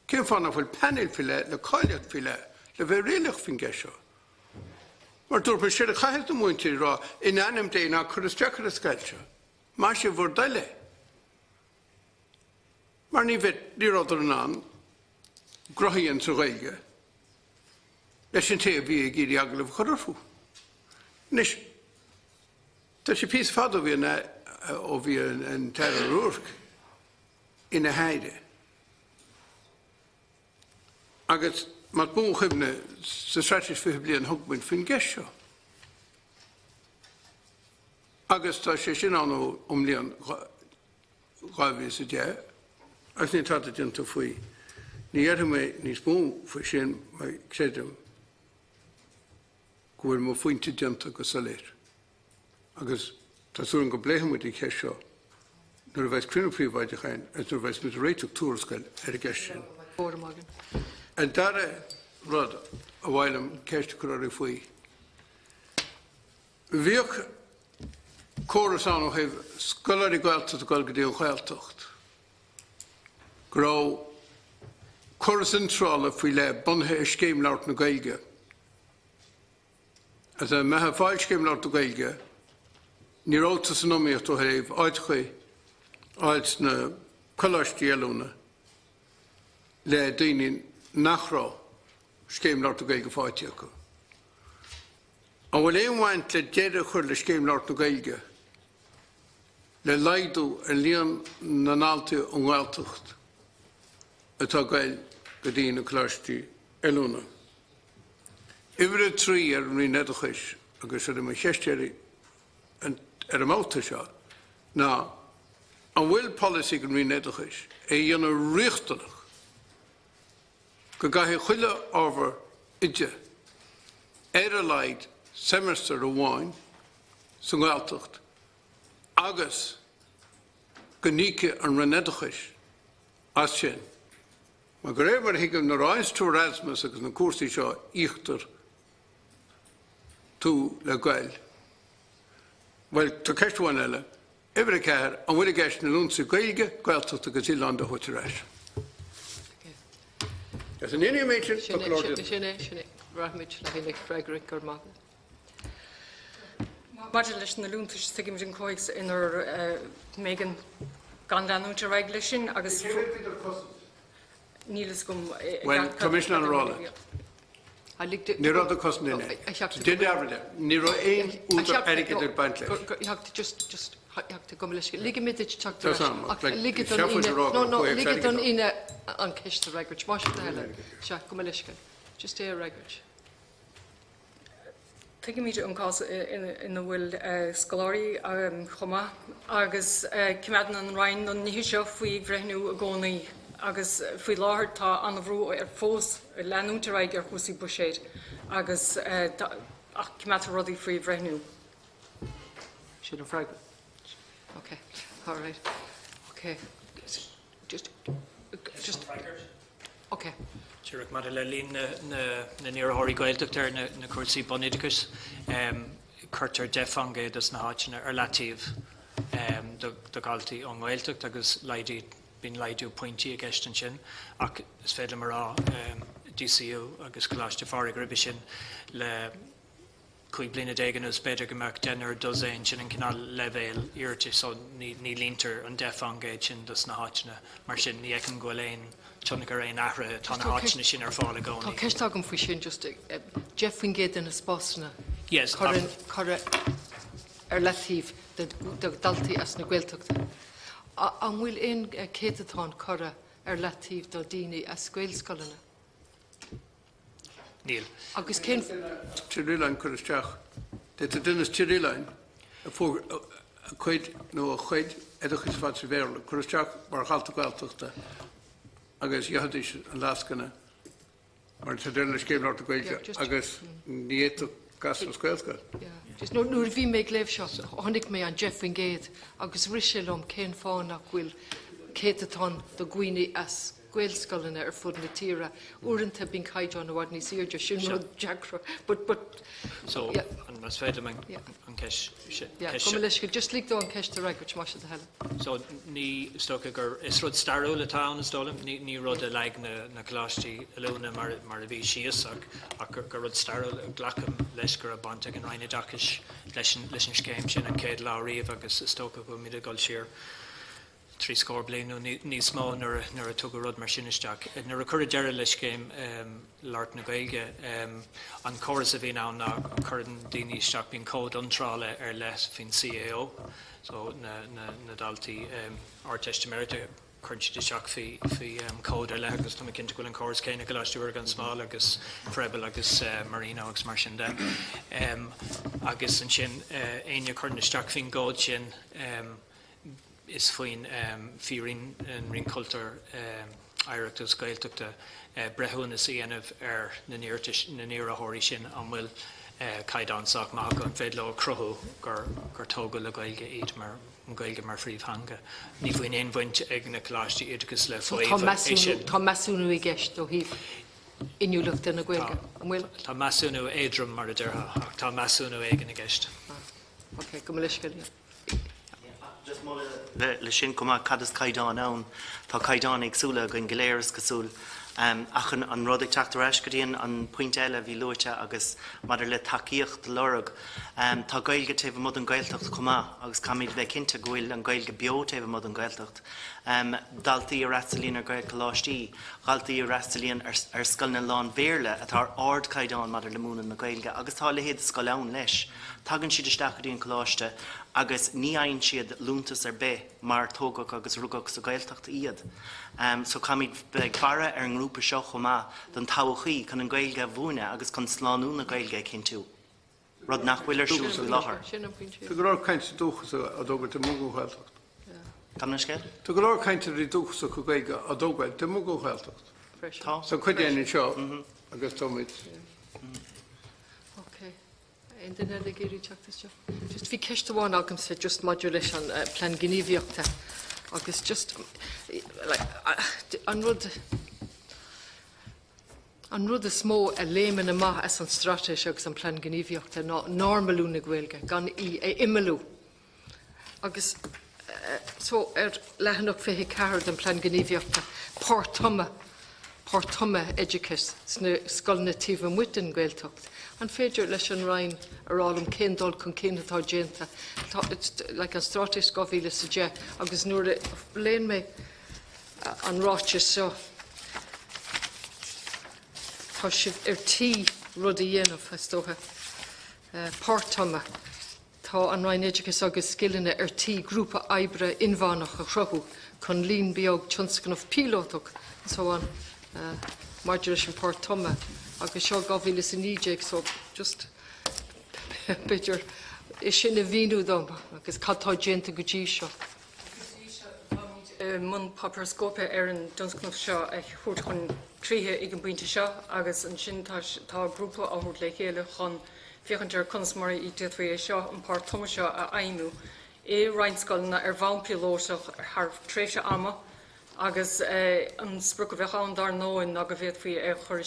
Cén fáth nach bhfuil painéal faoi leith le cáilíocht faoi leith le bheith réalaíoch faoin gceist seo? Mar dúirt mé, séard a chaithfidh na múinteoirí a rá, in ainm Dé ná cuir isteach ar an scoil seo. Más é bhur dtoil é. Mar ní bheadh, ní rabhadar in ann gnoithí a dhéanamh sa Ghaeilge leis an té a bhí ag iarraidh agallamh a chur orthu. Anois, tá sé píosa fada ó bhí an, ó bhí an tAire O'Rourke ina hAire. Agus más buan mo chuimhne, sa Straitéis 20 Bliain thug muid faoin gceist seo. Agus tá sé sin ann ón mbliain 2010 agus níl tada déanta faoi. Ní dhéarfaidh mé níos mó faoi sin mar creidim go bhfuil mo phointe déanta go soiléir. Agus tá súil agam go bpléifidh muid an cheist seo nuair a bheas cruinniú príobháideach againn agus nuair a bheas muid ag réiteach tuarascáil ar an gceist sin. An dara rud a mhaith liom ceist a chur oraibh faoi, Bhíodh córas ann ó thaobh scoláirí Gaeltachta ag dul go dtí an Ghaeltacht, go raibh córas iontrála faoi leith bunaithe ar Scéim Labhairt na Gaeilge. Agus dá mbeifeá ag fáil Scéim Labhairt na Gaeilge, ní raibh tú san iomaíocht ó thaobh áiteacha a fháil sna coláistí oiliúna le daoine nach raibh Scéim Labhairt na Gaeilge faighte acu. An bhfuil aon bhaint le deireadh a chur le Scéim Labhairt na Gaeilge le laghdú ar líon na ndaltaí ón nGaeltacht atá ag goil go dtí na coláistí oiliúna? Uimhir a 3 ar an Roinn Oideachais, agus seo í mo cheist ar an mbabhta seo, ná an bhfuil polasaí ag an Roinn Oideachais é a dhéanamh riachtanach go gcaithfidh chuile ábhar oide ar a laghad seimeastar amháin sa nGaeltacht agus go n-íocfaidh an Roinn Oideachais as sin. Mar de réir mar a thuigim, nuair a fhaigheanns tú Erasmus agus na cúrsaí seo íoctar tú le goil. Bhuel, tá ceist amháin eile. Uimhir 4, An bhfuil i gceist na liúntais Gaeilge, Gaeltachta agus Oileáin a thabhairt ar ais? Is an aon méid sin, tá go leor déanta. Sin é, sin é. Rachaimid le haghaidh freagra go raibh maith agat. Maidir leis na liúntais, tuigimid an comhthéacs inar mb'éigean gan leanúint ar aghaidh leis sin agus Cé mhéad bhíodar ag cosaint? Níl fhios agam. Bhuel, tá mise in ann a rá leat. Ní raibh ag cosaint duine. Déan dearmad de. Ní raibh aon údar airgid ag baint leis. Ligfidh duit teacht ar ais. Ach ligfidh don Aoine, no, no, ligfidh don Aoine an ceist a fhreagairt. Más é do thoil é. Sea, gabh mo leithscéal. Just é a fhreagairt. Tuigimid an cás ina bhfuil scoláirí chomh maith agus coimeádann an Roinn na nithe seo faoi bhreithniú i gcónaí agus faoi láthair tá an-bhrú fós leanúint ar aghaidh ar chúrsaí buiséid agus ach coimeádtar rudaí faoi bhreithniú. Sin an freagra. Ok, all right. Ok. Just, just, okay. Díreach maidir le líon na n-iarrthóirí Gaeltachta ar na cúrsaí bunoideachais, cuirtear 10% dos na háiteanna ar leataobh do dhaltaí ón nGaeltacht agus laghdaíonn, bíonn laghdú pointí i gceist ansin ach is féidir liom a rá DCU agus Coláiste Phádraig roimhe sin le 15 bliana anuas b'fhéidir go mbeadh deichniúr, dosaen, sin an cineál leibhéal iarratais so ní líontar an 10% sin dos na háiteanna mar sin ní fheicim go bhfuil aon tionchar aon athruithe, tá na háiteanna sin ar fáil i gcónaí. Tá ceist agam faoi sin just 10% de na spásanna curtha ar leataobh do dhaltaí as na Gaeltachta. An bhfuil aon céatatán curtha ar leataobh do daoine as Gaelscoileanna? Níl. Agus cén. Tír Oileáin cur isteach. D'fhéadfadh duine as Tír Oileáin a fuair a cuid nó a chuid oideachais ar fad sa Bhéarla cur isteach mar dhalta Gaeltachta agus gheobhaidís an lascaine mar atá deireadh le Scéim Labhairt na Gaeilge agus ní fhéadfadh gasúr as Gaelscoil. Just nuair a bhí mé ag léamh seo chonaic mé an 10% agus rith sé liom cén fáth nach bhfuil céatatán do dhaoine as Gaelscoileanna ar fud na tíre. Uaireanta bíonn caighdeán i bhfad níos airde, sin rud deacra. But, but, So, yeah. an más féidir liom an ceist sin. Yeah, gabh mo leithscéal, just lig dó an ceist a fhreagairt, más é do thoil. So, ní, is dócha gur, is rud stairiúil atá ann, is dóigh liom, ní, ní rud a leag na, na coláistí oiliúna mar, mar a bhí síos ach, ach gur, gur rud stairiúil, glacaim leis go raibh baint ag an Roinn Oideachais leis an, leis an scéim sin an chéad lá riamh agus is dócha go bhfuilimid ag dul siar trí scór bliain nó níos mó nuair a tugadh rud mar sin isteach. Nuair a cuireadh deireadh le scéim labhairt na Gaeilge, an córas a bhíonn ann ná cuireann daoine isteach, bíonn cód iontrála ar leith faoin CAO, so na daltaí Ardteistiméireachta, cuireann siad isteach faoi chód ar leith agus tá mé cinnte go bhfuil an córas céanna i gColáiste Mhuire gan Smál agus Froebel agus Marino agus mar sin de. Agus ansin éinne a chuireann isteach faoin gcód sin, Is faoin faoi an Roinn Cultúir, Oidhreachta agus Gaeltachta breithiúnas a dhéanamh ar na n-iarratais na n-iarrthóirí sin an bhfuil caighdeán sách maith acu, an féidir leo a chruthú gur gur tógadh le Gaeilge iad mar an Ghaeilge mar phríomhtheanga. Ní bhíonn aon bhaint ag na coláistí oideachais le So tá faomhadh é sin. Tá measúnú i gceist ó thaobh inniúlachta na Gaeilge, an bhfuil? Tá measúnú éadrom mar a déarfá ach tá measúnú éigin i gceist. Ok, gabh mo leithscéal. Just moladh le sin chomh maith, cad is caighdeán ann? Tá caighdeáin éagsúla againn go léir, is cosúil. Ach an rud ag teacht ar ais go dtí an pointe eile a bhí luaite agus maidir le tacaíocht a lorg, tá Gaeilge taobh amuigh den Ghaeltacht chomh maith agus caithfimid a bheith cinnte go bhfuil an Ghaeilge beo taobh amuigh den Ghaeltacht. Daltaí a fhreastalaíonn ar Ghaelcholáistí, dhaltaí a fhreastalaíonn ar scoileanna lán-Bhéarla atá ar ardchaighdeán maidir le múineadh na Gaeilge agus tá a leithéid de scoil ann leis. Tagann siad isteach go dtí an coláiste agus ní fhaigheann siad liúntas ar bith mar tógadh agus rugadh sa Ghaeltacht iad. So caithfimid bheith ag faire ar an ngrúpa seo chomh maith don todhchaí chun an Ghaeilge a mhúineadh agus chun slánú na Gaeilge a chinntiú, rud nach bhfuil ar siúl faoi láthair. Tá go leor cainte dúchasacha á dtógáil taobh amuigh den Ghaeltacht. Gabh mo leithscéal? Tá go leor cainteoirí dúchasacha Gaeilge á dtógáil taobh amuigh den Ghaeltacht. Tá. Tá cuid againn anseo agus táimid. Ok. Aon duine eile ag iarraidh teacht isteach? Just bhí ceist amháin agamsa just maidir leis an plean gníomhaíochta agus just like, an rud an rud is mó a léimeann amach as an straitéis agus an plean gníomhaíochta ná normalú na Gaeilge gan í a imeallú. Agus so ar leathanach 24 den Plean Gníomhaíochta, páirt-tumadh, páirt-tumadh oideachais sna scoileanna taobh amuigh den Ghaeltacht. An féidir leis an Roinn a rá liom cén dul chun cinn atá déanta? Tá, like an Straitéis 2010 agus nuair a léann mé an ráiteas seo, tá sibh ar tí rud a dhéanamh, is dócha, páirt-tumadh. Tá an Roinn Oideachais agus Scileanna ar tí grúpa oibre inmheánach a chruthú chun líon beag tionscnamh píolótach and so on maidir leis an páirt-tumadh agus seo 2019 so just b'fhéidir é sin a mhíniú dom agus cad tá déanta go dtí seo. Go dtí seo táimid i mbun páipéar scóipe ar an dtionscnamh seo a thabhairt chun críche ag an bpointe seo agus ansin tá grúpa á thabhairt le chéile chun féachaint ar conas mar a d'fhéadfaí é seo, an páirt-tumadh seo a fheidhmiú i roinnt scoileanna ar bhonn píolótach thar tréimhse ama agus an sprioc a bheadh ann dar ndóigh ná go bhféadfaí é a chur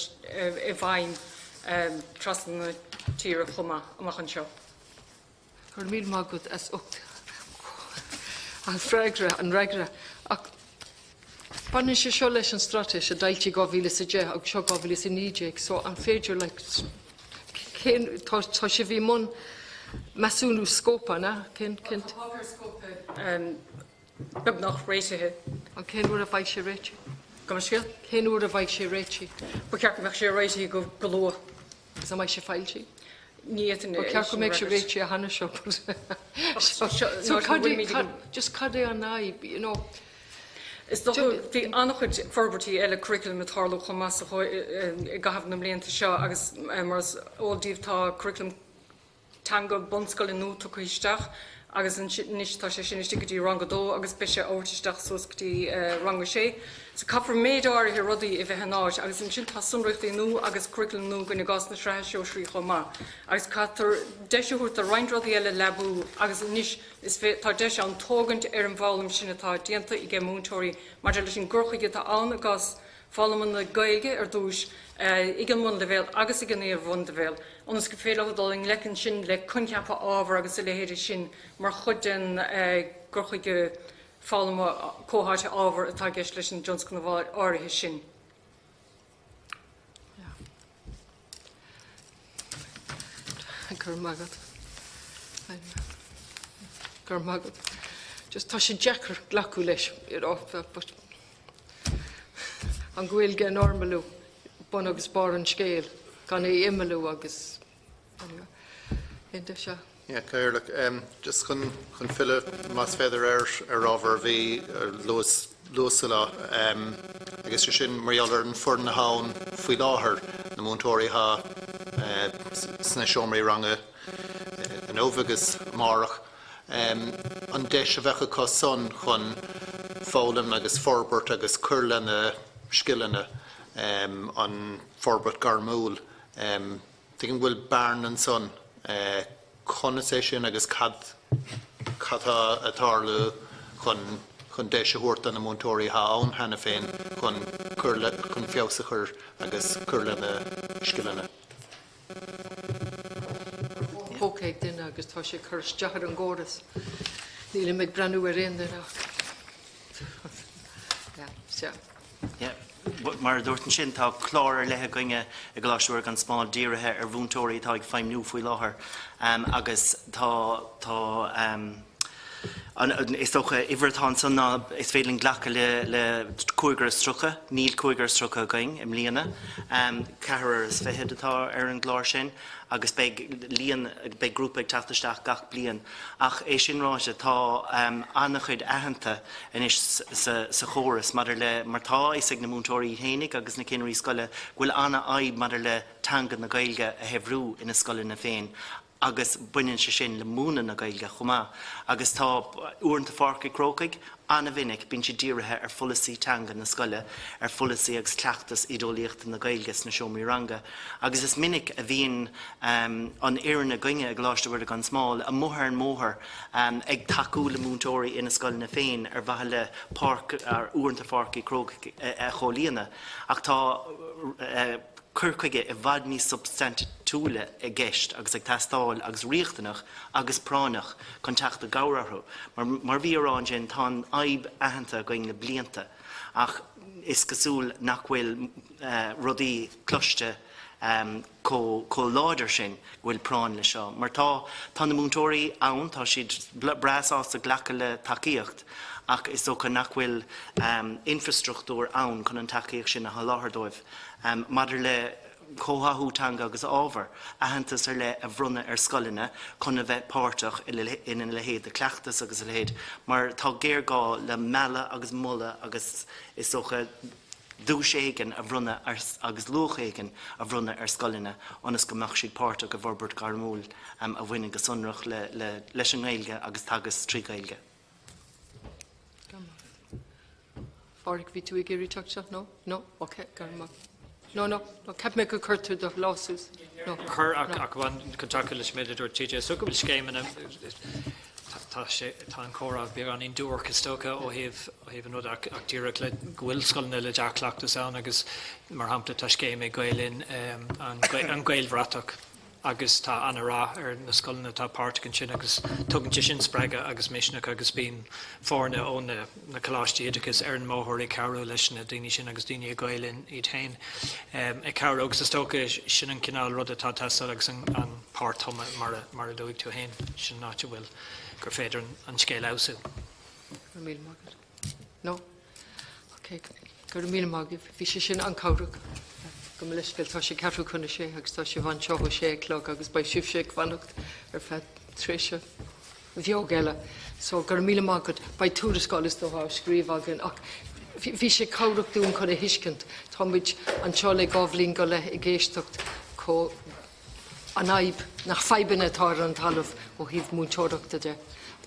i bhfeidhm trasna na tíre chomh maith amach anseo. Go raibh míle maith agat as ucht an freagra, an fhreagra. Ach baineann sé seo leis an straitéis a d'fhoilsigh 2010 agus seo 2019, so an féidir like, cén, tá, tá sibh i mbun measúnú scóipe, an ea? Cén, cén. Tá páipéar scóipe beagnach réitithe. An cén uair a bheidh sé réitithe? Gabh mo leithscéal? Cén uair a bheidh sé réitithe? Ba cheart go mbeadh sé réitithe go, go luath. Agus an mbeidh sé foilsithe? Ní fhéadfainn Ba é cheart go sin a mbeadh sé fhreagairt. réitithe cheana seo Ach seo, So nuair a cad é, bhfuilimid ag cad, an. just cad é an fhadhb, you know? Is dócha, bhí an-chuid forbairtí eile curriculum ag tarlú chomh maith sa i gcaitheamh na mblianta seo agus mar is eol daoibh tá curriculum teanga bunscoile nua tugtha isteach agus anois tá sé sin istigh go dtí rang a dó agus beidh sé á thabhairt isteach suas go dtí rang a sé. So caithfear méid áirithe rudaí a bheith in áit agus ansin tá sonraíochtaí nua agus curriculum nua againn i gcás na sraithe sóisearaí chomh maith agus caithfear deis a thabhairt do roinnt rudaí eile leabú agus anois is tá deis ann tógaint ar an bhfoghlaim sin atá déanta ag múinteoirí maidir leis an gcur chuige atá ann i gcás foghlama na Gaeilge ar dtús ag an mbunleibhéal agus ag an iar-bhunleibhéal, ionas gur féidir leo dul i ngleic ansin le coincheapa ábhair agus a leithéide sin mar chuid den gcur chuige foghlama comhtháite ábhar atá i gceist leis an dtionscnamh áirithe sin. Go raibh maith agat. Go raibh maith agat. Just tá sé deacair glacadh leis, you know, but an Ghaeilge a normalú bun agus barr an scéil, gan é imeallú agus anyway. Aon seo. Yeah, Cathaoirleach, um, just chun, chun filleadh más féidir ar ar ábhar a bhí luaite luaite lá um, agus sé sin mar gheall ar an foireann atá ann faoi láthair na múinteoirí atá uh, sna seomraí ranga uh, inniu agus amárach. Um, an deis a bheadh acu san chun foghlaim agus forbairt agus cur lena scileanna um, an forbairt gairmiúil. Um, Tuigim go bhfuil bearna ansan conas é sin agus cad cad tá ag tarlú chun chun deis a thabhairt do na múinteoirí atá ann cheana féin chun cur le chun feabhas a chur agus cur lena scileanna. Póca ag duine agus tá sé ag cur isteach ar an gcóras. Nílim ag breathnú ar aon duine ach yeah, sea. Yeah. Mar a dúirt ansin, tá clár ar leith againne i gColáiste Mhuire gan Smál dírithe ar mhúinteoirí atá ag feidhmiú faoi láthair agus tá tá an is dócha uimhir atá ansan ná is féidir linn glacadh le le cúigear is 30, níl cúigear is 30 againn i mbliana, ceathrar is fichead atá ar an gclár sin. agus beidh líon, beidh grúpa ag teacht isteach gach bliain. Ach é sin ráite, tá an-chuid aitheanta anois sa chóras maidir le, mar tá a fhios ag na múinteoirí fhéinig agus na cinnirí scoile go bhfuil an-fhadhb maidir le teanga na Gaeilge a shaibhriú ina scoileanna féin agus baineann sé sin le múineadh na Gaeilge chomh maith. Agus tá uaireanta Pháirc Uí Chrócaigh, An-mhinic, bíonn siad dírithe ar pholasaí teanga na scoile, ar pholasaí agus cleachtas oideolaíochta na Gaeilge sna seomraí ranga, agus is minic a bhíonn an fhoireann againne i gColáiste Mhuire gan Smál amuigh ar an mbóthar ag tacú le múinteoirí ina scoileanna féin ar mhaithe le páirc, uaireanta Pháirc Uí Chrócaigh a chomhlíonadh. Ach tá. cur chuige i bhfad níos substaintiúla i gceist agus ag teastáil agus riachtanach agus práinneach chun teacht i gcabhair orthu. Mar, mar a bhí á rá ansin, tá an fhadhb aitheanta againn le blianta ach is cosúil nach bhfuil rudaí cloiste chomh, chomh láidir sin go bhfuil práinn leis seo. Mar tá, tá na múinteoirí ann, tá siad breá sásta glacadh le tacaíocht ach is dócha nach bhfuil infreastruchtúr ann chun an tacaíocht sin a sholáthar dóibh. Maidir le comhtháthú teanga agus ábhar, aitheantas ar leith a bhronnadh ar scoileanna chun a bheith páirteach ina leithéid de chleachtas agus a leithéid, mar tá géarghá le mealladh agus moladh agus is dócha duais éigin a bhronnadh agus luach éigin a bhronnadh ar scoileanna ionas go mbeadh siad páirteach i bhforbairt ghairmiúil a bhaineann go sonrach leis an nGaeilge agus teagasc trí Ghaeilge. Phádraig, bhí tú ag iarraidh teacht isteach? No? No? Ok, go raibh maith. No, no, no, cheap mé gur chuir tú do lámh suas. No. Chuir ach amháin chun tacú leis an méid a dúirt TJ. So go bhfuil scéimeanna. Tá sé tá an comhrá beagáinín duairc is dócha ó thaobh ó thaobh an rud ach ach díreach le go bhfuil scoileanna le dea-chleachtas ann agus mar shampla tá scéim ag Gael Linn an an Gaelbhratach agus tá an-rath ar na scoileanna atá páirteach ansin agus tugann sé sin spreagadh agus misneach agus bíonn foirne ó na na coláistí oideachais ar an mbóthar ag cabhrú leis na daoine sin agus daoine ag Gael Linn iad féin ag cabhrú agus is dócha sin an cineál rud atá ag teastáil agus an an páirt tumadh mar a mar a luaigh tú féin sin an áit a bhfuil gur féidir an scéal a fheabhsú. Go raibh míle maith agat. No? Ok. Go raibh míle maith agaibh. Bhí sé sin an-chabhrach. Gabh mo leithscéal, tá sé ceathrú chun a sé agus tá sibh anseo ó sé a chlog agus beidh sibhse ag fanacht ar feadh tréimhse bheag eile. So go raibh míle maith agat. Beidh tuarascáil is dócha á scríobh againn ach bhí sé cabhrach dúinn chun a thuiscint. Táimid anseo le 2 bhliain go leith ag éisteacht chomh an fhadhb, na fadhbanna atá ar an talamh ó thaobh múinteoireachta de.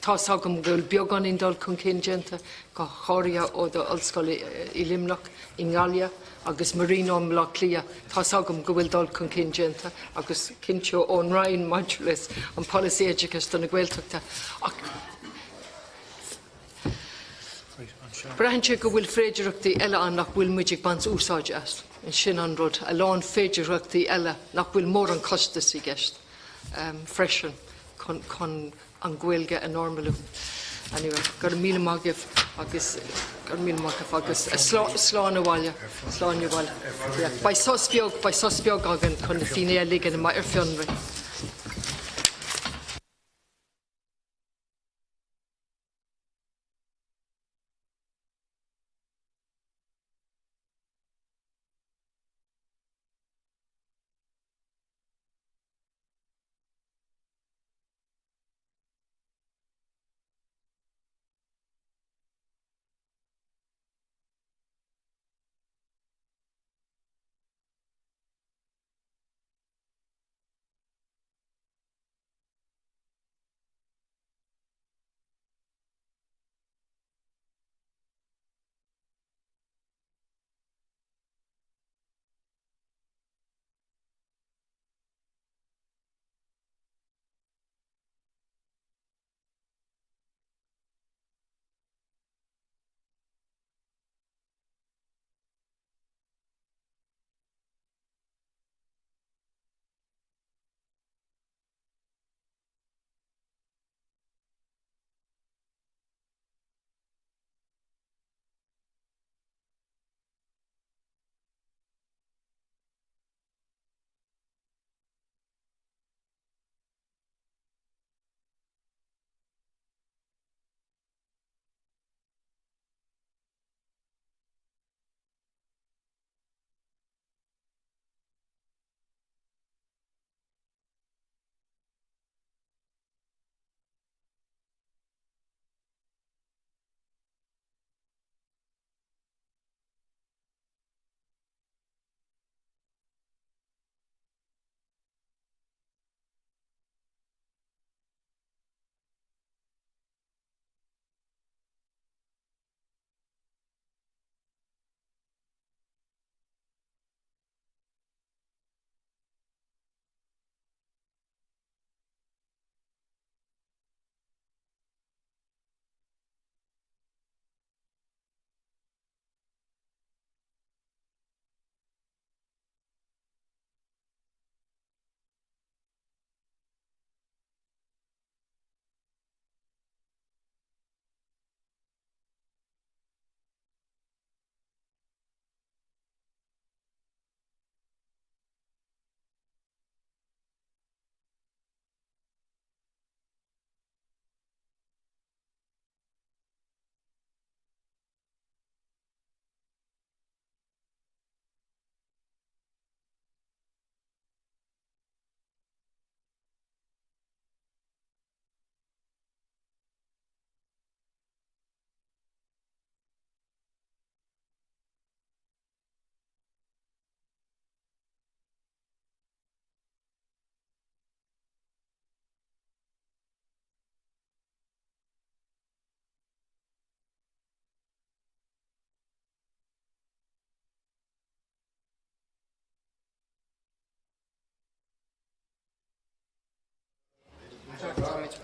Tá's agam go bhfuil beagáinín dul chun cinn déanta, go háirithe ó do ollscoil i Luimneach, i nGaillimh agus Marino i mBleá Cliath. Tá's agam go bhfuil dul chun cinn déanta agus cinnte ón Roinn maidir leis an polasaí oideachais do na Gaeltachta. Ach braitheann sé go bhfuil féidearthachtaí eile ann nach bhfuil muid ag baint úsáid as. Sin an rud, a lán féidearthachtaí eile nach bhfuil mórán costas i gceist freisin chun chun an Ghaeilge a normalú. Anyway, go raibh míle maith agaibh agus go raibh míle maith agaibh agus slán abhaile, slán abhaile. Beidh sos beag, beidh sos beag againn chun na finnéithe a ligean amach ar fionraí.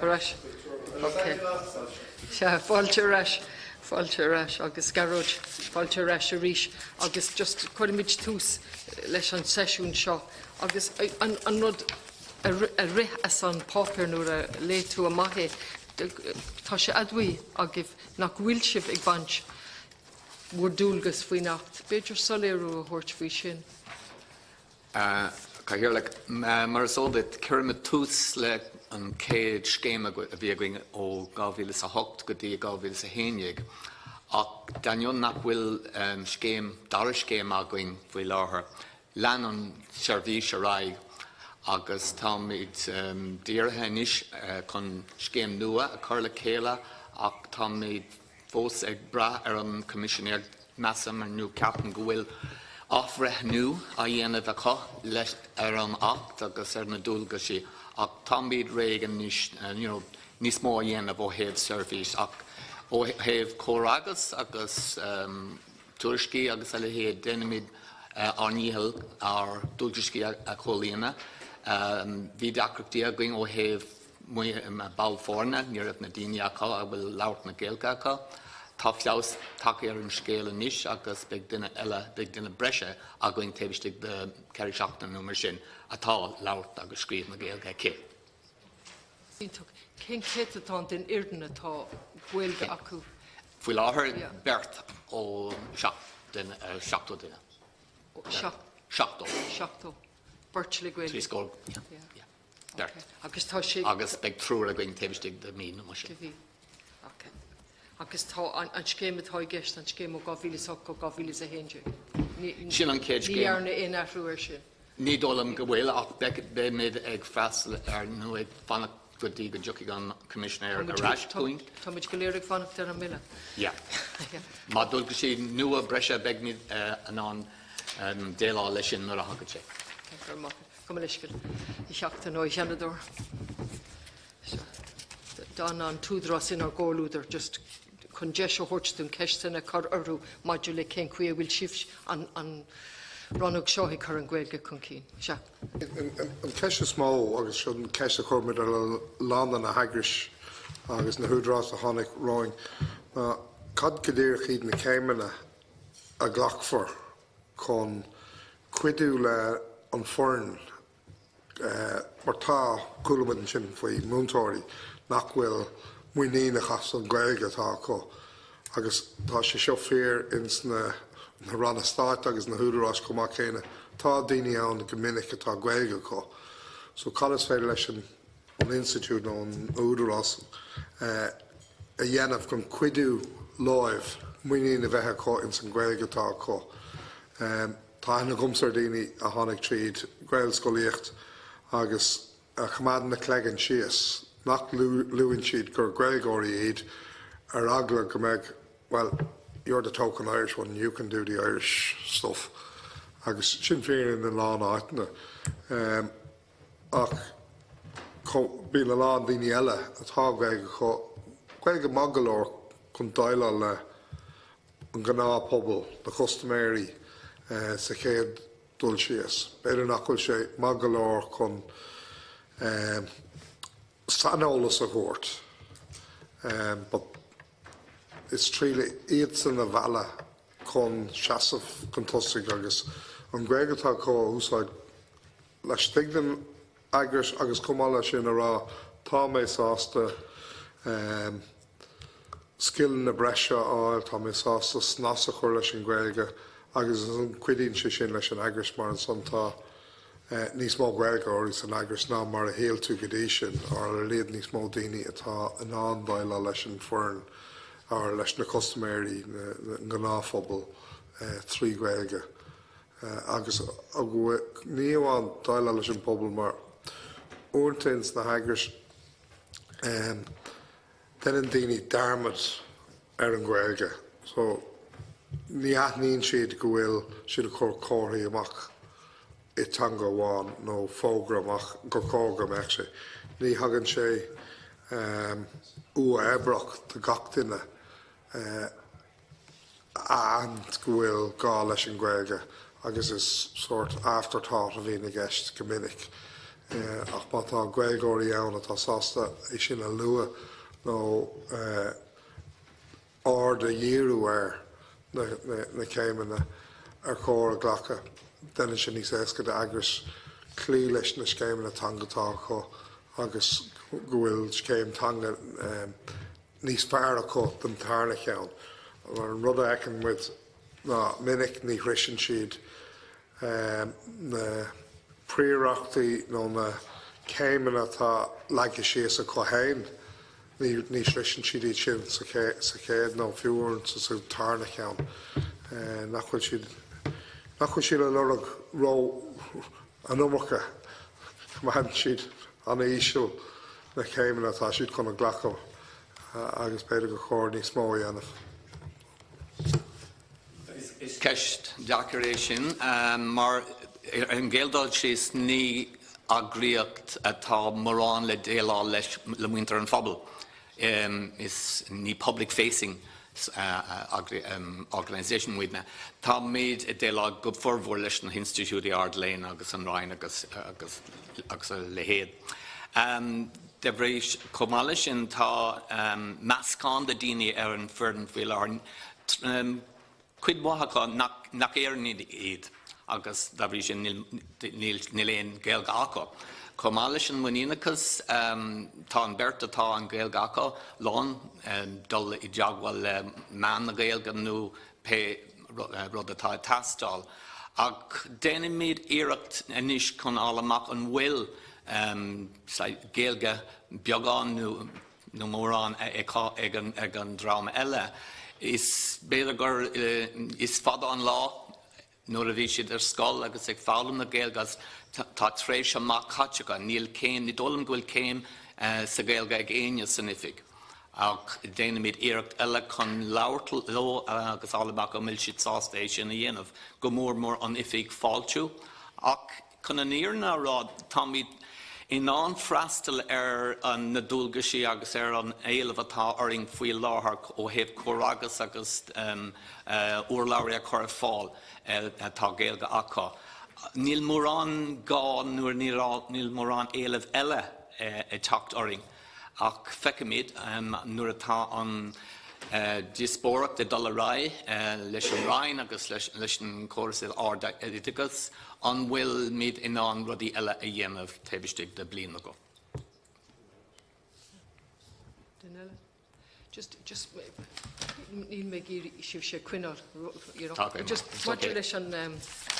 Ar ais. Ok. Sea, fáilte ar ais. Fáilte ar ais agus Gearóid, fáilte ar ais arís agus just cuirfimid tús leis an seisiún seo agus an, an rud a rith as an páipéar nuair a léigh tú amach é, tá sé admhaithe agaibh nach bhfuil sibh ag baint bhur ndualgas faoin Acht. B'fhéidir soiléiriú a thabhairt faoi sin. A Chathaoirligh, mar is eol duit, chuir tús le an chéad scéim a bhí againn ó 2008 go dtí 2011, ach d'ainneoin nach bhfuil scéim, dara scéim againn faoi láthair, lean an seirbhís ar aghaidh agus táimid dírithe anois chun scéim nua a chur le chéile ach táimid fós ag brath ar an Coimisinéir measaim nó ceapaim go bhfuil athbhreithniú á dhéanamh acu leis ar an Acht agus ar na dualgaisí ach táimid réidh anois you know, níos mó a dhéanamh ó thaobh seirbhís ach ó thaobh comhfhreagras agus um, tuairiscí agus a leithéid déanaimid ár ndícheall ár ndualgaisí a chomhlíonadh. Um, bhí deacrachtaí againn ó thaobh ball foirne, ní raibh na daoine acu a bhfuil labhairt na Gaeilge acu. Tá feabhas tagtha ar an scéal anois agus beidh duine eile beidh duine breise againn taobh istigh de 4 seachtain nó mar sin atá labhairt agus scríobh na Gaeilge aici. Cén céatadán den fhoireann atá Gaeilge acu? Faoi láthair beirt ó 70 duine. 70. 70. Beirt le Gaeilge. Trí scór. Beirt. Agus tá sé agus beidh triúr againn taobh istigh de mí nó mar sin. Okay. Agus tá an scéim atá i gceist an scéim ó 2008 go 2011. Sin an chéad scéim. Ní dhearnadh aon athrú air sin. Ní dóigh liom go bhfuil ach beimid ag freastal ar nó ag fanacht go dtí go dtiocfaidh an Coimisinéir ar ais chugainn. Táimid go léir ag fanacht ar an mbille. Yeah. Má dualgaisí nua breise beimid in ann déileáil leis sin nuair a thagann sé. Gabh mo leithscéal a Theachta nó a Sheanadóir. D'fhan an tÚdarás inár gcomhluadar just chun deis a thabhairt dúinn ceisteanna a chur orthu maidir le cén chaoi a bhfuil sibh an an rannóg seo ag cur an Ghaeilge chun cinn. Sea. An cheist is mó agus seo an ceist a chuir muid ar a lán de na heagrais agus na húdaráis a tháinig romhainn ná cad go díreach iad na céimeanna a ghlacfar chun cuidiú le an foireann mar tá chuala muid ansin faoi múinteoirí nach bhfuil muiníneach as an Ghaeilge atá acu agus tá sé seo fíor ins na na ranna stáit agus na húdaráis chomh maith céanna. Tá daoine ann go minic atá Gaeilge acu. So cad is féidir leis an an institiúid nó an údarás a dhéanamh chun cuidiú leo muinín a bheith acu ins an Ghaeilge atá acu. Tá aithne agamsa ar daoine a tháinig tríd Gaelscolaíocht agus a choimeádann a cloigeann síos, nach luann siad gur Gaeilgeoirí iad ar eagla go mbeadh well, you're the token Irish one, you can do the Irish stuff. Agus sin fíor in a lán áiteanna. Ach bíonn a lán daoine eile atá Gaeilge acu, Gaeilge maith go leor chun déileáil le an gnáthphobal, na custaiméirí sa chéad dul síos. B'fhéidir nach bhfuil sé maith go leor chun saineolas a thabhairt, but is trí iadsan a mhealladh chun seasamh chun tosaigh agus an Ghaeilge atá acu a úsáid laistigh den eagras agus chomh maith leis sin a rá tá mé sásta scileanna breise a fháil, tá mé sásta snas a chur leis an Ghaeilge agus cuidíonn sé sin leis an eagras mar ansan tá níos mó Gaeilgeoirí san eagras ná mar a shíl tú go dtí sin, ar a laghad níos mó daoine atá in ann déileáil leis an foireann ar leis na custaiméirí na ngnáthphobal trí Ghaeilge. Agus ní amháin déileáil leis an bpobal mar uaireanta ins na heagrais déanann daoine dearmad ar an Ghaeilge so ní aithníonn siad go bhfuil siad ag cur comharthaí amach i teanga amháin nó fógra amach gur chóir go mbeadh sé. Ní thagann sé uathoibríoch do gach duine a aithint go bhfuil gá leis an Ghaeilge agus is sort afterthought a bhíonn i gceist go minic. Ach má tá Gaeilgeoirí ann atá sásta é sin a lua nó aird a dhíriú ar na céimeanna ar chóir a ghlacadh, déanann sé níos éasca d'eagrais cloí leis na scéimeanna teanga atá acu agus go bhfuil scéim teanga níos fearr acu don tarna cheann. Mar an rud a fheiceann muid ná minic ní shroiseann siad na príorachtaí nó na céimeanna atá leagtha síos acu féin, ní shroiseann siad iad sin sa chéad nó fiú uaireanta sa tarna cheann. Nach bhfuil siad nach bhfuil siad ag lorg ró an iomarca, coimeádann siad an-íseal na céimeanna atá siad chun a ghlacadh agus b'fhéidir gur chóir níos mó a dhéanamh. Is ceist deacair é sin mar ar an gcéad dul síos ní eagraíocht atá mórán le déileáil leis le muintir an phobail. Is ní public facing organisation muidne. Táimid ag déileáil go formhór leis na hinstitiúidí ard-léinn agus an Roinn agus agus agus a leithéid. De bhrí chomh maith leis sin tá meascán de daoine ar an foireann faoi láthair. Cuid mhaith acu nach Éireannaigh iad agus dá bhrí sin níl aon Ghaeilge acu. Chomh maith leis an muiníneachas, tá an bheirt atá an Ghaeilge acu lán dul i dteagmháil le meán na Gaeilge nó pé rud atá ag teastáil. Ach déanaimid iarracht anois chun fháil amach an bhfuil Gaeilge beagán nó nó mórán ag an dream eile. Is b'fhéidir gur is fada an lá nuair a bhí siad ar scoil agus ag foghlaim na Gaeilge agus tá tréimhse maith caite acu. Níl céim, ní dóigh liom go bhfuil céim sa Ghaeilge ag éinne san oifig. Ach déanaimid iarracht eile chun labhairt leo agus fháil amach an bhfuil siad sásta é sin a dhéanamh, go mór mór an oifig fáiltiú. Ach Chun an fhírinne a rá, táimid in ann freastal ar na dualgaisí agus ar an éileamh atá orainn faoi láthair ó thaobh comhfhreagras agus urlabhraí a chur ar fáil atá Gaeilge acu. Níl mórán gá nuair níl mórán éileamh eile ag teacht orainn. Ach feicfimid nuair atá an díospóireacht ag dul ar aghaidh leis an Roinn agus leis an chóras ard-oideachais an bhfuilimid in ann rudaí eile a dhéanamh taobh istigh de bliain nó dhó. Just, just, níl mé ag iarraidh sibhse a choinneáil, you know. Just maidir leis an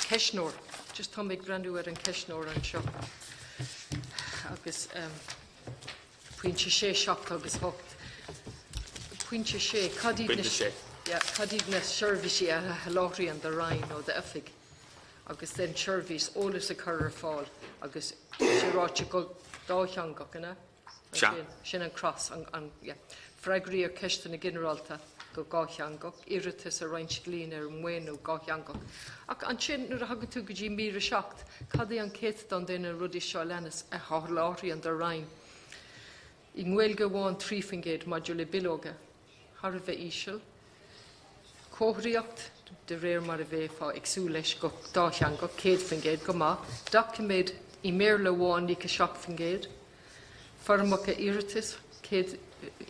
ceistneoir, just tá mé ag breathnú ar an ceistneoir anseo agus pointe 6, 7 agus 8. Pointe 6, cad iad na, yeah, cad iad na seirbhísí a sholáthraíonn do Roinn nó d'oifig agus den tseirbhís eolas a chur ar fáil agus sé ráite go dátheangach, ina? Sea. Sin an cros, an, yeah. Freagraí ar cheisteanna ginearálta go dátheangach, iarratas ar roinnt glaonna ar mhaoiniú dátheangach. Ach ansin, nuair a thagann tú go dtí mír 7, cad é an céatadán de na rudaí seo a leanas a sholáthraíonn do Roinn? I nGaeilge amháin 3% maidir le bileoga, thar a bheith íseal. Comharthaíocht, de réir mar a bheifeá ag súil leis, go dátheangach, 100% go maith. Doiciméid i mBéarla amháin 97%. Foirmeacha iarratais, 100,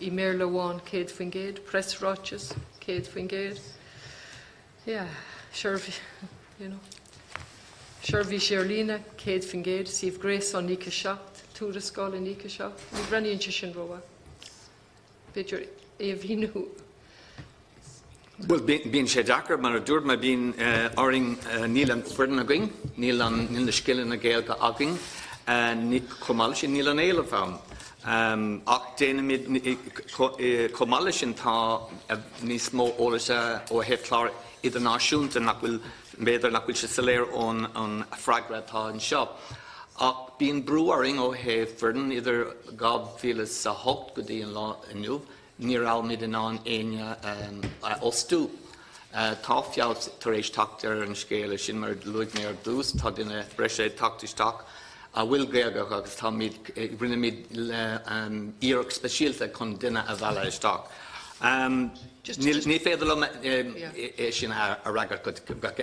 i mBéarla amháin 100%. Preasráiteas, 100%. Yeah, seirbhís, you know. Seirbhísí ar líne, 100%. Suíomh gréasáin 97. Tuarascáil 97. Ní bhreathnaíonn sé sin rómhaith. B'fhéidir é a mhíniú. Bhuel, bíonn sé deacair, mar a dúirt mé, bíonn orainn, níl an foireann againn, níl an, níl na scileanna Gaeilge againn, chomh maith leis sin, níl an éileamh ann. Ach déanaimid, chomh maith leis sin, tá níos mó eolais ó thaobh clár idirnáisiúnta nach bhfuil, b'fhéidir nach bhfuil sé soiléir ón freagra atá anseo. Ach bíonn brú orainn ó thaobh foireann, idir 2008 go dtí an lá inniu, ní rabhamid in ann éinne a fhostú. Tá feabhas tar éis teacht ar an scéal sin, mar a luaigh mé ar dtús, tá duine breise ag teacht isteach a bhfuil Gaeilge acu agus táimid, rinne muid iarracht speisialta chun duine a mhealladh isteach. Ní féidir liom é sin a fhreagairt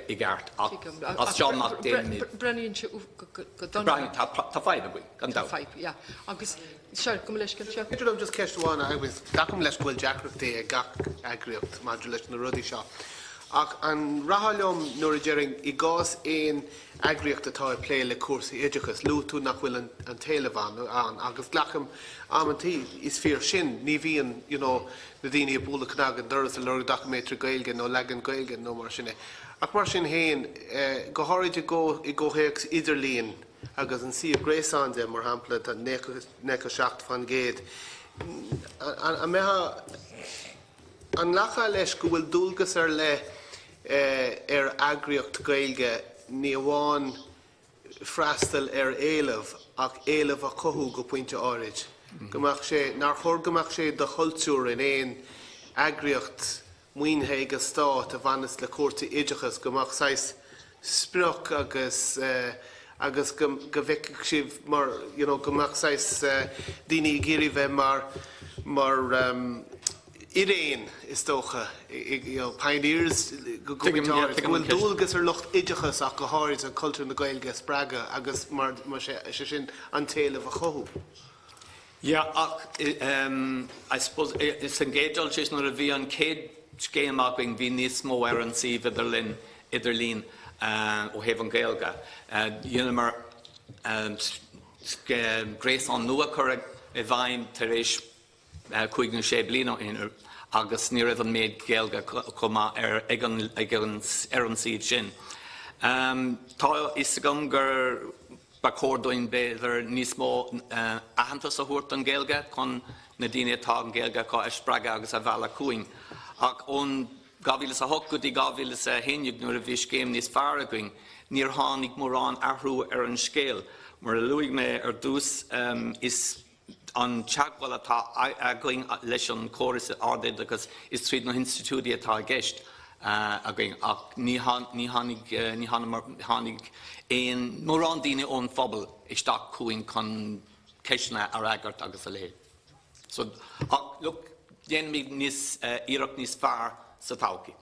i gceart ach as seo amach déanfaimid. Breathnaíonn sé go dona. Tá fadhb againn, gan dabht. Tá fadhb, yeah. Agus, sure, gabh mo leithscéal, sure. Féidir liom just ceist amháin a agus glacaim leis go bhfuil deacrachtaí ag gach eagraíocht maidir leis na rudaí seo. Ach an rachfá liom nuair a déarfainn i gcás aon eagraíocht atá ag plé le cúrsaí oideachais, luaigh tú nach bhfuil an t-éileamh ann agus glacaim amantaí is fíor sin, ní bhíonn you know na daoine ag bualadh cnag an doras ag lorg doiciméid Gaeilge nó leagan Gaeilge nó mar sin é. Ach mar sin féin, go háirid i gcomhthéacs idirlíon agus an suíomh gréasáin de, mar shampla, tá 97%, an mbeadh, An nglacfá leis go bhfuil dualgas ar leith ar eagraíocht Gaeilge ní amháin freastal ar éileamh ach éileamh a chothú go pointe áirid? Go mbeadh sé, nár chóir go mbeadh sé de chultúr in aon eagraíocht maoinithe ag an stát a bhaineas le cúrsaí oideachais go mbeadh saghas sprioc agus agus go go bhfeicfeadh sibh mar you know go mbeadh saghas daoine ag iarraidh bheith mar mar fhíréin is dócha you know pioneers go go bhfuil dualgas ar lucht oideachais ach go háirid an cultúr na Gaeilge a spreagadh agus mar mar sé sé sin an t-éileamh a chothú. Yeah ach I suppose sa gcéad dul síos nuair a bhí an chéad scéim againn bhí níos mó ar an suíomh idirlín idirlín ó thaobh an Ghaeilge. Dheineamar gréasán nua cur i bhfeidhm tar éis 5 nó 6 bliana ó shin agus ní raibh an méid Gaeilge chomh maith ar ag an ag an ar an suíomh sin. Tá a fhios agam gur Ba chóir dúinn b'fhéidir níos mó aitheantas a thabhairt don Ghaeilge chun na daoine atá an Ghaeilge acu a spreagadh agus a mhealladh chugainn. Ach ón 2008 go dtí 2011 nuair a bhí scéim níos fearr againn, níor tháinig mórán athrú ar an scéal. Mar a luaigh mé ar dtús, is an teagmháil atá againn leis an chóras ardoideachais is tríd na hinstitiúidí atá i gceist againn ach ní tháinig tháinig aon mórán daoine ón phobal isteach chugainn chun ceisteanna a fhreagairt agus a leithéid. So, ach look, déanfaimid níos iarracht níos fearr sa todhchaí.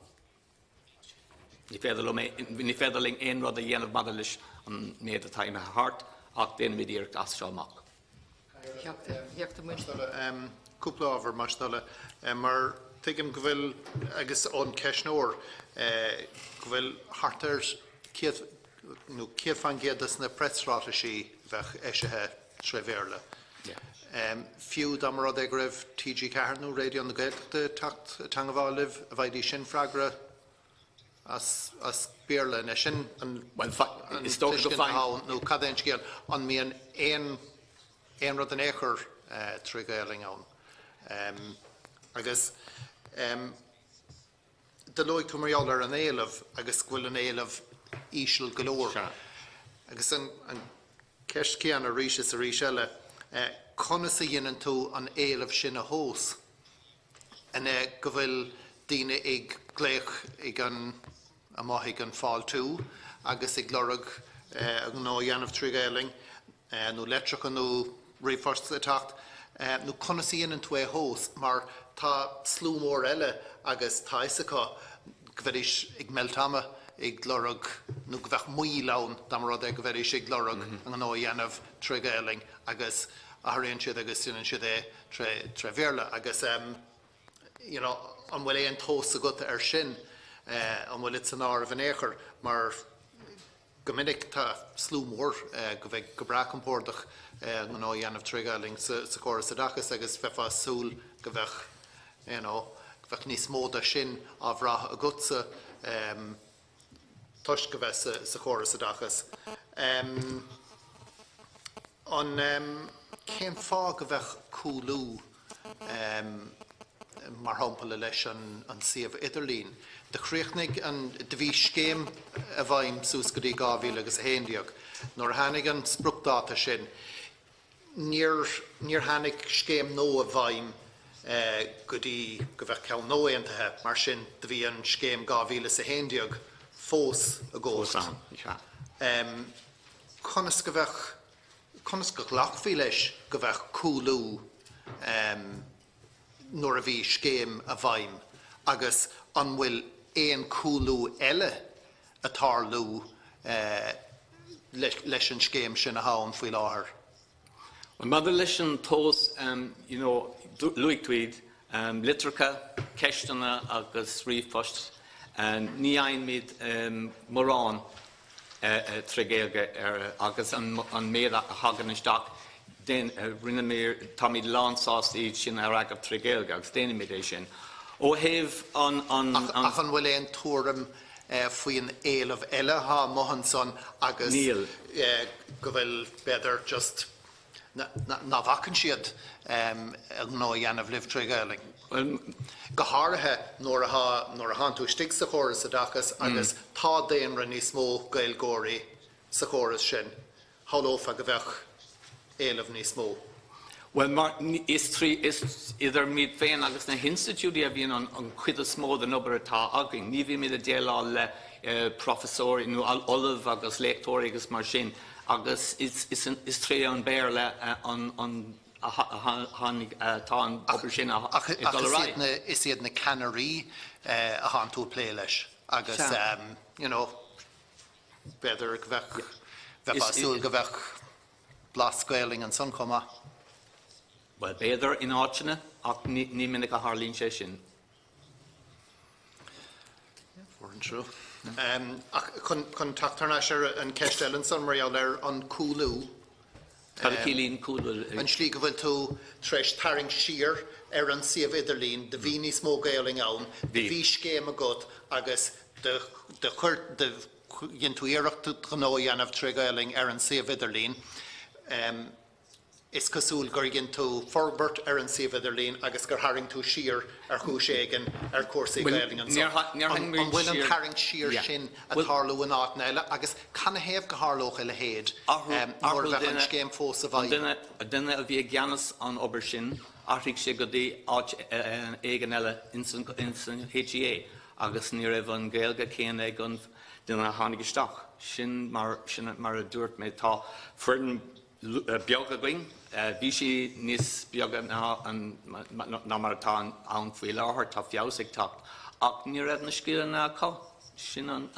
Ní féidir liom ní féidir linn aon rud a dhéanamh maidir leis an méid atá imithe thart ach déanfaimid iarracht as seo amach. Cúpla ábhar más dóla mar tuigim go bhfuil agus ón ceistneoir go bhfuil thart ar 100 nó 100% de na preasráitisí a bheadh eisithe tré Bhéarla. Fiú dá mba rud é go raibh TG4 nó Raidió na Gaeltachta ag teacht i dteangmháil libh, an bhfaighidís sin freagra as as Béarla? An é sin an an tuiscint atá ann nó cad é an scéal? An mbíonn aon aon rud in aon chor tré Ghaelainn ann? Agus do luaigh tú mar gheall ar an éileamh agus go bhfuil an éileamh íseal go leor. Agus an ceist chéanna arís is arís eile, conas a dhéanann tú an éileamh sin a thomhas? An é go bhfuil daoine ag glaoch ag an amuigh ag an fáiltiú agus ag lorg a ngnó a dhéanamh trí Ghaelainn, nó leitreacha nó ríomhphost ag teacht, nó conas a dhéanann tú é a thomhas, mar tá slua mór eile agus tá fhios acu go mbeidís ag meilt ama ag lorg, nó go mbeadh moill ann dá mba rud é go mbeidís ag lorg a ngnó a dhéanamh tré Ghaelainn agus athraíonn siad agus déanann siad é tré Bhéarla agus you know an bhfuil aon tomhas agat ar sin, an bhfuil san áireamh in aon chor mar Go minic tá slua mór go bheidh go breá compordach a ngnó a dhéanamh tré Ghaelainn sa chóras oideachais agus bheifeá ag súil go mbeadh you know go mbeadh níos mó de sin á bhrath agatsa toisc go bheith sa chóras oideachais. An cén fáth go mbeadh cúlú mar shampla leis an suíomh idirlín. Do chríochnaigh an, do bhí scéim i bhfeidhm suas go dtí 2011. Nuair a tháinig an spriocdháta sin, níor, níor tháinig scéim nua i bhfeidhm go dtí go bheadh ceann nua aontaithe. Mar sin, do bhí an scéim 2011 fós i gcumhacht. Conas go bheadh, conas go nglacfaí leis go bheadh cúlú? nuair a bhí scéim i bhfeidhm agus an bhfuil aon cúlú eile ag tarlú leis an scéim sin atá ann faoi láthair? Well, maidir leis an tomhas, you know, luaigh tú iad, litreacha, ceisteanna agus ríomhphost, ní fhaighimid mórán trí Ghaeilge ar agus an méid a thagann isteach rinne táimid lánsásta iad sin a fhreagairt trí Ghaeilge agus déanaimid é sin. Ó thaobh an. Ach an bhfuil aon tuairim faoin éileamh eile atá amuigh ansan agus Níl. go bhfuil, b'fhéidir, just ná bhacann siad gnó a dhéanamh libh tré Ghaelainn? Go háirithe nuair atá, nuair a thánn tú istigh sa chóras oideachais agus tá daonra níos mó Gaeilgeoirí sa chóras sin, shamhlófá go bheadh éileamh níos mó. Bhuel, mar is trí, is idir muid féin agus na hinstitiúidí a bhíonn an chuid is mó den obair atá againn. Ní bhímid ag déileáil le professóirí nó ollaimh agus léachtóirí agus mar sin agus is is trí an Béarla an an a tháinig atá an obair sin ag dul ar aghaidh. Ach is iad na ceannairí a thánn tú ag plé leis agus you know b'fhéidir go bheadh, bheifeá ag súil go bheadh blas Gaelainn ansan chomh maith. Bhuel, b'fhéidir in áiteanna, ach ní minic a tharlaíonn sé sin. Ach chun teacht thar n-ais ar an cheist eile ansan mar gheall ar an cúlú. Cad a chiallaíonn cúlú? An slí go bhfuil tú tar éis tarraingt siar ar an suíomh idirlín, do bhí níos mó Gaelainn ann, do bhí scéim agat agus do chuir, do dhein tú iarracht gnó a dhéanamh tré Ghaelainn ar an suíomh idirlín. Is cosúil gur dhein tú forbairt ar an suíomh idirlín agus gur tharraing tú siar ar chúis éigin ar chúrsaí Gaelainn ansan. An bhfuil an tarraingt siar sin ag tarlú in áiteanna eile agus canathaobh go tharlódh a leithéid nuair a bheadh an scéim fós i bhfeidhm? An duine a bhí i gceannas an obair sin, athraigh sé go dtí áit éigin eile ins an HEA agus ní raibh an Ghaeilge céanna ag an duine a tháinig isteach. Sin mar, sin mar a dúirt mé, tá foireann beag againn. Bhí sí níos beaga ná mar atá ann faoi láthair, tá feabhas ag teacht, ach ní raibh na scileanna acu. Sin an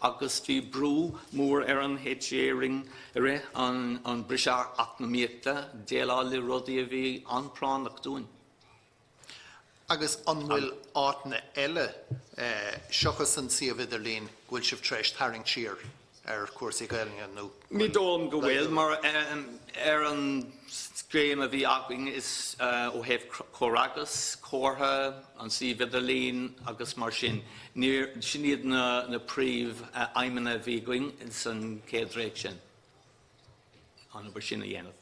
agus bhí brú mór ar an HEA i rith an briseadh eacnamaíochta déileáil le rudaí a bhí an-phráinneach dúinn. Agus an bhfuil áiteanna eile seachas an suíomh idirlín go bhfuil sibh tar éis tarraingt siar ar chúrsaí Gaelainne nó Ní dóigh liom go bhfuil, mar ar an scéim a bhí againn is ó thaobh comhfhreagras, comhartha, an suíomh idirlín agus mar sin, níor, sin iad na príomh-aidhmeanna a bhí againn san chéad dréacht sin, an obair sin a dhéanamh.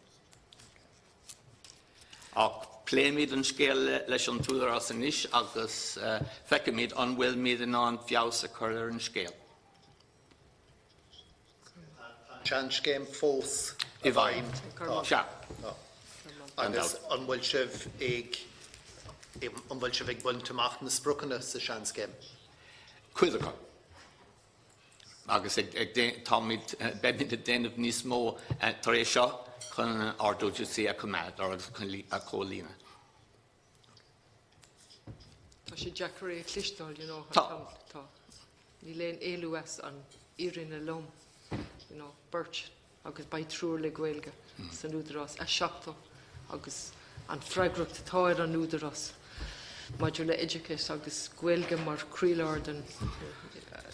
Ach pléimid an scéal leis an t-údarás anois agus feicfimid an bhfuilimid in ann feabhas a chur ar an scéal. Tá an tseanscéim fós i bhfeidhm. Sea. Agus an bhfuil sibh ag an bhfuil sibh ag baint amach na spriocanna sa seanscéim? Cuid acu. Agus táimid, beimid ag déanamh níos mó tar éis seo chun ár ndualgaisí a choimeád agus a chomhlíonadh. Tá sé deacair é a chloisteáil, you know. Tá. Tá. Níl aon éalú as an fhírinne lom, you know, beirt agus beidh triúr le Gaeilge san Údarás, as 70 agus an freagracht atá ar an Údarás maidir le oideachas agus Gaeilge mar chroílár den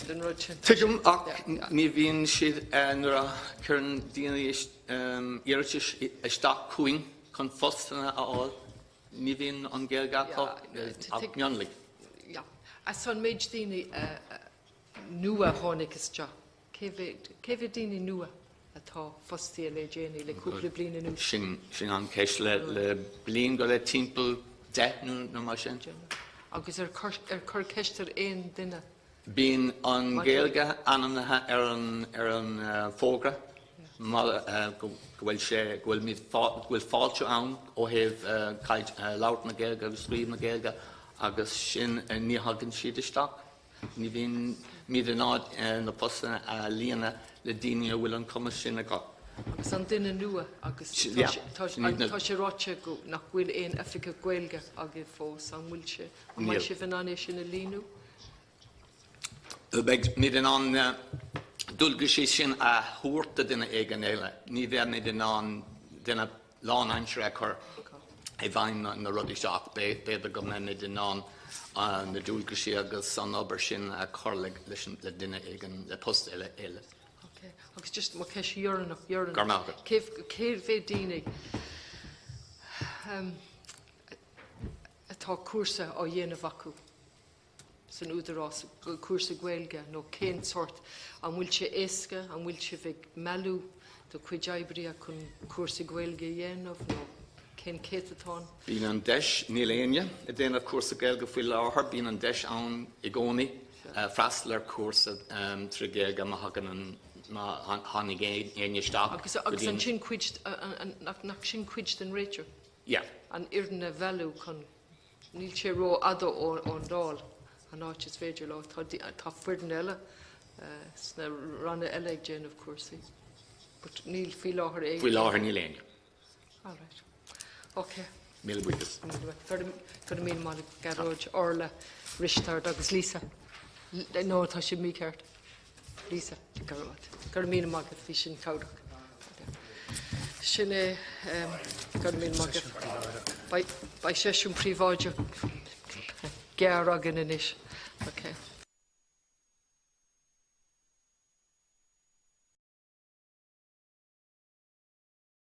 den rud sin. Tuigim ach ní bhíonn siad nuair a chuireann daoine iarratais isteach chugainn chun postanna a fháil, ní bhíonn an Ghaeilge acu ach mionlaigh. Yeah. As an méid daoine nua a tháinig isteach, Cé mhéad daoine nua atá fostaithe le déanaí, le cúpla bliain anuas? Sin sin an ceist le bliain go leith timpeall 10 nó mar sin. Agus ar cuireadh ceist ar aon duine? Bíonn an Ghaeilge ainmnithe ar an ar an fógra go bhfuil sé go bhfuil go bhfuil fáilte ann ó thaobh labhairt na Gaeilge agus scríobh na Gaeilge agus sin ní thagann siad isteach. Ní bhímid in ann na postanna a líonadh le daoine a bhfuil an cumas sin acu. Agus an duine nua agus tá sé ráite go nach bhfuil aon oifigeach Gaeilge agaibh fós, an bhfuil sé, an mbeidh sibh in ann é sin a líonadh? Beimid in ann na dualgaisí sin a thabhairt do duine éigin eile. Ní bheimid in ann duine lánaimseartha a chur i bhfeidhm na rudaí seo ach b'fhéidir go mbeimid in ann na dualgaisí agus an obair sin a chur le duine éigin le post eile. Ok, agus just mo cheist dheireanach, dheireanach. Go raibh maith agat. Cé, cé mhéad daoine um, atá cúrsa á dhéanamh acu san Údarás, cúrsa Gaeilge nó cén sórt, an bhfuil sé éasca, an bhfuil sibh ag mealladh do chuid oibrithe chun cúrsa Gaeilge a dhéanamh nó cén céatadán? Bíonn an deis, níl éinne ag déanamh cúrsa Gaeilge faoi láthair, bíonn an deis ann i gcónaí freastal ar chúrsa trí Ghaeilge má thagann an, má tháinig éinne isteach Agus, agus an sin cuid, nach, nach sin cuid den réiteach? Yeah. An fhoireann a mhealladh chun, níl sé rófhada ón Dáil, an áit is féidir leo, tá, tá foireann eile sna ranna eile ag déanamh cúrsaí. But níl faoi láthair éinne. Faoi láthair níl éinne. All right. Okay. Míle buíochas. Go raibh míle maith agat, Gearóid, Orla, Risteard agus Lisa. No, tá sé mícheart. Lisa, go raibh maith. Go raibh míle maith agat, bhí sin cabhrach. Sin é, go raibh míle maith agat. Beidh seisiún príobháideach gearr againn anois. Okay.